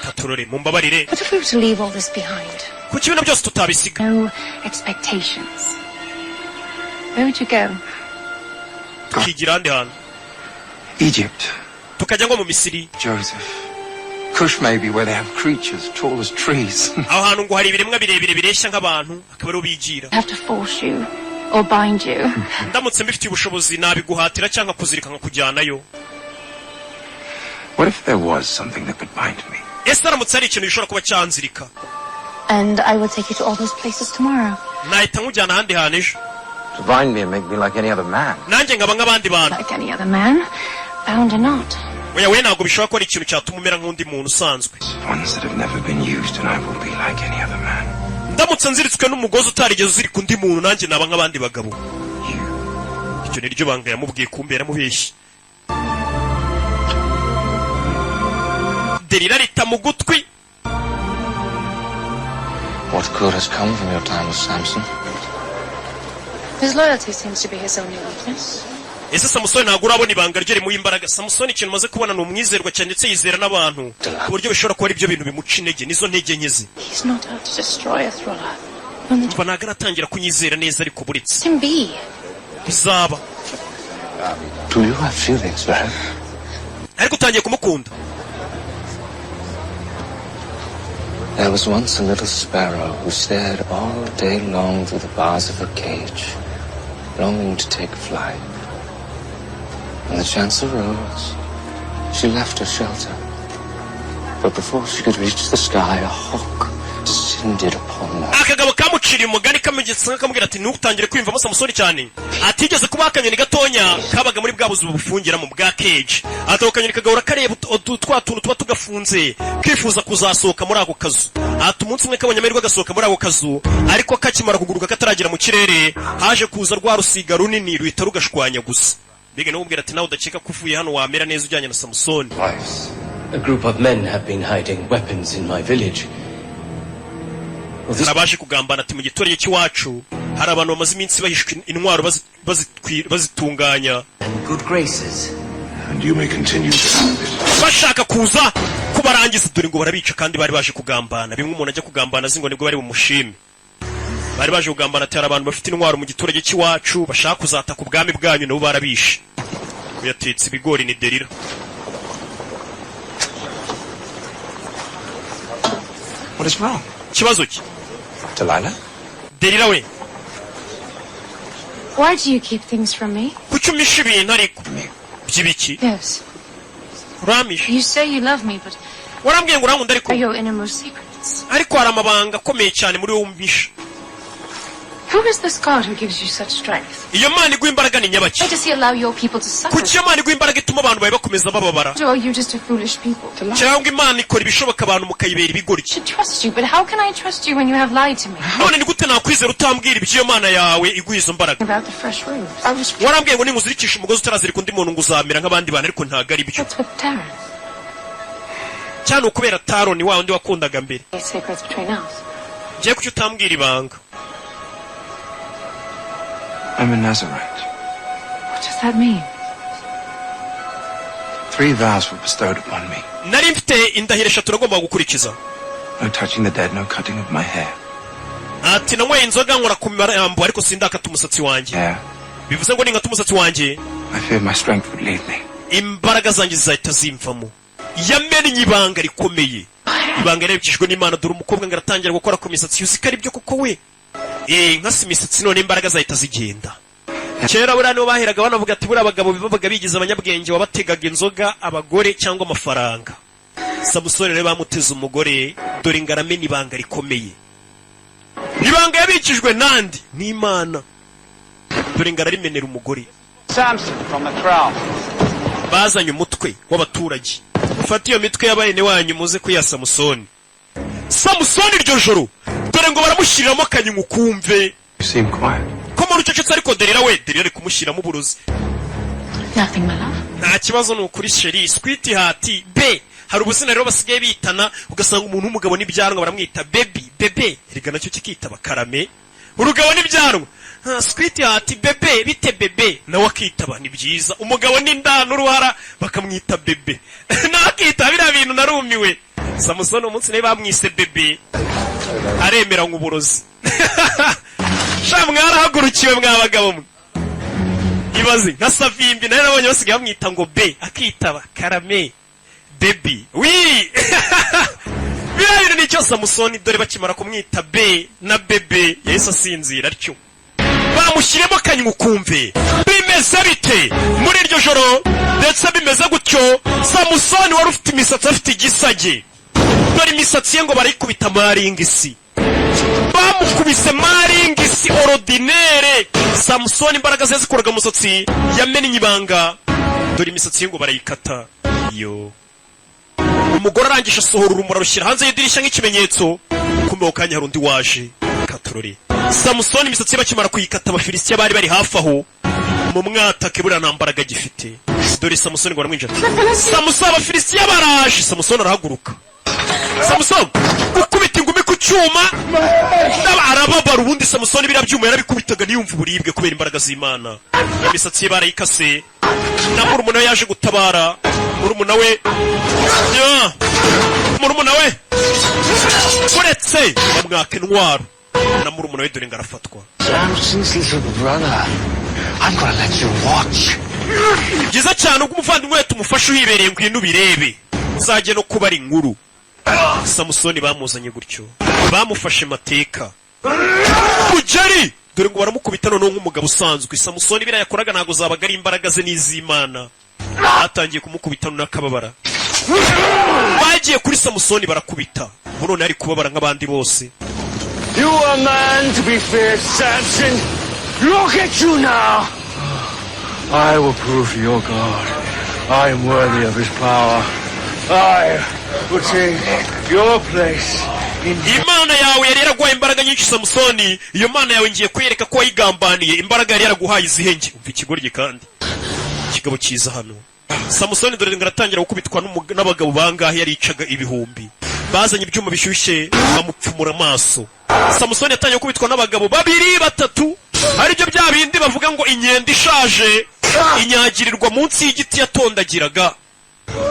Katurore, mumbabarire. What if we were to leave all this behind? Kuki ibintu byose tutabisiga? No expectations. Where would you go? Tukigira ahandi hantu. Egypt. Tukajya nko mu Misiri. Joseph. Cush maybe, where they have creatures tall as trees. Aho hantu ngo hari ibiremwa birebire bireshya nk'abantu, akaba ariho bigira. I have to force you or bind you. Ndamutse mbifitiye ubushobozi nabiguhatira cyangwa kuzirika nkakujyanayo. What if there was something that could bind me? Ese aramutse hari ikintu gishobora kuba cyanzirika? And I will take you to all those places tomorrow. Nahita nkujyana ahandi hantu ejo. To bind me and make me like any other man. Nanjye nkaba nk'abandi bantu. Like any other man, bound or not. Oya we, ntabwo bishobora kuba ari ikintu cyatuma umera nk'undi muntu usanzwe. Ones that have never been used, and I will be like any other man. Ndamutse nziritswe n'umugozi utarigeze uzirika undi muntu, nanjye naba nk'abandi bagabo. Icyo ni ryo banga yamubwiye, kumbe yaramubeshye. Derira rita mu gutwi. What good has come from your time with Samson? His loyalty seems to be his only weakness. Ese Samusoni ntabwo urabona ibanga rye rimuha imbaraga? Samusoni ikintu umaze kubona ni umwizerwa cyane, ndetse yizera n'abantu ku buryo bishobora kuba ari byo bintu bimuca intege, nizo ntege nke ze. He's not out to destroy us, Rolla. Umva, ntabwo aratangira kunyizera neza, ariko buretse. Let him be. Bizaba. Do you have feelings for him? Ariko utangiye kumukunda? There was once a little sparrow who stared all day long through the bars of her cage, longing to take flight. When the chance arose, she left her shelter. But before she could reach the sky, a hawk descended upon her. Akagabo kamuciriye umugani kamugetse, kamubwira ati ntutangire kwiyumvamo Samusoni cyane. Atigeze kuba akanyoni gatonya kabaga muri bwa buzu bufungiramo bwa cage. Ati ako kanyoni kagahora kareba twa tuntu tuba tugafunze, kifuza kuzasohoka muri ako kazu. Ati umunsi umwe kabonye amahirwe agasohoka muri ako kazu, ariko kakimara kuguruka kataragera mu kirere, haje kuza rwa rusiga runini ruhita rugashwanya gusa. Mbega niwe umubwira ati nawe udakeka ko uvuye hano wamera neza ujyanye na Samusoni. A group of men have been hiding weapons in my village. Hari abaje kugambana, ati mu giturage cy'iwacu Hari abantu bamaze iminsi bahishwe intwaro bazitunganya. Good graces. And you may continue to have it. Bashaka kuza kubarangiza. Dore ngo barabica kandi bari baje kugambana. Bimwe umuntu ajya kugambana azi ngo nibwo bari bumushime. Bari baje kugambana ati: "Hari abantu bafite intwaro mu giturage cy'iwacu, bashaka kuzataka ubwami bwanyu." Nabo barabishe. Yatetse ibigori ni Derira. What is wrong? Ikibazo ki? Delilah? Derira we. Why do you keep things from me? Kuki umpisha ibintu? Ariko by'ibiki? Yes. Uramisha. You say you love me, but Warambwiye ngo urankunda, ariko are your innermost secrets. Ariko hari amabanga akomeye cyane muri wowe umpisha. Who is this God who gives you such strength? Iyo Mana iguha imbaraga ni nyabaki? Why does he allow your people to suffer? Kuki iyo Mana iguha imbaraga ituma abantu bawe bakomeza bababara? Or are you just a foolish people? Cyangwa Imana ikora ibishoboka abantu mukayibera ibigoryi? I should trust you, but how can I trust you when you have lied to me? None ni gute nakwizera utambwira iby'iyo Mana yawe iguha izo mbaraga? About the fresh robes. Warambwiye ngo ninguzirikisha umugozi utarazirika undi muntu ngo uzamera nk'abandi bantu, ariko ntabwo ari byo. That's with Taryn. Cyane ukubera Taroni wa wundi wakundaga mbere. Secrets between us. Ngiye, kuki utambwira ibanga? I'm a Nazarite. What does that mean? Three vows were bestowed upon me. Nari mfite indahiro eshatu nagombaga gukurikiza. No touching the dead, no cutting of my hair. Ati: "Nanyweye inzoga, nkora ku marambo, ariko sindakata umusatsi wanjye." Hair. Bivuze ngo ninkata umusatsi wanjye, I feared my strength would leave me. imbaraga zanjye zizahita zimvamo. Yamennye ibanga rikomeye, ibanga yarebekejwe n'Imana. Dore umukobwa ngo aratangira gukora ku misatsi, yuzi ko ari byo koko we. Nkasa imisatsi none imbaraga zahita zigenda. Kera buriya nibo baheraga banavuga ati buriya abagabo babaga bigize abanyabwenge, wabategaga inzoga, abagore cyangwa amafaranga. Samusoni rero bamuteze umugore. Dore ngo aramena ibanga rikomeye, ibanga yabikijwe nandi n'Imana. Dore ngo ararimenera umugore. Samson from the crowd. Bazanye umutwe w'abaturage: "Mufate iyo mitwe y'abene wanyu muze kuya Samusoni." Samusoni iryo joro dore ngo baramushyiriramo akanyungu kumve. You seem quiet. Ko muri ucecetse? Ariko Derira we, Derira ari kumushyiramo uburozi. Nothing, my love. Nta kibazo, ni ukuri chérie, sweetheart, bae. Hari ubuzina rero basigaye bitana, ugasanga umuntu w'umugabo n'ibyanwa baramwita baby, bébé. Erega nacyo kikitaba karame. Urugabo n'ibyanwa, sweetheart, bébé, bite bébé, nawe akitaba ni byiza. Umugabo n'inda n'uruhara bakamwita bébé, nawe akitaba. Biriya bintu narumiwe. Samusoni umunsi nawe bamwise bébé, aremera ngo uburozi. Sha, mwarahagurukiwe mwa bagabo mwe. Ibaze nka Savimbi nawe nabonye basigaye bamwita ngo bae, akitaba karame baby wi. Biriya bintu nicyo. Samusoni dore bakimara kumwita bae na bébé, yahise asinzira atyo. Bamushyiremo akanywa ukumve bimeze bite muri iryo joro. Ndetse bimeze gutyo, Samusoni wari ufite imisatsi, afite igisage, dore imisatsi ye ngo barayikubita maringisi. Bamukubise maringisi ordinaire. Samusoni imbaraga ze zikuraga umusatsi, yamennye ibanga. Dore imisatsi ye ngo barayikata. Yo, umugore arangije asohora urumuri, arushyira hanze y'idirishya nk'ikimenyetso. Kumbe ako kanya hari undi waje katorore. Samusoni imisatsi ye bakimara kuyikata, Abafilisitiya bari bari hafi aho mu mwatake, buriya nta mbaraga agifite. Dore Samusoni ngo baramwinjira. Samusoni, Abafilisitiya baraje. Samusoni arahaguruka. Samusoni gukubita ingumi ku cyuma arababara. Ubundi Samusoni biriya byuma yarabikubitaga ntiyumve uburibwe kubera imbaraga z'Imana. Imisatsi ye barayikase. Na murumuna we yaje gutabara. Murumuna we ya murumuna we uretse bamwaka intwaro na murumuna we, dore ngo arafatwa. Samson's little brother. I'm gonna let you watch. Byiza cyane ubwo umuvandimwe we tumufashe uhibereye. Ngwino ubirebe, uzajye no kubara inkuru. Samusoni bamuzanye gutyo, bamufashe mateka mugeri. Dore ngo baramukubita noneho nk'umugabo usanzwe. Samusoni biriya yakoraga ntabwo zabaga ari imbaraga ze n'iz'Imana. Batangiye kumukubita noneho akababara. Bagiye kuri Samusoni barakubita, ubu none ari kubabara nk'abandi bose. You are a man to be feared, Samson. Look at you now. I will prove to your God I am worthy of his power. I will take your place in Imana yawe yari yaraguhaye imbaraga nyinshi, Samusoni. Iyo Mana yawe ngiye kwereka ko wayigambaniye. Imbaraga yari yaraguhaye izihenge. Umva ikigoryi kandi ikigabo cyiza hano. Samusoni dore ngo aratangira gukubitwa n'abagabo bangahe yaricaga ibihumbi. Bazanye ibyuma bishyushye, bamupfumura amaso. Samusoni yatangiye gukubitwa n'abagabo babiri, batatu, aribyo bya bindi bavuga ngo inkende ishaje inyagirirwa munsi y'igiti yatondagiraga.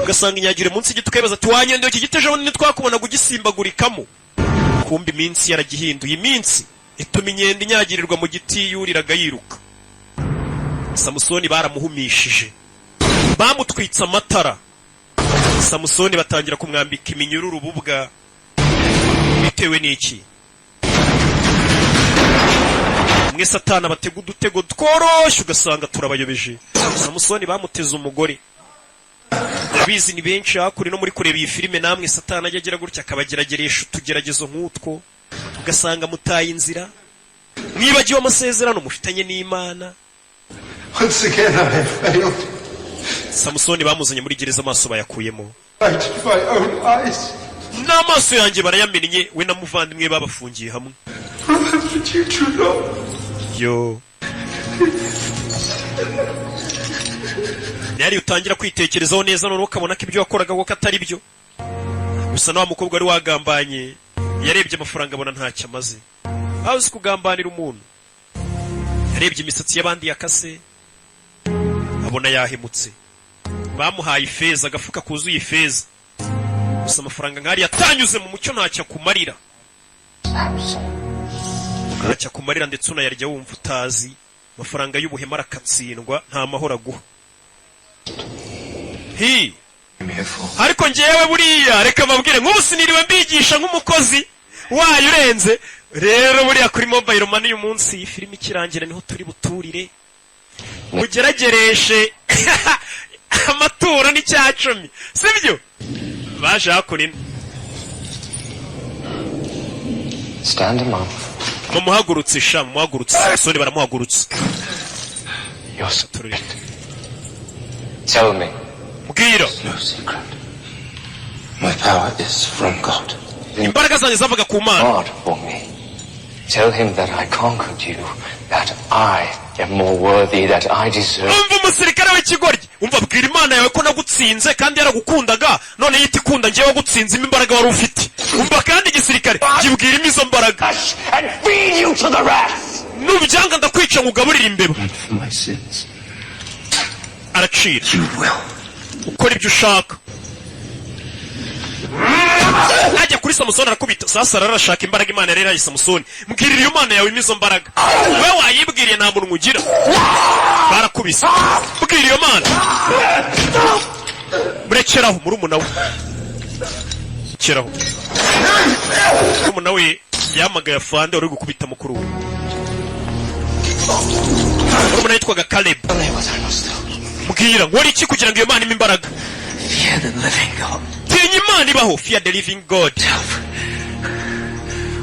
Ugasanga inyagiriwe munsi y'igiti, ukayibaza ati: "Wanyendeye iki giti ejo bundi ntitwakubonaga ugisimbagurikamo?" Kumbe iminsi yaragihinduye, iminsi ituma inkende inyagirirwa mu giti yuriraga yiruka. Samusoni baramuhumishije, bamutwitse amatara. Samusoni batangira kumwambika iminyururu bubwa. Bitewe n'iki? Mwe Satani abatega udutego tworoshye, ugasanga turabayobeje. Samusoni bamuteze umugore. Abizi ni benshi hakuri no muri kureba iyi filime. Namwe Satani ajya agira gutya akabagerageresha utugeragezo nk'utwo, ugasanga mutaye inzira, mwibagiwe amasezerano mufitanye n'Imana. Once again I have failed. Samusoni bamuzanye muri gereza, amaso bayakuyemo. Right my own eyes. N'amaso yanjye barayamennye. We na muvandimwe babafungiye hamwe. Remembered you too long. Yo, ntihari utangira kwitekerezaho neza, noneho ukabona ko ibyo wakoraga koko atari byo. Gusa na wa mukobwa wari wagambanye yarebye amafaranga, abona ntacyo amaze. Aho uzi kugambanira umuntu, yarebye imisatsi y'abandi yakase, abona yahemutse. Bamuhaye ifeza, agafuka kuzuye ifeza. Gusa amafaranga nk'ariya atanyuze mu mucyo ntacyo akumarira, ntacyo akumarira, ndetse unayarya wumva utazi. Amafaranga y'ubuhema arakatsindwa, nta mahoro aguha hi. Ariko ngewe buriya reka mbabwire, nk'ubu siniriwe mbigisha nk'umukozi wayo urenze. Rero buriya kuri Mobile Money uyu munsi iyi filime ikirangira niho turi buturire, mugeragereshe amaturo n'icya 10, sibyo? Baje hakuno. Stand him up. Mumuhagurutse sha, mumuhagurutse. Samusoni baramuhagurutse. You're Tell me. Mbwira. No secret. My power is from God. Imbaraga zanjye zavaga ku Mana. God for me. Tell him that I conquered you, that I am more worthy, that I deserve. Umva umusirikare w'ikigoryi, umva, bwira Imana yawe ko nagutsinze kandi yaragukundaga, none yita ikunda ngewe wagutsinzemo imbaraga wari ufite. Umva kandi igisirikare kibwiramo izo mbaraga. And feed you to the rats! Nubyanga ndakwica ngo ugaburire imbeba. For my sins. Aracira, ukora ibyo ushaka. Ajya kuri Samusoni arakubita. Sasa arashaka imbaraga Imana yari yaraye Samusoni. Mbwirira iyo Mana yawe imizo mbaraga. We wayibwiriye, nta muntu ugira. Barakubise. Mbwira iyo Mana. Murekeraho, murumuna we, rekeraho. Murumuna we yamagaye afande wari uri gukubita mukuru we. Murumuna yitwaga Caleb. Mbwira, nkora iki kugira ngo iyo Mana impe imbaraga? Fear the living God, Tinya Imana ibaho. Fear the living God,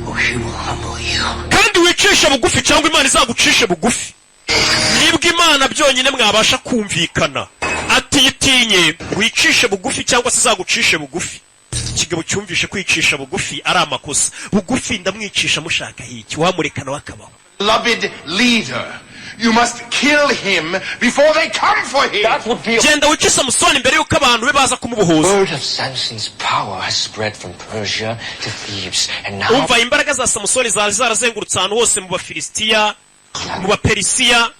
or he will humble you. kandi wicisha bugufi cyangwa Imana izagucishe bugufi. Nibwo Imana byonyine mwabasha kumvikana. Atiyitinye, wicishe bugufi cyangwa se izagucishe bugufi. Ikigabo cyumvishe kwicisha bugufi ari amakosa. Bugufi ndamwicisha mushaka iki? Wamureka nawe akabaho. Beloved leader, you must kill him before they come for him. That would be Genda wice Samusoni mbere y'uko abantu be baza kumubohoza. Word of Samson's power has spread from Persia to Thebes, and now Umva, imbaraga za Samusoni zari zarazengurutse ahantu hose mu Bafilisitiya, mu Baperisiya,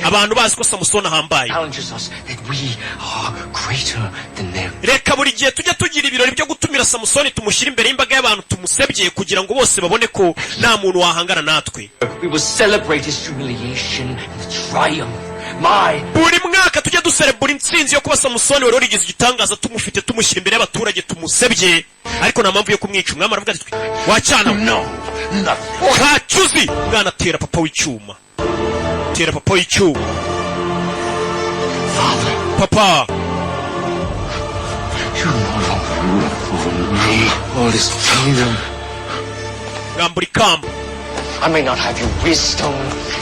abantu bazi ko Samusoni ahambaye. challenges us that we are greater than them. Reka buri gihe tujya tugira ibirori byo gutumira Samusoni, tumushyire imbere y'imbaga y'abantu, tumusebye kugira ngo bose babone ko nta muntu wahangana natwe. We will celebrate his humiliation and the triumph. My Buri mwaka tujya duserebura intsinzi yo kuba Samusoni wari warigize igitangaza tumufite, tumushyira imbere y'abaturage, tumusebye, ariko nta mpamvu yo kumwica. Umwami aravuga ati: "Wacyana No, nothing. ntacyo uzi." Umwana atera papa w'icyuma, tera papa w'icyuma. Papa. You no longer rule over me or this kingdom. Mwambura ikamba. I may not have your wisdom,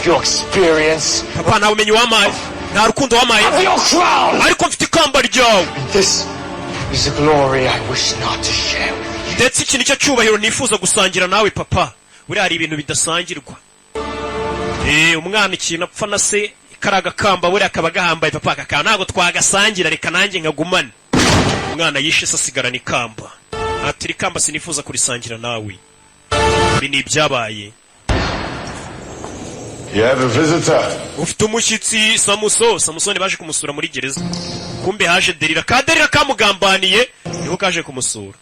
your experience, Papa, nta bumenyi wampaye, nta rukundo wampaye, have your crown. ariko mfite ikamba ryawe. And this is a glory I wish not to share with you. Ndetse iki nicyo cyubahiro nifuza gusangira nawe, papa. Buriya hari ibintu bidasangirwa. Umwana ikintu apfa na se kari agakamba, buriya kaba gahambaye. Papa, aka kantu ntabwo twagasangira, reka nanjye nkagumane. Umwana yishe se asigarana ikamba. Ati iri kamba sinifuza kurisangira nawe. Ibi ni ibyabaye. You have a visitor. Ufite umushyitsi, Samuso. Samusoni baje kumusura muri gereza. Kumbe haje Derira, ka Derira kamugambaniye niho kaje kumusura.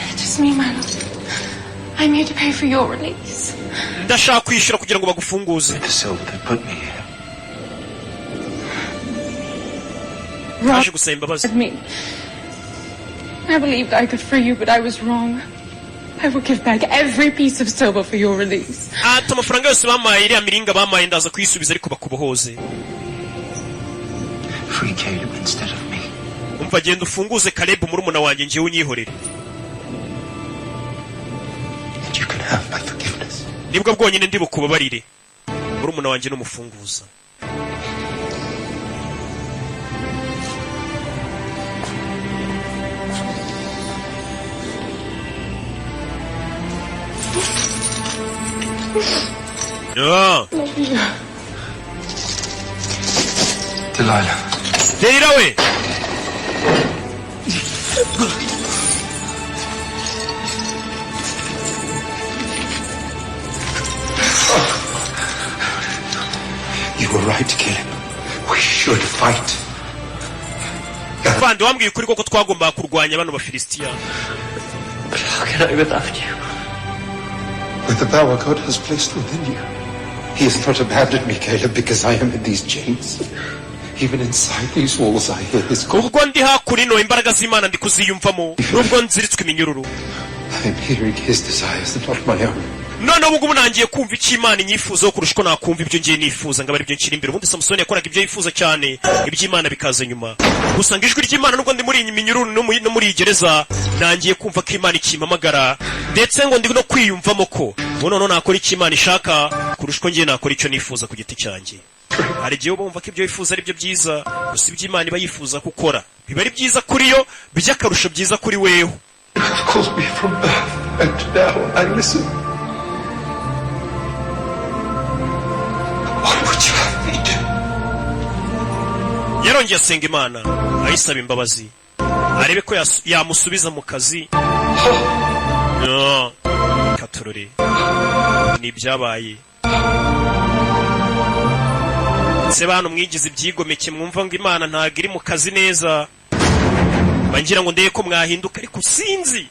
It is me, my lord. I'm here to pay for your release. Ndashaka kwishyura kugira ngo bagufunguze. The silver that put me here. Kaje gusaba imbabazi. Me. I believed I could free you, but I was wrong. I will give back every piece of silver for your release. Ati amafaranga yose bamaye, iriya miringa bamaye, ndaza kuyisubiza ariko bakubohoze. Free Caleb instead of me. Umva, genda ufunguze Caleb murumuna wanjye, njyewe unyihorere. And you can have my forgiveness. Nibwo bwonyine ndi bukubabarire, murumuna wanjye n'umufunguza. Yeah. Love you. Delilah. Delila we. You were right, Caleb. We should fight. Vandi, wambwiye ukuri koko, twagombaga kurwanya bano Bafilisitiya. But how can I without you? With the power God has placed within you. He has not abandoned me, Caleb, because I am in these chains. Even inside these walls, I hear his call. Ubwo ndi hakurino, imbaraga z'Imana ndi kuziyumvamo nubwo nziritswe iminyururu. I am hearing his desires and not my own. Noneho ubu ngubu nangiye kumva icyo Imana inyifuzaho kurusha uko nakumva ibyo ngiye nifuza ngo abe aribyo nshyira imbere. Ubundi Samusoni yakoraga ibyo yifuza cyane, iby'Imana bikaza nyuma. Gusa ngo ijwi ry'Imana, nubwo ndi muri iyi minyururu no muri iyi gereza, nangiye kumva ko Imana ikimpamagara, ndetse ngo ndi no kwiyumvamo ko ubu noneho nakora icyo Imana ishaka kurusha uko ngiye nakora icyo nifuza ku giti cyanjye. Hari igihe uba wumva ko ibyo wifuza ari byo byiza, gusa ibyo Imana iba yifuza ko ukora biba ari byiza kuri yo, by'akarusho byiza kuri weho. You have called me from birth, and now I listen. What would you have me do? Yarongeye asenga Imana, ayisaba imbabazi, arebe ko yamusubiza mu kazi. No. Katurore ni ibyabaye. Se bantu mwigize ibyigomeke, mwumva ngo Imana ntabwo iri mu kazi neza, bangira ngo ndebe ko mwahinduka, ariko sinzi.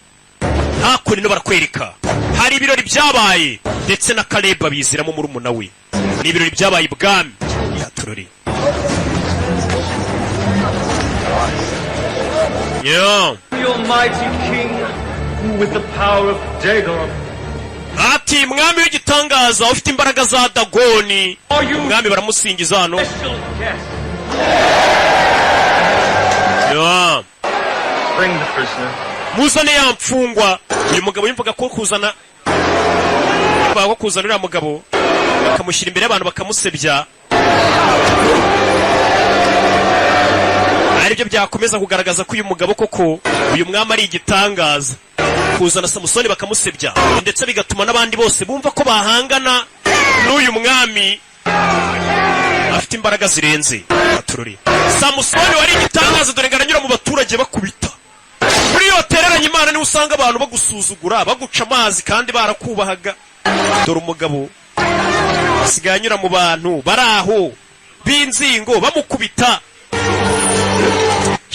Hakuno barakwereka hari ibirori byabaye, ndetse na Kaleba biziramo murumuna we. Ni ibirori byabaye ibwami. Katurore yo. Your mighty king, who with the power of Dagon, Ati mwami w'igitangaza ufite imbaraga za Dagoni. Umwami baramusingiza hano. Special guest. Yo. Bring the prisoner. Muzane ya mfungwa. Uyu mugabo yumvaga ko kuzana, yumvaga ko kuzana uriya mugabo bakamushyira imbere y'abantu bakamusebya aribyo byakomeza kugaragaza ko uyu mugabo koko, uyu mwami ari igitangaza. Kuzana Samusoni bakamusebya, ndetse bigatuma n'abandi bose bumva ko bahangana n'uyu mwami afite imbaraga zirenze. Atururi Samusoni wari igitangaza, dore ngo aranyura mu baturage bakubita. Muri iyo watereranye Imana niho usanga abantu bagusuzugura, baguca amazi kandi barakubahaga. Dore umugabo asigaye anyura mu bantu bari aho b'inzingo bamukubita.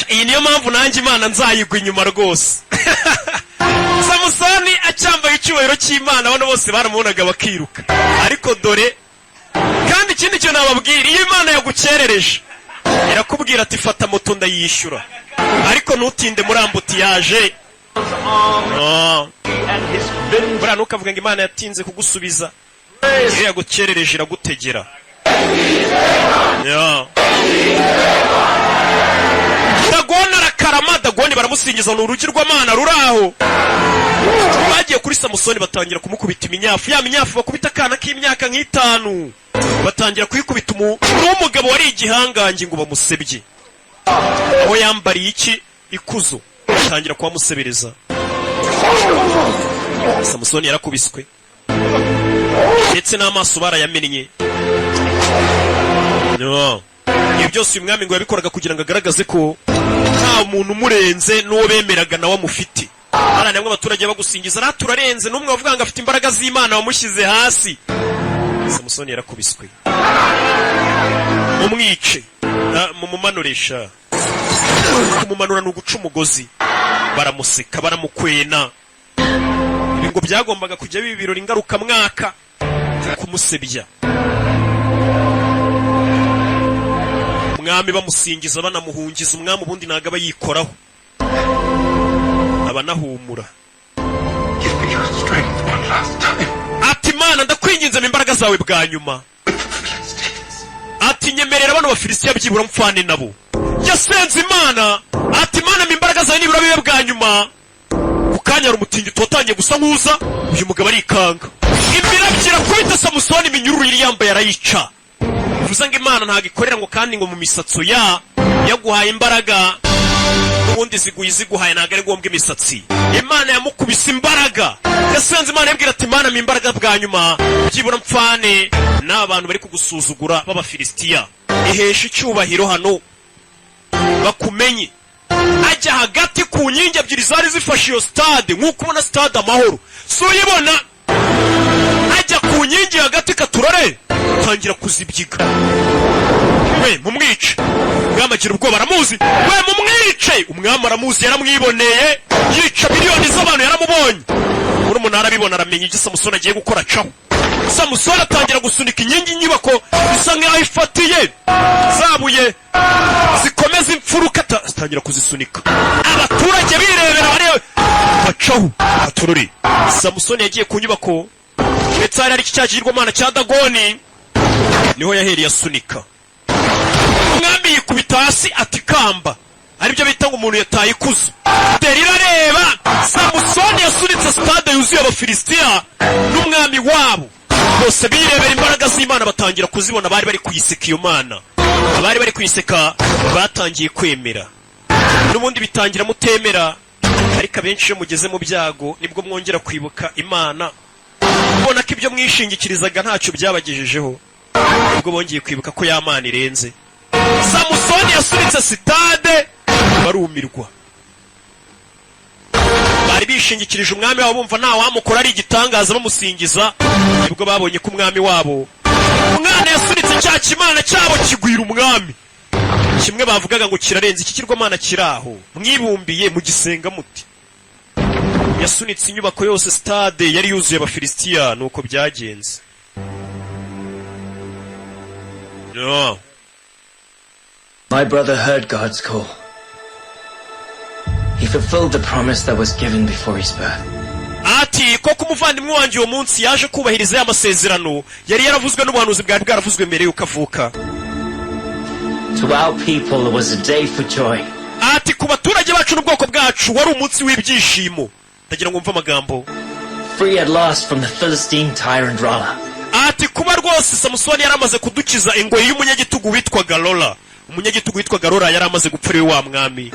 Iyi niyo mpamvu nanjye Imana nzayigwa inyuma rwose. Samusoni acyambaye icyubahiro cy'Imana, bano bose baramubonaga bakiruka. Ariko dore kandi ikindi kintu nababwira: iyo Imana yagukerereje, irakubwira ati fata moto ndayishyura, ariko ntutinde muri embouteillage. Buriya ntukavuge ngo Imana yatinze kugusubiza. Iyo yagukerereje iragutegera. Yeah. Dagoni arakarama. Dagoni baramusingiza, ni urugirwamana ruri aho. Bagiye kuri Samusoni batangira kumukubita iminyafu, ya minyafu bakubita akana k'imyaka nk'itanu, batangira kuyikubita n'umugabo wari igihangange ngo bamusebye aho yambariye iki ikuzo, batangira kuhamusebereza. Samusoni yarakubiswe. Ndetse n'amaso barayamennye. No. Ibi byose uyu mwami ngo yabikoraga kugira ngo agaragaze ko nta muntu umurenze, n'uwo bemeraga nawe amufite. Hariya namwe abaturage bagusingiza rero turarenze, n'umwe wavuga ngo afite imbaraga z'Imana wamushyize hasi. Samusoni yarakubiswe. Mumwice. Ah, mumumanurisha. Kumumanura ni uguca umugozi. Baramuseka, baramukwena. Ibi ngo byagombaga kujya biba ibirori ngarukamwaka byo kumusebya umwami, bamusingiza, banamuhungiza. Umwami ubundi ntabwo aba yikoraho, aba anahumura. Give me your strength one last time. Ati: "Imana, ndakwinginze mu imbaraga zawe bwa nyuma." Ati: "Nyemerera bano Bafilisitiya byibura mfane nabo." Yasenze Imana ati: "Imana, mu imbaraga zawe nibura bibe bwa nyuma." Ku kanya hari umutingito watangiye gusa nk'uza, uyu mugabo arikanga, imirabyo irakubita Samusoni, iminyururu yari yambaye arayica. Bivuze ngo Imana ntabwo ikorera ngo kandi ngo mu misatso ya yaguhaye imbaraga, n'ubundi ziguye iziguhaye, ntabwo ari ngombwa imisatsi. Imana yamukubise imbaraga. Yasenze Imana yabwira ati: "Imana, mu imbaraga bwa nyuma byibura mfane n'aba bantu bari kugusuzugura b'Abafilisitiya, ihesha icyubahiro hano bakumenye." Ajya hagati ku nkingi ebyiri zari zifashe iyo stade, nk'uko ubona Stade Amahoro, si uyibona? Ajya ku nkingi hagati katurore, tangira kuzibyiga. We mumwice! Umwami agira ubwoba, aramuzi. We mumwice! Umwami aramuzi, yaramwiboneye yica miliyoni z'abantu, yaramubonye. Murumuna arabibona, aramenya ibyo Samusoni agiye gukora. Acaho, Samusoni atangira gusunika inkingi, inyubako bisa nk'aho ifatiye zabuye zikomeza imfuruka, atangira kuzisunika, abaturage birebera, bareba, bacaho atururi. Samusoni yagiye ku nyubako, ndetse hari cya kigirwamana cya Dagoni, niho yahereye asunika. Umwami yikubita hasi ati: "Kamba!" Aribyo bita ngo umuntu yataye ikuzo. Dore irareba, Samusoni yasunitse stade yuzuye Abafilisitiya n'umwami wabo bose birebera. Imbaraga z'Imana batangira kuzibona. Bari bari kuyiseka iyo mana, abari bari kuyiseka batangiye kwemera. N'ubundi bitangira mutemera, ariko abenshi iyo mugeze mu byago nibwo mwongera kwibuka Imana, ubona ko ibyo mwishingikirizaga ntacyo byabagejejeho, nibwo bongeye kwibuka ko ya Mana irenze. Samusoni yasunitse sitade, barumirwa. Bari bishingikirije umwami wabo, bumva nta wamukora, ari igitangaza, bamusingiza. Nibwo babonye ko umwami wabo, umwana yasunitse cya kimana cyabo kigwira umwami. Kimwe bavugaga ngo kirarenze, iki kirwamana kiri aho mwibumbiye mugisenga muti. Yasunitse inyubako yose, stade yari yuzuye Abafilisitiya. Nuko byagenze, no. My brother heard God's call. He fulfilled the promise that was given before his birth. Ati: "Koko umuvandimwe wanjye uwo munsi yaje kubahiriza ya masezerano yari yaravuzwe n'ubuhanuzi bwari bwaravuzwe mbere y'uko avuka." To our people, it was a day for joy. Ati: "Ku baturage bacu n'ubwoko bwacu wari umunsi w'ibyishimo." Ndagira ngo mve amagambo. Free at last from the Philistine tyrant Rala. Ati: "Kuba rwose Samusoni yari amaze kudukiza ingoyi y'umunyagitugu witwaga Lola." Umunyagitugu witwaga Lola yari amaze gupfa, ari we wa mwami.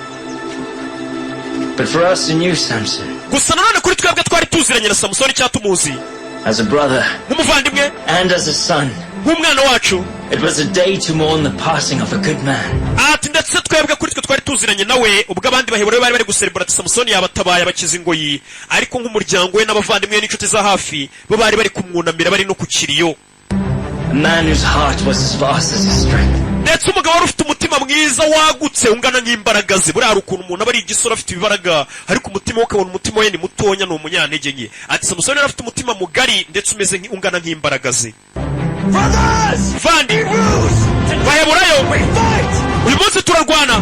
But for us who knew Samson Gusa nanone kuri twebwe twari tuziranye na Samusoni, cyangwa tumuzi as a brother nk'umuvandimwe and as a son, nk'umwana wacu, it was a day to mourn the passing of a good man. Ati: "Ndetse twebwe kuri twe twari tuziranye nawe, ubwo abandi Baheburayo bari bari guserebura ati Samusoni yabatabaye abakiza ingoyi, ariko nk'umuryango we n'abavandimwe be n'inshuti za hafi bo bari bari kumwunamira, bari no ku kiriyo." A man whose heart was as vast as his strength. Ndetse umugabo wari ufite umutima mwiza wagutse ungana nk'imbaraga ze. Buriya hari ukuntu umuntu aba ari igisore afite ibibaraga, ariko umutima we ukabona umutima we ni mutonya, ni umunyantege nke. Ati: "Samusoni yari afite umutima mugari ndetse umeze ungana nk'imbaraga ze." Vandi Baheburayo, uyu munsi turarwana,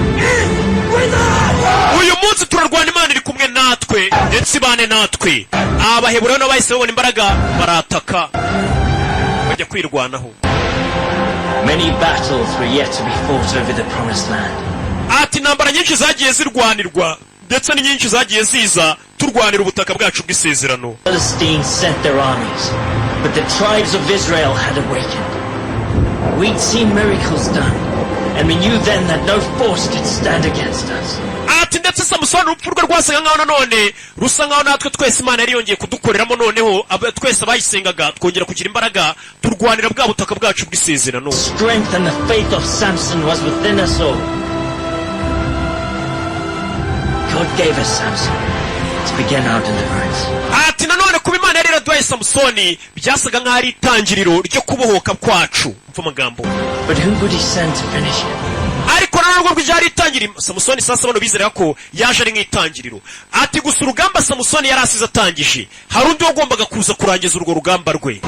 uyu munsi turarwana, Imana iri kumwe natwe ndetse ibane natwe. Abaheburayo nabo bahise babona imbaraga, barataka, bajya kwirwanaho. Many battles were yet to be fought over the promised land. Ati: "Intambara nyinshi zagiye zirwanirwa, ndetse ni nyinshi zagiye ziza turwanira ubutaka bwacu bw'isezerano." Philistines sent their armies, but the tribes of Israel had awakened. We'd seen miracles done, and we knew then that no force could stand against us. Ati: Ati ndetse Samusoni urupfu rwe rwasaga nkaho nanone rusa nkaho natwe twese Imana yari yongeye kudukoreramo, noneho twese abayisengaga twongera kugira imbaraga, turwanira bwa butaka bwacu bw'isezerano. Strength and the faith of Samson was within us all. God gave us Samson to begin our deliverance. Ati nanone kuba Imana yari yaraduhaye Samusoni byasaga nkaho ari itangiriro ryo kubohoka kwacu, mva amagambo. But who would he send to finish it? Ariko nanone ubwo byari itangiriro, Samusoni sasa bano bizeraga ko yaje ari nk'itangiriro. Ati gusa urugamba Samusoni yari asize atangije, hari undi wagombaga kuza kurangiza urwo rugamba rwe.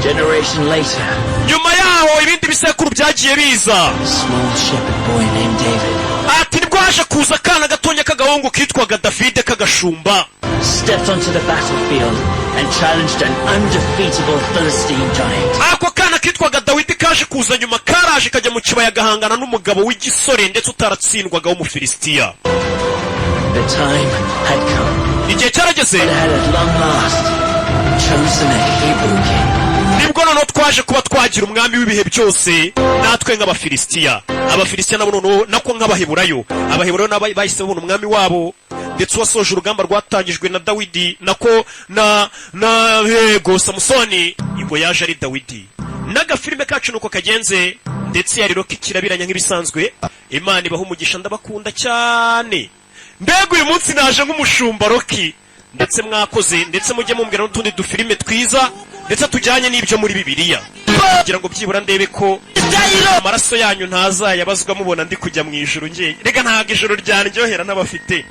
Generation later, Nyuma yaho ibindi bisekuru byagiye biza, a small shepherd boy named David ati nibwo haje kuza akana gatonya k'agahungu kitwaga Davide k'agashumba, stepped onto the battlefield and challenged an undefeatable Philistine giant. Ako kana kitwaga Dawidi kaje kuza nyuma, karaje kajya mu kibaya gahangana n'umugabo w'igisore ndetse utaratsindwaga w'Umufilisitiya. The time had come. Igihe cyarageze. God had at long last chosen a Hebrew king. Nibwo noneho twaje kuba twagira umwami w'ibihe byose natwe nk'Abafilisitiya. Abafilisitiya nabo noneho, nako nk'Abaheburayo, Abaheburayo nabo bahise babona umwami wabo, ndetse uwasoje urugamba rwatangijwe na Dawidi, nako na yego Samusoni, ubwo yaje ari Dawidi. N'agafilime kacu nuko kagenze, ndetse yari Rocky kirabiranya nk'ibisanzwe. Imana ibaha umugisha, ndabakunda cyane. Mbega uyu munsi naje nk'umushumba Rocky, ndetse mwakoze, ndetse mujye mumbwira n'utundi dufilime twiza ndetse tujyanye n'ibyo muri Bibiliya, kugira ngo byibura ndebe ko amaraso yanyu ntazayabazwa mubona ndi kujya mu ijuru. Ngiye rega, ntabwo ijuru ryanryohera n'abafite.